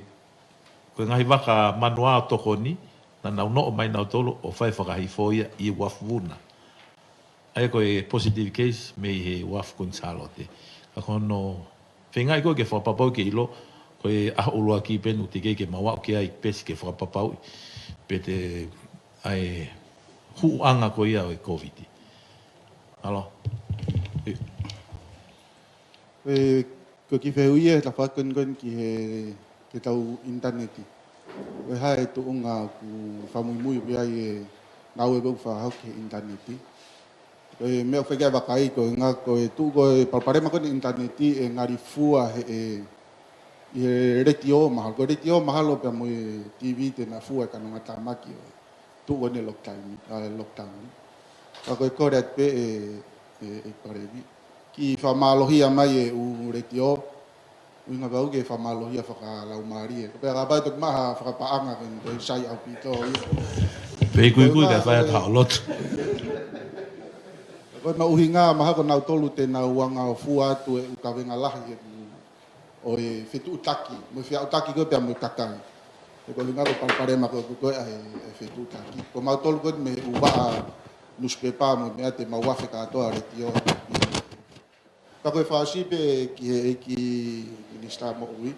ko e ngaahi vaka manuā ʻo tokoni, naʻa nau noʻo mai nautolu ʻo fai fakahifo ia ʻi uafu Vuna. ʻA ia ko e positive case mei he uafu Kuini Sālote. Ka ko hono feingaʻi ko ē ke fakapapauʻi ke ʻilo, ko e ʻaho ʻuluaki pē ʻoku teʻeki ke mau aʻu ki ai pesi ke fakapapauʻi pe te ʻai huʻuʻanga ko ia ʻo e COVID. Mālō. Ko e, ko e kiʻi fehuʻi ē, tafaʻaki ko eni ki he, ki heʻetau ʻinitaneti. Ko e hā e tuʻunga ʻoku fakamuimui ʻoku ʻi ai e ngāue ʻoku fakahoko ki he ʻinitaneti. Ko e meʻa ʻoku fai ki ai e vakai, ko e ngaahi, ko e tuʻu ko e palopalema ko eni ʻinitaneti ʻe ngali fua he, ʻe, ʻi he letiō mahalo. Ko e letiō mahalo pea mo e TV te na fua e kanongatāmaki ʻo tuʻu ʻene lockdown, ʻa, lockdown. Ka ko e kole atu pē ʻe, ʻe, ʻe Palevi. Kiʻi fakamālohia mai e ʻū letiō, ʻuhinga pau ke fakamālohia fakalaumālie. Ko e pea kapau ʻe toki maʻu ha fakapaʻanga ko eni, ko e sai ʻaupito ia. Pea ikuikui ka fai atu ha ʻoloto. Ko e maʻu ʻuhinga mahalo ko nautolu te nau hanga ʻo fua atu e ʻū kavenga lahi he ʻo e fetuʻutaki, mo e feʻautaki ko ē pea mo e kakai. He ko e ʻuhinga ko e palopalema ko ē ko ē ʻa e, e fetuʻutaki. Ko mautolu ko ē mei he ʻū vaʻa nusipepa mo e meʻa te mau afe kātoa letiō. Ka ko e fasi pē ki he ʻEiki Minisitā Moʻui.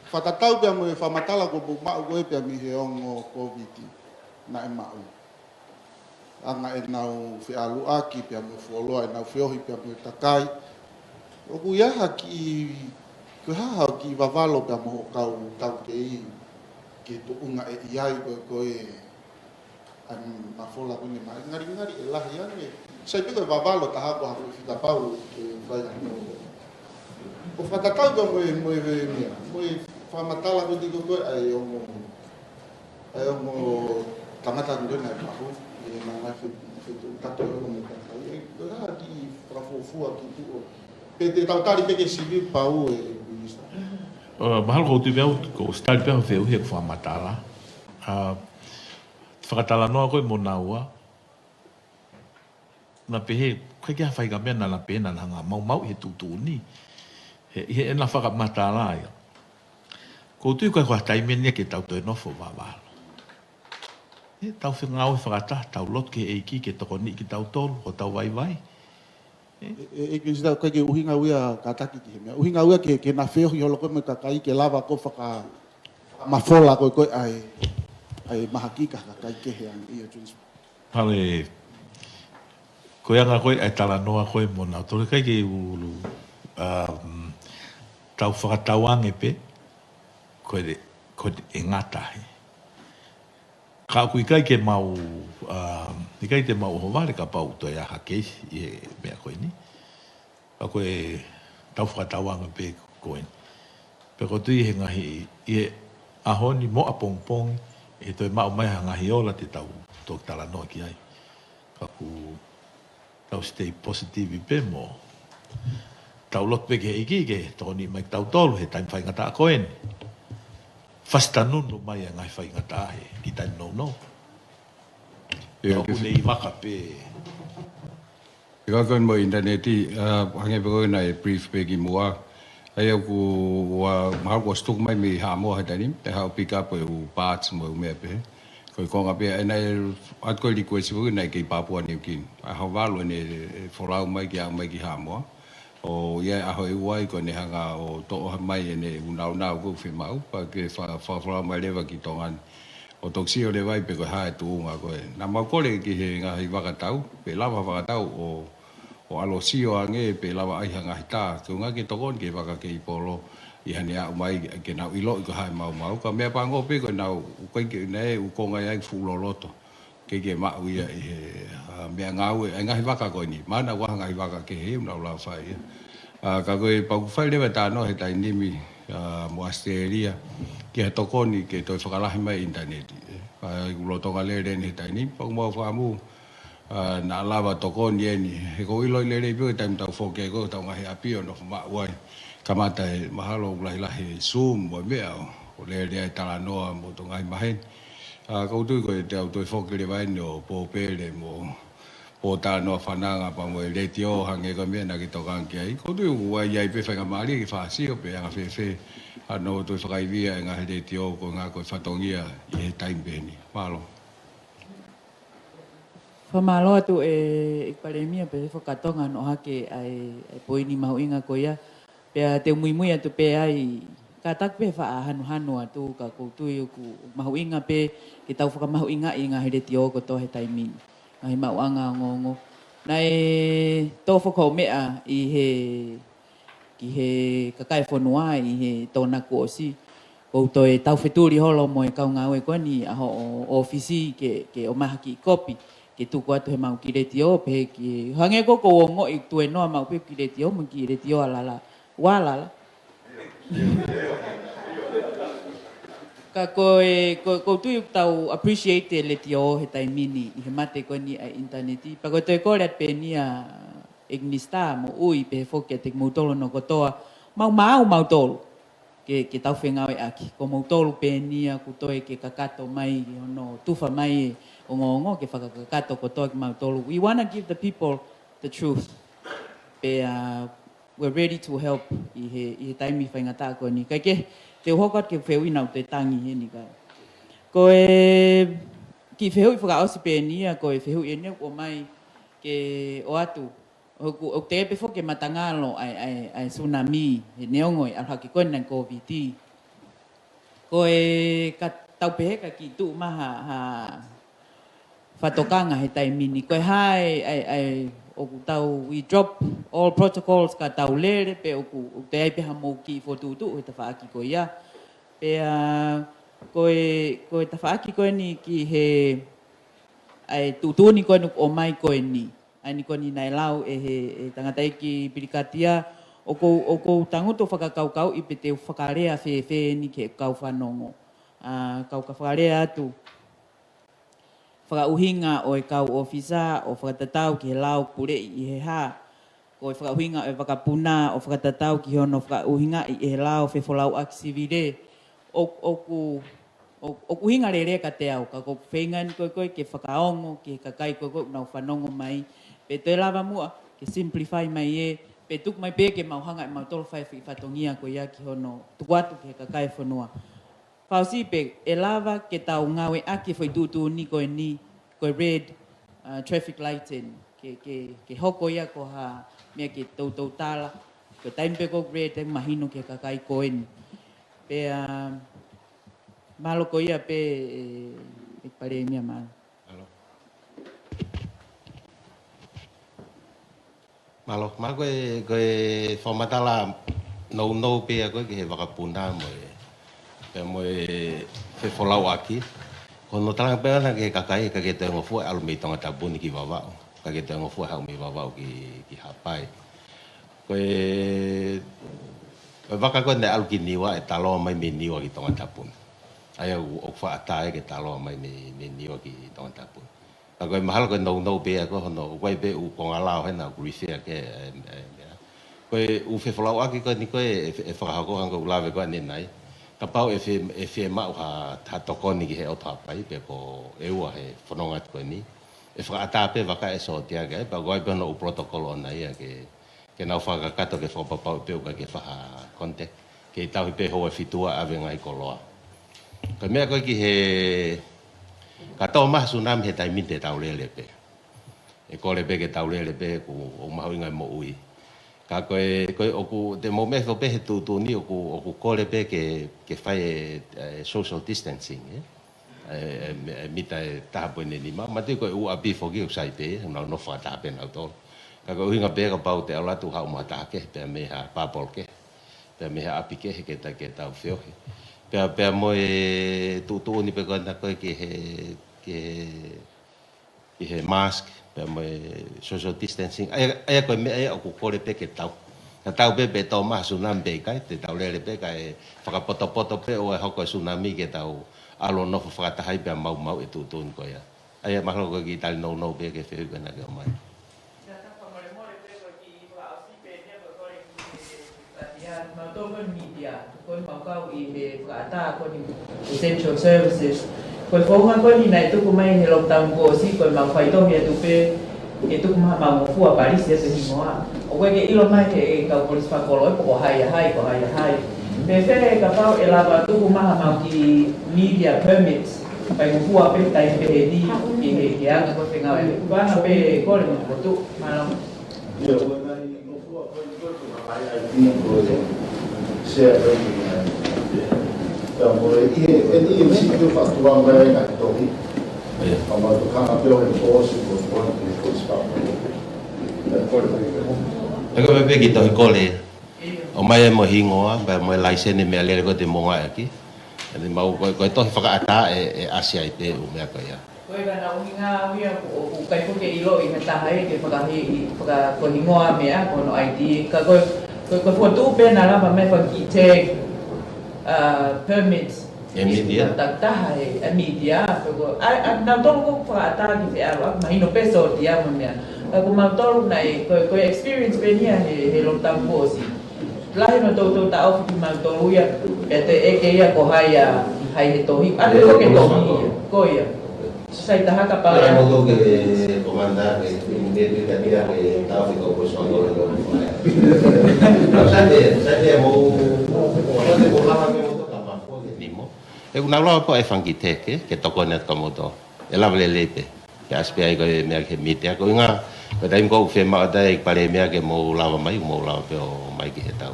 Fakatatau pea mo e fakamatala kuo mou maʻu ko ē pea mei he ongo COVID naʻe maʻu. anga ʻenau feʻaluʻaki pea mo e fuoloa ʻenau feohi pea mo e kakai. ʻOku ʻi ai ha kiʻi, ko e hā haʻo kiʻi vavalo pea mo hoʻo kau taukei ki he tuʻunga ʻe ʻi ai ko ē, ko ē ʻa e mafola ko eni, ma ngalingali ʻe lahi ange. Sai pē ko e vavalo taha ko ha ko e fika pau ke fai ange. ʻO fakatatau ka mo e, mo e, mo e meʻa, mo e fakamatala ko ē ko ē ʻa e ongo, ʻa e ongo tangata ko ē naʻe maʻu, ʻi he ngaahi fe-, fetuʻutaki ʻo e ongo kakai. ʻE, ko e hā ha kiʻi fakafuofua ki tuʻo. Pe te tau tali pē ke sivi pau e Minisitā. Ā, mahalo ʻoku ou tui pē au, ʻoku ou tali pē au he fehuʻi he fakamatala. Ā, fakatalanoa ko ē mo naua. Naʻa pehē, ʻikai ke ʻi ai ha faʻahinga meʻa naʻa, naʻa pehē naʻa na hanga maumauʻi he tuʻutuʻuni. He, ʻi heʻena fakamatala ia. ʻOku ou tui ko e, ko e taimi eni ia ke tau toe nofo vavalo. ʻE tau fengāueʻi fakataha, tau lotu ki he ʻEiki ke tokoniʻi kitautolu, ʻo tau vaivai. ʻE, ʻe, ʻe, ke sita, ʻikai ke ʻuhinga ia kātaki ki he meʻa. ʻUhinga ia ke, ke na feohi holo ko ē mo e kakai ke lava ko ē faka-, fakamafola ko ē, ko ē ʻa e, ʻa e mahaki ki ha kakai kehe ange ia, Tunis. Pale, ko e anga ko ē ʻa e talanoa ko ē mo nautolu, ʻikai ke ʻulu, um, tau fakatauange pē, ko e, ko e ngata he. Ka ʻoku ʻikai ke mau, um, ʻikai te mau ʻohovale kapau toe ʻi ai ha keisi ʻi he meʻa ko eni. Ka ko e tau fakatauange pē ko eni. Pea ʻoku ou tui he ngaahi, ʻi he ʻaho ni mo ʻapongipongi, ʻe toe maʻu mai ha ngaahi ola te tau toki talanoa ki ai. Ka ʻoku tau stay positive pē mo tau lotu pē ki he ʻEiki ke tokoniʻi mai kitautolu he taimi faingataʻa ko eni. Fasitanunu mai e ngaahi faingataʻa he kiʻi taimi nounou. ʻIo, ka ʻoku ke ne ʻi vaka pē. ʻIo, ko e mo e ʻinitaneti, ā, hangē pē ko ē naʻe brief pē kimuʻa. ʻA ia ʻoku, ua, mahalo kuo ʻosi tuku mai mei Haʻamoa he taimi ni, te haʻu pick up e ʻū parts mo e ʻū meʻa pehē. Ko e konga pē, ʻa ia naʻe ʻatu ko e request pē naʻe kei Papua New Guinea. ʻA ia ʻohovale ʻene, ʻe folau mai ke aʻu mai ki Haʻamoa. ʻO ʻi ai e ʻaho ʻe ua ai ko ʻene hanga ʻo toʻo mai ʻene ʻū nāunau ʻoku fiemaʻu, pea ke fa-, fa-, folau mai leva ki Tonga ni. ʻO toki sio leva ai pe ko e hā e tuʻunga ko ē. Naʻa mau kole ki he ngaahi vakatau, pe lava vakatau ʻo, ʻo ʻalu ʻo sio ange pe lava ʻai ha ngaahi tā. Ko e ʻuhinga ke tokoni ki he vaka kei Polo, ʻi haʻane aʻu mai ke nau ʻiloʻi ko e hā e maumau. Ka meʻapango pē ko ʻenau, ʻoku ʻikai ke, naʻe ʻū konga ia ʻoku fuʻu loloto. ʻIkai ke maʻu ia ʻi he, ā, meʻangāue, ʻa e ngaahi vaka ko eni. Mahalo ʻoku ʻi ai ha ngaahi vaka kehe ʻoku nau lava fai ia. Ā, ka ko e pau ʻoku fai leva e talanoa he taimi ni, ā, mo ʻAositelēlia, ki ha tokoni ke toe fakalahi mai e ʻinitaneti. Ē, ʻa ia ʻoku lolotonga lele eni he taimi ni, pea ʻoku mau fakaʻamu, ā, naʻa lava tokoni eni. He ʻoku ou ʻiloʻi lelei pē he taimi tau foki ai ko ē, tau ngaahi ʻapi ʻo nofo maʻu ai. Kamata e mahalo ʻoku lahilahi e Zoom mo e meʻa ʻo, ʻo lele ai e talanoa mo e ngaahi maheni. Ā, ʻoku ou tui ko e te u toe foki leva eni ʻo pōpele mo, pōtalanoa fananga pea mo e letiō hangē ko e meʻa naʻa ke tokanga ki ai. ʻOku ou tui ʻoku ʻi ai pē faingamālie ke fāsio pe anga fēfē hano toe fakaivia e ngaahi letiō ko e ngaahi ko e fatongia ʻi he taimi pehē ni. Mālō. Fakamālō atu e, ʻEiki Palēmia pea fakatonga ʻo hake ʻa e, ʻa e poini mahuʻinga ko ia. Pea te u muimui atu pē ai, kātaki pē faʻa hanuhanu atu ka ʻoku ou tui ʻoku mahuʻinga pē ke tau fakamahuʻingaʻi e ngaahi letiō kotoa he taimi ni. Ngaahi maʻuʻanga ongoongo. Naʻe tō foki hoʻo meʻa ʻi he, ki he kakai e fonua ʻi he Toʻonaku ʻosi. ʻOku ou toe tau fetuli holo mo e kau ngāue ko eni ʻa hoʻo ʻōfisi ke, ke ʻomai ha kiʻi kopi ke tuku atu he mau kiʻi letiō, pehē ki, hangē ko ē ʻoku ou ongoʻi tuēnoa maʻu pē kiʻi letiō, mo e kiʻi letiō ʻa Lala. Ua Lala. Ka ko e, ko, ʻoku ou tui ʻoku tau appreciate e letiō he taimi ni, ʻi he mate ko eni ʻa e ʻinitaneti. Pea ko e toe kole atu pē eni ʻa e Minisitā mo ui pehē foki kiate kimoutolu hono kotoa. Mau maau mautolu. Ke, ke tau fengāueʻaki. Ko moutolu pē eni ʻoku toe ke kakato mai, hono tufa mai e ongoongo ke fakakakato kotoa kimautolu. We wanna give the people the truth. Pea, uh, we're ready to help ʻi he, ʻi he taimi faingataʻa ko eni. Kae kehe, te u hoko atu ki he fehuʻi naʻa ku toe tangi heni ka. Ko e kiʻi fehuʻi fakaʻosi pē eni ia, ko e fehuʻi eni ʻoku ʻomai ke ʻoatu. ʻOku, ʻoku teʻeki pē foki ke matangalo ʻa e, ʻa e, ʻa e tsunami, he neongo e ʻalu hake ko ena e Covid. Ko e ka tau pehē ka kiʻi tuʻu mai ha, ha fakatokanga he taimi ni. Ko e hā e, ʻa e, ʻa e, ʻoku tau, we drop all protocols ka tau lele, pe ʻoku, ʻoku toe ʻi ai pē haʻamou kiʻi fokotuʻutuʻu he tafaʻaki ko ia. Pea, ko e, ko e tafaʻaki ko eni ki he, ʻa e tuʻutuʻuni ko eni ʻoku ʻomai ko eni. ʻA eni ko eni naʻe lau ʻe he, ʻe he tangataʻeiki Pilikatia, ʻoku ou, ʻoku ou tangutu fakakaukauʻi pe te u fakalea fēfē eni ki he kau fanongo. ʻA, kau ka fakalea atu. Fakaʻuhinga ʻo e kau ʻōfisa ʻo fakatatau ki he lao puleʻi ʻi he hā. Ko e fakaʻuhinga ʻo e vakapuna ʻo fakatatau ki hono fakaʻuhingaʻi ʻe he lao fefolauʻaki sivile. ʻO, ʻoku, ʻo, ʻoku ʻuhinga lelei kiate au, ka ko e feinga eni ko ē ko ē ke fakaongo ki he kakai ko ē ko ē ʻoku nau fanongo mai. Pe toe lava muʻa ke simplify mai ē, pe tuku mai pē ke mau hanga ʻe mautolu ʻo fai e foʻi fatongia ko ia ki hono tuku atu ki he kakai e fonua. Fakaʻosi pē, ʻe lava ke tau ngāueʻaki e foʻi tuʻutuʻuni ko eni, ko e red, uh, traffic light eni. Ke, ke, ke hoko ia ko ha meʻa ke toutou tala, ko e taimi pē ko ē red eni mahino ki he kakai ko eni. Pea, uh, mālō ko ia pē, ʻe, ʻe Palēmia, mālō. Mālō. Mālō, ma ko e, ko e fakamatala nounou pē ia ko ē ki he vakapuna mo e, pea mo e fefolauʻaki. Ko hono talanga pē ʻana ki he kakai, ka ke toe ngofua ʻalu mei Tongatapu ni ki Vavaʻu. Ka ke toe ngofua haʻu mei Vavaʻu ki, ki Haʻapai. Ko e, ko e vaka ko ē naʻe ʻalu ki Niua, ʻe taloa mai mei Niua ki Tongatapu ni. ʻA ia ʻoku, ʻoku fakaʻatā ia ke taloa mai mei, mei Niua ki Tongatapu ni. Ka ko e mahalo ko e nounou pē ia ko hono, ʻoku ʻi ai pē ʻū konga lao hena ʻoku refer ki he, ʻe, ʻe, meʻa. Ko e ʻū fefolauʻaki ko eni ko ē, ʻe, ʻe fakahoko hangē ko ʻeku lave ko ē ʻanenai. Kapau ʻe fie, ʻe fiemaʻu ha, ha tokoni ki he ʻOtu Haʻapai, pe ko e ua he fononga atu ko eni. ʻE fakaʻatā pē vaka ʻe sōtia ki ai, pea ʻoku ʻi ai pē hono ʻū protocol ʻona ia ke, ke nau fakakakato ke fakapapauʻi pē ʻoku ʻikai ke fai ha contact. Kei tauhi pē houa ʻe fitu ʻo ʻave ngaahi koloa. Ko e meʻa ko ē ki he, ka tō mai ha tsunami he taimi ni te tau lele pē. ʻE kole pē ke tau lele pē ʻoku, ʻoku mahuʻinga e moʻui. Ka ko e, ko e ʻoku, te mou meʻa hifo pē he tuʻutuʻuni ʻoku, ʻoku kole pē ke, ke fai e, e social distancing, ē? ʻE, ʻe, ʻe mita ʻe taha poini nima. Mati ko e ʻū ʻapi foki ʻoku sai pē, nau nofo fakataha pē nautolu. Ka ko e ʻuhinga pē kapau te ʻalu atu haʻu mo ha taha kehe, pea mei ha bubble kehe. Pea mei ha ʻapi kehe ke ta, ke tau feohi. Pea, pea mo e tuʻutuʻuni pē ko ena ko ē ki he, ki he, ki he mask, pea mo e social distancing. ʻA ia, ʻa ia ko e meʻa ia ʻoku kole pē ke tau. Ka tau pē pe tō mai ha tsunami pe ʻikai, te tau lele pē kae fakapotopoto pē ʻo e hoko e tsunami ke tau ʻalu ʻo nofo fakataha ai pea maumauʻi e tuʻutuʻuni ko ia. ʻA ia mahalo ko e kiʻi tali nounou pē ki he fehuʻi ko ena ke ʻomai. Ka ta fakamolemole pē ko e kiʻi fakaʻosi pē eni ko e kole ki he, ʻa ia, mautolu ko e media, ko e mau kau ʻi he fakaʻatā ko eni essential services. Ko e founga ko eni naʻe tuku mai he lockdown kuo ʻosi, ko e mau faitohi atu pē, ke tuku mai haʻamau ngofua palisi atu e hingoa. ʻOku ʻikai ke ʻilo mai he kau polisi fakakolo ē pe ko hai ʻa hai, ko hai ʻa hai. Pea fēfē kapau ʻe lava tuku mai haʻamau kiʻi media permits, fai ngofua pē taimi pehē ni, ki he, ki he anga ko e fengāueʻaki. Ko e anga pē kole mo e potu, mālō. Ia, ʻoku ʻi ai e ngofua ko ē ko e tuʻu ʻa e I T ko e share ko ē ki he I T. Pea mo e ʻi he, ʻe ʻi he M C Q fakatuʻa mai e ngaahi tohi. Ia. Ka mau tokanga pē ʻo e policy ko e policy ko e spam. Ia, kole. ʻE ko e pē kiʻi tohi kole. ʻOmai e mo e hingoa, pea mo e laiseni meʻalele ko ē te mou ngāueʻaki. ʻE mau ko e, ko e tohi fakaʻatā ʻe, ʻe ʻasi ai pē ʻū meʻa ko ia. Ko e fakaʻuhinga ia ʻoku, ʻoku ʻikai foki ke ʻiloʻi ʻe ha taha ia ke fakahi, faka, ko e hingoa meʻa, ko hono I D. Ka ko e, ko e, ko e fokotuʻu pē naʻa lava mai fakakiʻi tag, uh, permits. E media. Takitaha he, e media, pe ko, ʻa, ʻa, nautolu ʻoku fakaʻatā ki he feʻaluʻaki, mahino pē sōtia mo e meʻa. Ka ko mautolu naʻe, ko, ko e experience pē eni ia he, he lockdown kuo ʻosi. Lahi hono toutou taʻofi kimautolu ia, pea toe ʻeke ia ko hai ʻa, hai he tohi. ʻA, ko e tohi ia, ko ia. Sai taha kapau ia. Mo ke komanda ke, ke, ke, ke, ke, ke, taʻofi ko ko sono le ko. Sai te, sai te mo, mo te mo lava ke mo toka ma ko ke nimo. ʻE, ʻoku nau lava pē ʻo e fanga kiʻi tag, ke tokoni atu kia moutolu. ʻE lava lelei pē. Ke ʻasi pē ai ko e meʻa ki he media ko e ʻuhinga, ko e taimi ko ē ʻoku fiemaʻu atu ai ʻe he Palēmia ke mou lava mai, mou lava pē ʻo ʻomai ki heʻetau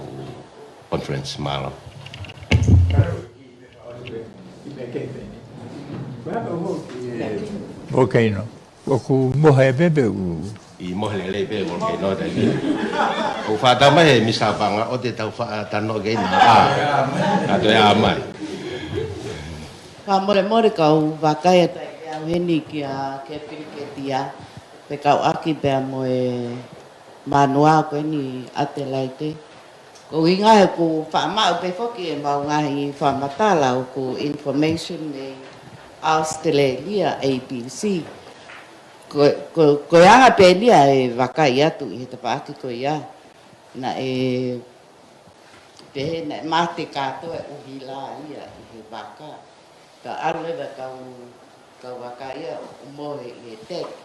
conference, mālō. Ko e hā ʻoku ou ki he, Volcano. ʻOku mohe pē pe ʻoku. ʻI mohe lelei pē volcano taimi. ʻOku faʻa tau mai he Misa Panga ʻo te tau faʻa tano ke ina. ʻA, ʻa toe ʻā mai. Fakamolemole kau vakai atu ai pē au heni kia Kepiliketia, pea kau ʻaki pea mo e manuā ko eni Adelaide. Ko e ʻuhinga he ʻoku faʻa maʻu pē foki ʻemau ngaahi fakamatala ʻoku information mei ʻAositelēlia, A B C. Ko, ko, ko e anga pē eni ia e vakai atu ʻi he tafaʻaki ko ia. Naʻe pehē naʻe mate kātoa e ʻuhila ia ʻi he vaka. Ka ʻalu leva kau, kau vaka ia ʻo mohe ʻi he teki.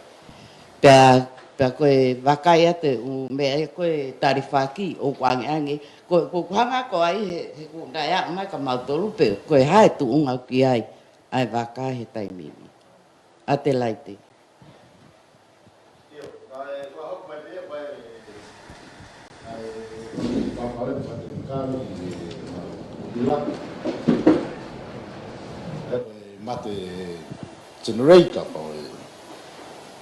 Pea, pea ko e vakai atu e ʻū meʻa ia ko e talifaki ʻoku angeange. Ko, ko ʻeku hanga ko ai he, he ʻoku naʻe aʻu mai kia mautolu pe ko e hā e tuʻunga ʻoku ʻi ai ʻa e vaka he taimi ni. Adelaide. Mate generator pau e.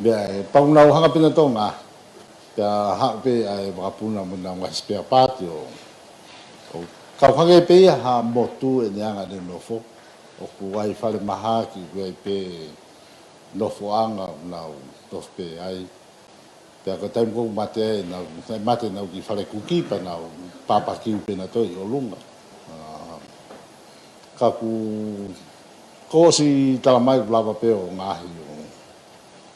Meʻa e pau nau hanga pē ʻo tō ngā. Pea haʻu pē ʻa e vakapuna mo ʻenau ngaahi spare part ʻo, ʻo kau hake pē ia ha motu ʻene anga ʻene nofo. ʻOku ʻi ai fale mahaki, ʻoku ʻi ai pē nofoʻanga ʻoku nau nofo pē ai. Pea ko e taimi ko ē ʻoku mate ai, nau, naʻe mate ʻenau kiʻi fale kuki pea nau papakiu pē nautolu ʻi ʻolunga. ʻA, ka ʻoku, kuo ʻosi tala mai ʻoku lava pē ʻo ngaohi ʻo,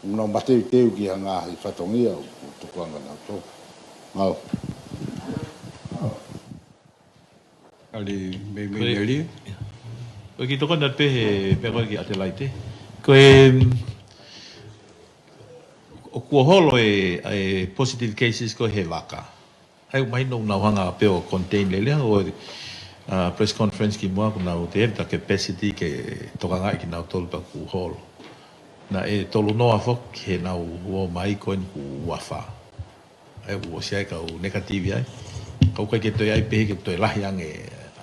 ʻo nau mateuteu ki ha ngaahi fatongia ʻoku tukuange nautolu. Mālō. ʻAli, mei, mei, Ko e, mei, ʻAli. ʻOku ou kiʻi tokoni atu pē he meʻa ko ē ki Adelaide. Ko e, ʻoku holo e, e positive cases ko ē he vaka. ʻA ia ʻoku mahino ʻoku nau hanga pē ʻo contain lelei, ʻa, press conference kimuʻa ʻoku nau teʻeki ke capacity ke tokangaʻi kinautolu pea kuo holo. Naʻe tolu noa foki heʻenau ō mai ko eni kuo ua fā. ʻA ia ʻoku ʻosi ʻi ai kau negative ai. Ka ʻoku ʻikai ke toe ʻi ai pē ke toe lahi ange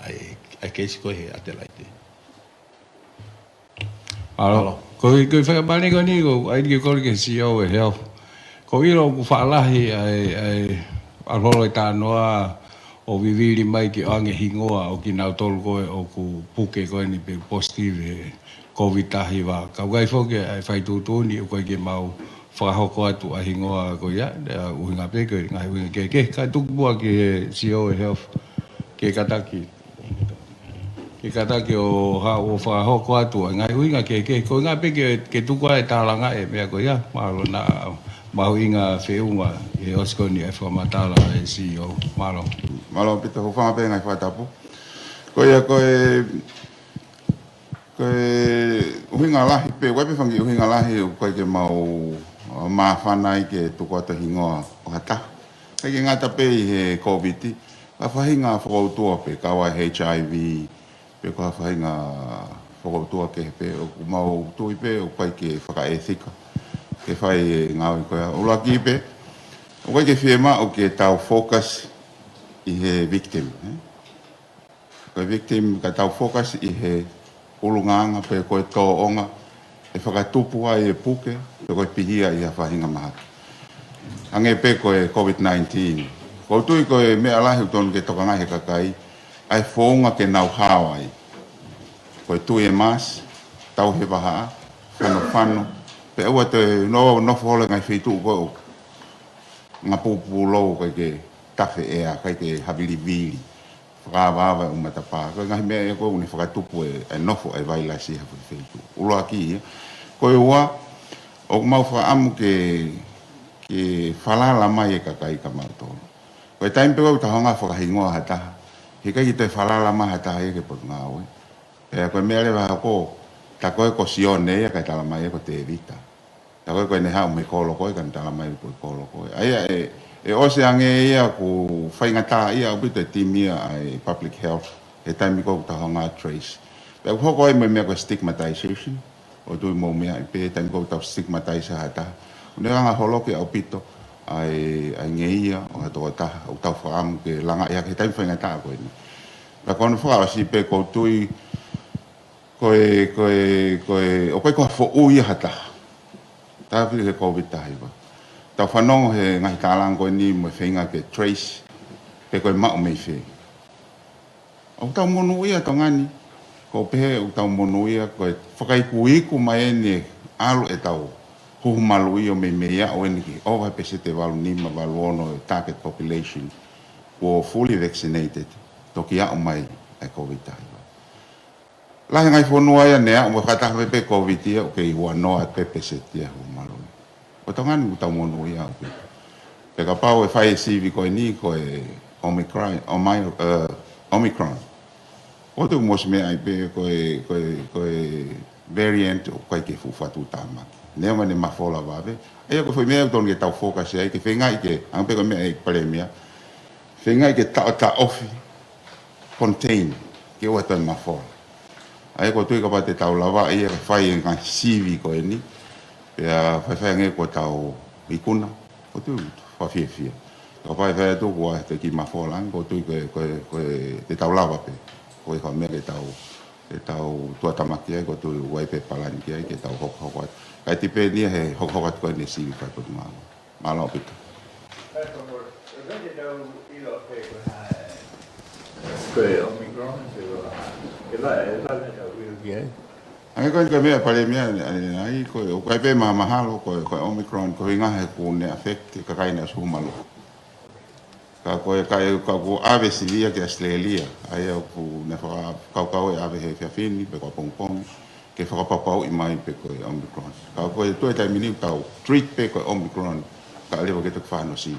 ʻa e, ʻa e case ko ē he Adelaide. Mālō. Mālō. Ko e, ko e fakamālō ko eni, ko e ʻai ke kole ki he C E O e health. ʻOku ou ʻilo ʻoku faʻa lahi ʻa e, ʻa e ʻalu holo e talanoa ʻo vivili mai ke ʻoange hingoa ʻo kinautolu ko ē ʻoku puke ko eni pe positive he COVID taha hiva. Ka ʻoku ʻi ai foki ʻa e fai tuʻutuʻuni ʻoku ʻikai ke mau fakahoko atu ʻa e hingoa ko ia, ʻa e ʻuhinga pē ko e ngaahi ʻuhinga kehekehe, kae tuku muʻa ki he C E O e health ke kātaki. Ke kātaki ʻo haʻu ʻo fakahoko atu ʻa e ngaahi ʻuhinga kehekehe, ko e ʻuhinga pē ke, ke tuku ai e tālanga e meʻa ko ia, mālō naʻa mahuʻinga feʻunga he ʻosi ko eni e fakamatala e C E O, mālō. Mālō ʻaupito, hūfanga pē ngaahi fakatapu. Ko ia ko e, ko e ʻuhinga lahi pē, ʻoku ʻi ai pē fanga kiʻi ʻuhinga lahi ʻoku ʻikai ke mau, ʻa, māfana ai ke tuku atu e hingoa ʻo ha taha. ʻIkai ke ngata pē ʻi he COVID, ʻa e faʻahinga fokoutua pē, kau ai H I V, pe ko ha faʻahinga fokoutua kehe pē, ʻoku mau tui pē ʻoku ʻikai ke fakaʻētika ke fai e ngāue ko ia. ʻUluaki pē, ʻoku ʻikai ke fiemaʻu ke tau focus ʻi he victim, ē? Ko e victim ka tau focus ʻi he ʻulungaanga pe ko e tōʻonga ʻe fakatupu ai e puke, pe ko e pihia ʻi ha faʻahinga mahaki. Hangē pē ko e COVID nineteen. ʻOku ou tui ko e meʻa lahi ʻoku totonu ke tokangaʻi he kakai, ʻa e founga ke nau hao ai. Ko e tui e mask, tauhi e vahaʻa, fanofano, pea ʻoua toe no-, nofo holo he ngaahi feituʻu ko ē ʻoku ngapūpūlou, ʻikai ke tafe ʻea, ʻikai ke havilivili, fakaavaava e ʻū matapā. Ko e ngaahi meʻa ia ko ē ʻoku ne fakatupu e, e nofo e vailasi he foʻi feituʻu. ʻUluaki ia. Ko e ua, ʻoku mau fakaʻamu ke, ke falala mai e kakai kia mautolu. Ko e taimi pē ʻoku tau hanga fakahingoa ha taha, heʻikai ke toe falala mai ha taha ia ki he Potungāue. Pea ko e meʻa leva ʻoku, tā ko ē ko Sione ia kae tala mai ia ko Tēvita. Tā ko ē ko ʻene haʻu mei he kolo ko ē, kae tala mai ko e kolo ko ē. ʻA ia ʻe, ʻe ʻosi ange ia ʻoku faingataʻaʻia ʻaupito e timi ia ʻa e public health he taimi ko ē ʻoku tau hanga trace. Pea ʻoku hoko ai mo e meʻa ko e stigmatization. ʻOku ou tui mou meaʻi pē taimi ko ē ʻoku tau stigmatize ha taha, ʻoku ne hanga holoki ʻaupito ʻa e, ʻa e ngeia ʻo ha tokotaha ʻoku tau fakaʻamu ke langaʻi hake he taimi faingataʻa ko eni. Pea ko hono fakaʻosi pē ʻoku ou tui ko e, ko e, ko e, ʻoku ʻikai ko ha foʻui ia ha taha. Taha fili he COVID taha hiva. Tau fanongo he ngaahi tālanga ko eni mo e feinga ke trace pe ko e maʻu mei fē. ʻOku tau monūʻia Tonga ni, ko e pehē ʻoku tau monūʻia ko e fakaikuiku mai eni e ʻalu ʻetau huhu maluʻi ʻo meimei aʻu eni ki he ʻova he peseti ʻe valu nima, valu ono e target population kuo fully vaccinated, toki aʻu mai e COVID taha hiva. Lahi e ngaahi fonua ia ne aʻu mo e fakataha mai pē COVID ia ʻoku kei huanoa pē peseti ia huhu maluʻi. Ko Tonga ni ʻoku tau monūʻia ʻaupito. Pea kapau ʻe fai e sivi ko eni ko e Omicron, Omi-, eh, Omicron. ʻOku tau mosi meʻa ai pē ko e, ko e, ko e variant ʻoku ʻikai ke fuʻu fatu tāmaki. Neongo ʻene mafola vave. ʻA ia ko e foʻi meʻa ʻoku totonu ke tau focus ai ke feingaʻi ke, hangē pē ko e meʻa ʻa e Palēmia. Feingaʻi ke taʻotaʻofi, contain, ke ʻoua toe mafola. ʻA ia ʻoku ou tui kapau te tau lava ia ke fai e ngaahi sivi ko eni, pea faifai ange ko ʻetau ikuna, ʻoku ou tui fakafiefia. Kapau ʻe fai atu kuo ʻosi kiʻi mafola ange, ʻoku ou tui ko e, ko e, ko e, te tau lava pē. Ko e fakameʻa ke tau, ke tau tuʻutāmaki ai, ʻoku ou tui ʻoku ʻi ai pē palani ki ai, ke tau hokohoko atu. Kae tipeni ia he hokohoko atu ko eni e sivi fai Potungāue. Mālō ʻaupito. Ko e Omicron, se ko e la, e la ne tau ʻilo ki ai. Ange ko e, ko e meʻa Palēmia, ʻa ia, ʻa ia, ko e, ʻoku ʻi ai pē mahamahalo, ko e, ko e Omicron, ko e ʻuhinga he ʻoku ne affect e kakai naʻe ʻosi huhu maluʻi. Ka ko e, ka e, ka ʻoku ʻave sivi ia ki Australia, ʻa ia ʻoku ne fakakaukau e ʻave he efiafi ni, pe ko ʻapongipongi, ke fakapapauʻi mai pe ko e Omicron. Ka ko e tuʻu he taimi ni ʻoku tau treat pē ko e Omicron, kae ʻoua ke toki fano sivi.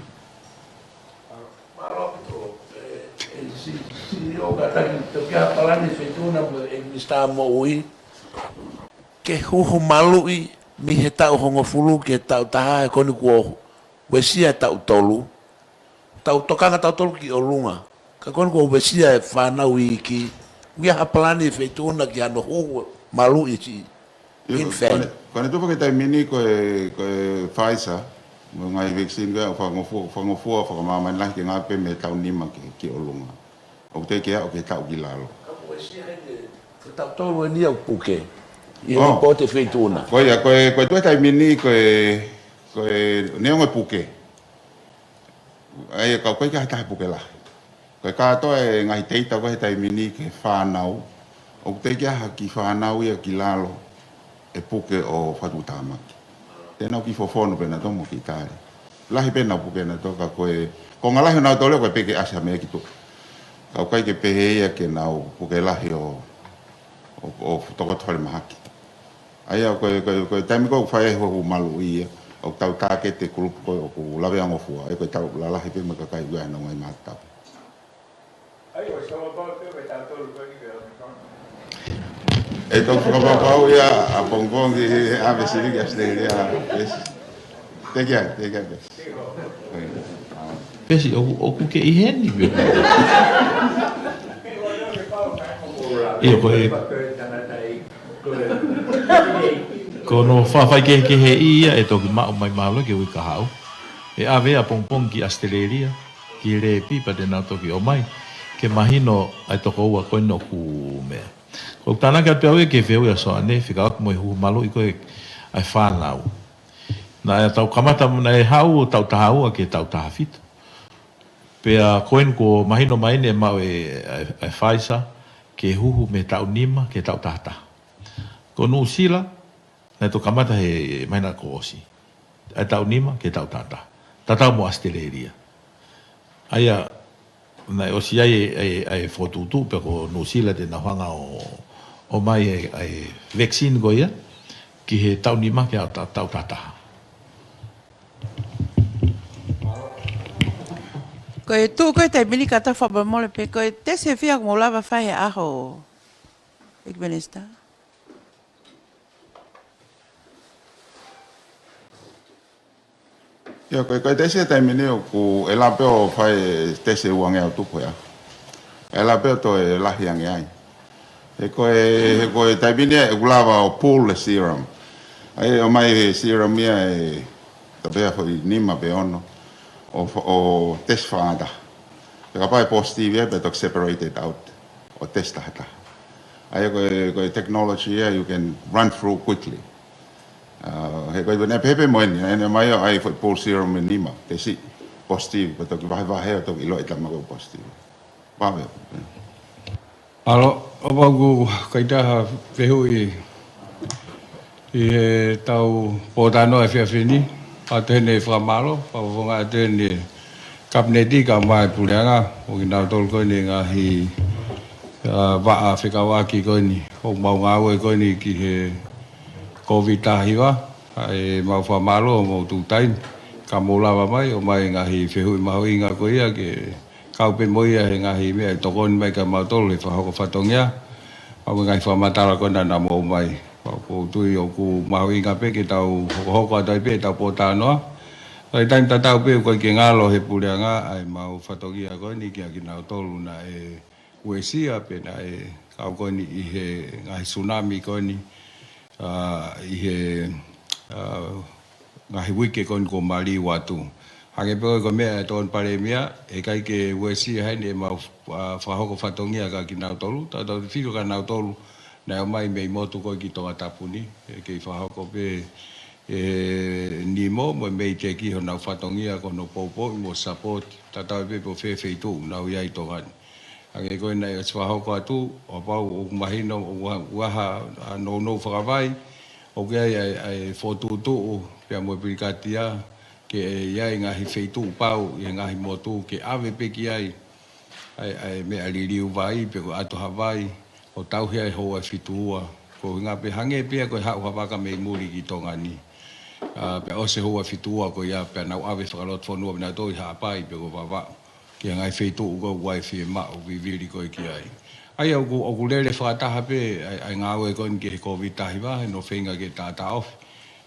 Mālō ʻaupito, e, e, si, si, ʻo kātaki, toki ʻi ai ha palani Feituʻuna mo e Minisitā Moʻui, ke huhu maluʻi mei he taʻu hongofulu ki he taʻu taha, he ko eni kuo uesia e taʻu tolu. Tau tokanga tautolu ki ʻolunga. Ka ko eni kuo uesia e fānau iiki. ʻOku ʻi ai ha palani Feituʻuna ki hano huhu maluʻi siʻi infant. Ko ʻene, ko ʻene tufa ki he taimi ni ko e, ko e Pfizer, mo e ngaahi vaccine ko ē ʻoku fakangofua, fakangofua, fakamāmani lahi ke ngāueʻaki pē mei he taʻu nima ki, ki ʻolunga. ʻOku teʻeki ke aʻu ki he taʻu ki lalo. Ka ko e uesia heni, ko e taʻu tolu eni ʻoku puke. ʻI he Oh. Lipooti Feituʻuna. Ko ia, ko e, ko e tuʻu he taimi ni, ko e, ko e neongo e puke. ʻA ia ka ʻoku ʻikai ke ʻi ai ha taha puke lahi. Ko e kātoa e ngaahi teita ko ē he taimi ni ki he fānau, ʻoku teʻeki ai ha kiʻi fānau ia ki lalo ʻe puke ʻo fatu tāmaki. Te nau kiʻi fofonu pē nautolu mo kiʻi tali. Lahi pē ʻenau puke nautolu ka ko e, ko e ngaahi lahi ʻo nautolu ko e pē ke ʻasi ha meʻa ki tuʻa. Ka ʻoku ʻikai ke pehē ia ke nau puke lahi ʻo, ʻo, ʻo tokoto falemahaki. ʻA ia, ko e, ko e, ko e taimi ko ē ʻoku fai ai e huhu maluʻi ia, ʻoku tau tāketi e kulupu ko ē ʻoku laveangofua, ʻa ia ko e tau lalahi pē mo e kakai ʻoku ʻi ai honau ngaahi mahafu tapu. ʻA ia, ʻoku ou tui pē ko e tautolu ko eni ko e Omicron. ʻE toki fakapapauʻi ia ʻapongipongi he ʻave sivi ki Australia, yes. Thank you, thank you, yes. Pesi, ʻoku, ʻoku ke ʻi heni, pē. ʻIo, ko e, ko hono faikehekeheʻi ia ʻe toki maʻu mai mahalo ki he uike kahaʻu. ʻE ʻave ʻapongipongi ki Australia, ki Lēpi, pea te nau toki ʻomai. Ke mahino ʻa e tokoua ko eni ʻoku meʻa. ʻOku tānaki atu pē au ia ki he fehuʻi ʻa Soane, fekauʻaki mo e huhu maluʻi ko ē ʻa e fānau. Naʻe tau kamata, naʻe haʻu ʻo taʻu taha ua ki he taʻu taha fitu. Pea ko eni kuo mahino mai ʻene maʻu e, e, e Pfizer, ke huhu mei he taʻu nima ki he taʻu taha taha. Ko Nuʻusila, naʻe toki kamata he māhina kuo ʻosi. ʻA e taʻu nima ki he taʻu taha taha. Tatau mo Australia. ʻA ia, naʻe ʻosi ʻi ai e, e, e fokotuʻutuʻu pē ko Nuʻusila te nau hanga ʻo, ʻomai e, e vaccine ko ia, ki he taʻu nima ki he taʻu, taʻu taha taha. Ko e tuʻu ko ē he taimi ni ka ta fakamolemole pē, ko e tesi ʻe fiha ʻoku mou lava fai he ʻaho, ʻEiki Minisitā? ʻIo, ko e, ko e tesi he taimi ni ʻoku ʻe lava pē ʻo fai e tesi ʻe uangeau tupu ia. ʻE lava pē ʻo toe lahi ange ai. He ko e, he ko e taimi ni ʻoku lava ʻo pool e serum. ʻA ia ʻomai e serum ia ʻe, tā pē ha foʻi nima pe ono ʻo, ʻo tesi fakaʻataʻatā. Pea kapau ʻe positive ia, pea toki separated out ʻo tesi tahataha. ʻA ia ko e, ko e technology ia, you can run through quickly. He ko e pehē pē mo eni, ʻene ʻomai ʻa e foʻi pool serum ʻe nima, tesi positive, pea toki vahevahe ʻo toki ʻiloʻi ʻe tama ko e positive. Pea pehē. ʻAlo, ʻoku ou kei taha fehuʻi ʻi heʻetau pōtalanoa he efiafi ni, ʻoatu heni e fakamālō, fakafofonga atu heni Kapineti kae ʻumaʻā e Puleʻanga, ʻo kinautolu ko eni ngaahi, ʻa, vaʻa fekauʻaki ko eni, ʻoku mau ngāue ko eni ki he Covid taha hiva, ʻa e mau fakamālō mo tuʻu taimi, ka mou lava mai, ʻomai ngaahi fehuʻi mahuʻinga ko ia ke kau pē mo ia he ngaahi meʻa ʻe tokoni mai kia mautolu he fakahoko fatongia, ʻa e ngaahi fakamatala ko ena naʻa mou ʻomai. Pea ʻoku ou tui ʻoku mahuʻinga pē ke tau hokohoko atu ai pē ʻetau pōtalanoa. Taimi tatau pē ʻoku ʻikai ke ngalo he Puleʻanga ʻa e mau fatongia ko eni kia kinautolu naʻe uesia pe naʻe kau ko eni ʻi he ngaahi tsunami ko eni, ʻa, ʻi he, ʻa, ngaahi uike ko eni kuo maliu atu. Hangē pē ko e meʻa ʻa e Tokoni Palēmia, ʻe ʻikai ke uesia heni ʻemau, ʻa, fakahoko fatongia kia kinautolu, tautefito kia nautolu naʻe ō mai mei motu ko ē ki Tongatapu ni, ʻe kei fakahoko pē ʻe Nimo mo e MEIDECC honau fatongia ko hono poupouʻi mo support, tatau ai pē pe ko fē feituʻu ʻoku nau ʻi ai ʻi Tonga ni. Hangē ko ē naʻe ʻosi fakahoko atu, ʻo kapau ʻoku mahino ʻoku ʻi ai ha, ha nounou fakavai, ʻoku ʻi ai ʻa e, ʻa e fokotuʻutuʻu, pea mo e pilikatia, ke ʻi ai ngaahi feituʻu pau ʻi he ngaahi motu, ke ʻave pē ki ai ʻa e, ʻa e meʻa liliu vai, pe ko e ʻato ha vai, ʻo tauhi ai houa ʻe fitu ua. Ko e ʻuhinga pē hangē pē ia ko e haʻu ha vaka mei muli ki Tonga ni. ʻA, pea ʻosi e houa ʻe fitu ua ko ia, pea nau ʻave fakalotofonua pē nautolu ʻi Haʻapai pe ko Vavaʻu, ki he ngaahi feituʻu ko ē ʻoku ʻi ai e fiemaʻu vivili ko ē ki ai. ʻA ia ʻoku, ʻoku lele fakataha pē ʻa e, ʻa e ngāue ko eni ki he Covid taha hiva, ʻi hono feinga ke tātāʻofi,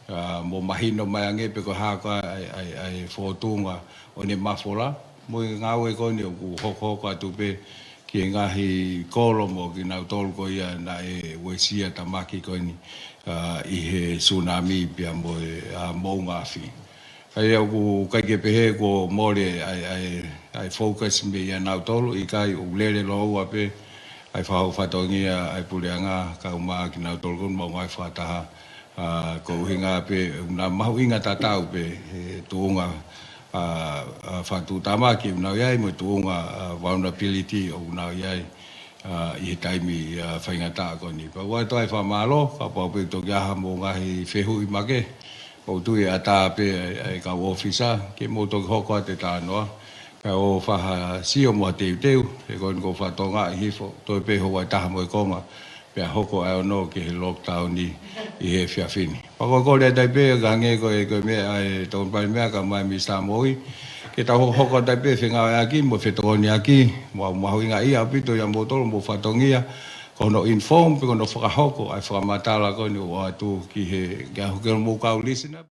ʻa, mo mahino mai ange pe ko e hā ko ā ʻa e, ʻa e, ʻa e fōtunga ʻo ʻene mafola, mo e ngāue ko eni ʻoku hokohoko atu pē ki he ngaahi kolo mo kinautolu ko ia naʻe uesia tamaki ko eni, ʻa, ʻi he tsunami pea mo e, ʻa, moʻunga afi. ʻA ia ʻoku ʻikai ke pehē kuo mole ʻa e, ʻa e, ʻa e focus meia nautolu, ʻikai, ʻoku lele lōua pē ʻa e fakahoko fatongia ʻa e Puleʻanga kae ʻumaʻā kinautolu ko eni ʻoku mau ngāue fakataha, ʻa, ko e ʻuhinga pē ʻoku na mahuʻinga tatau pē he tuʻunga, ʻa, ʻa, fakatuʻutāmaki ʻoku nau ʻi ai mo e tuʻunga, ʻa, vulnerability ʻoku nau ʻi ai, ʻa, ʻi he taimi, ʻa, faingataʻa ko eni. Pea ʻoatu ai e fakamālō, kapau pē ʻe toki ʻi ai haʻamou ngaahi fehuʻi makehe, ʻoku ou tui ʻe ʻatā pē ʻa e, ʻa e kau ʻōfisa, ke mou toki hoko atu e talanoa, kae ʻoua ha sio mo ha teuteu, he ko eni kuo fakatokangaʻi hifo, toe pē houa ʻe taha mo e konga, pea hoko ʻa e ono ki he lockdown ʻi, ʻi he efiafi ni. Pea ko e kole atu ai pē, ka hangē ko e, ko e meʻa ʻa e Tokoni Palēmia kae ʻumaʻā e Minisitā Moʻui, ke tau hokohoko atu ai pē fengāueʻaki mo fetokoniʻaki, mo mahuʻingaʻia ʻaupito ʻia moutolu mo e fatongia, ko hono inform pe ko hono fakahoko ʻa e fakamatala ko eni ʻoku ʻoatu ki he, ki he ʻaho ke mou kau listener.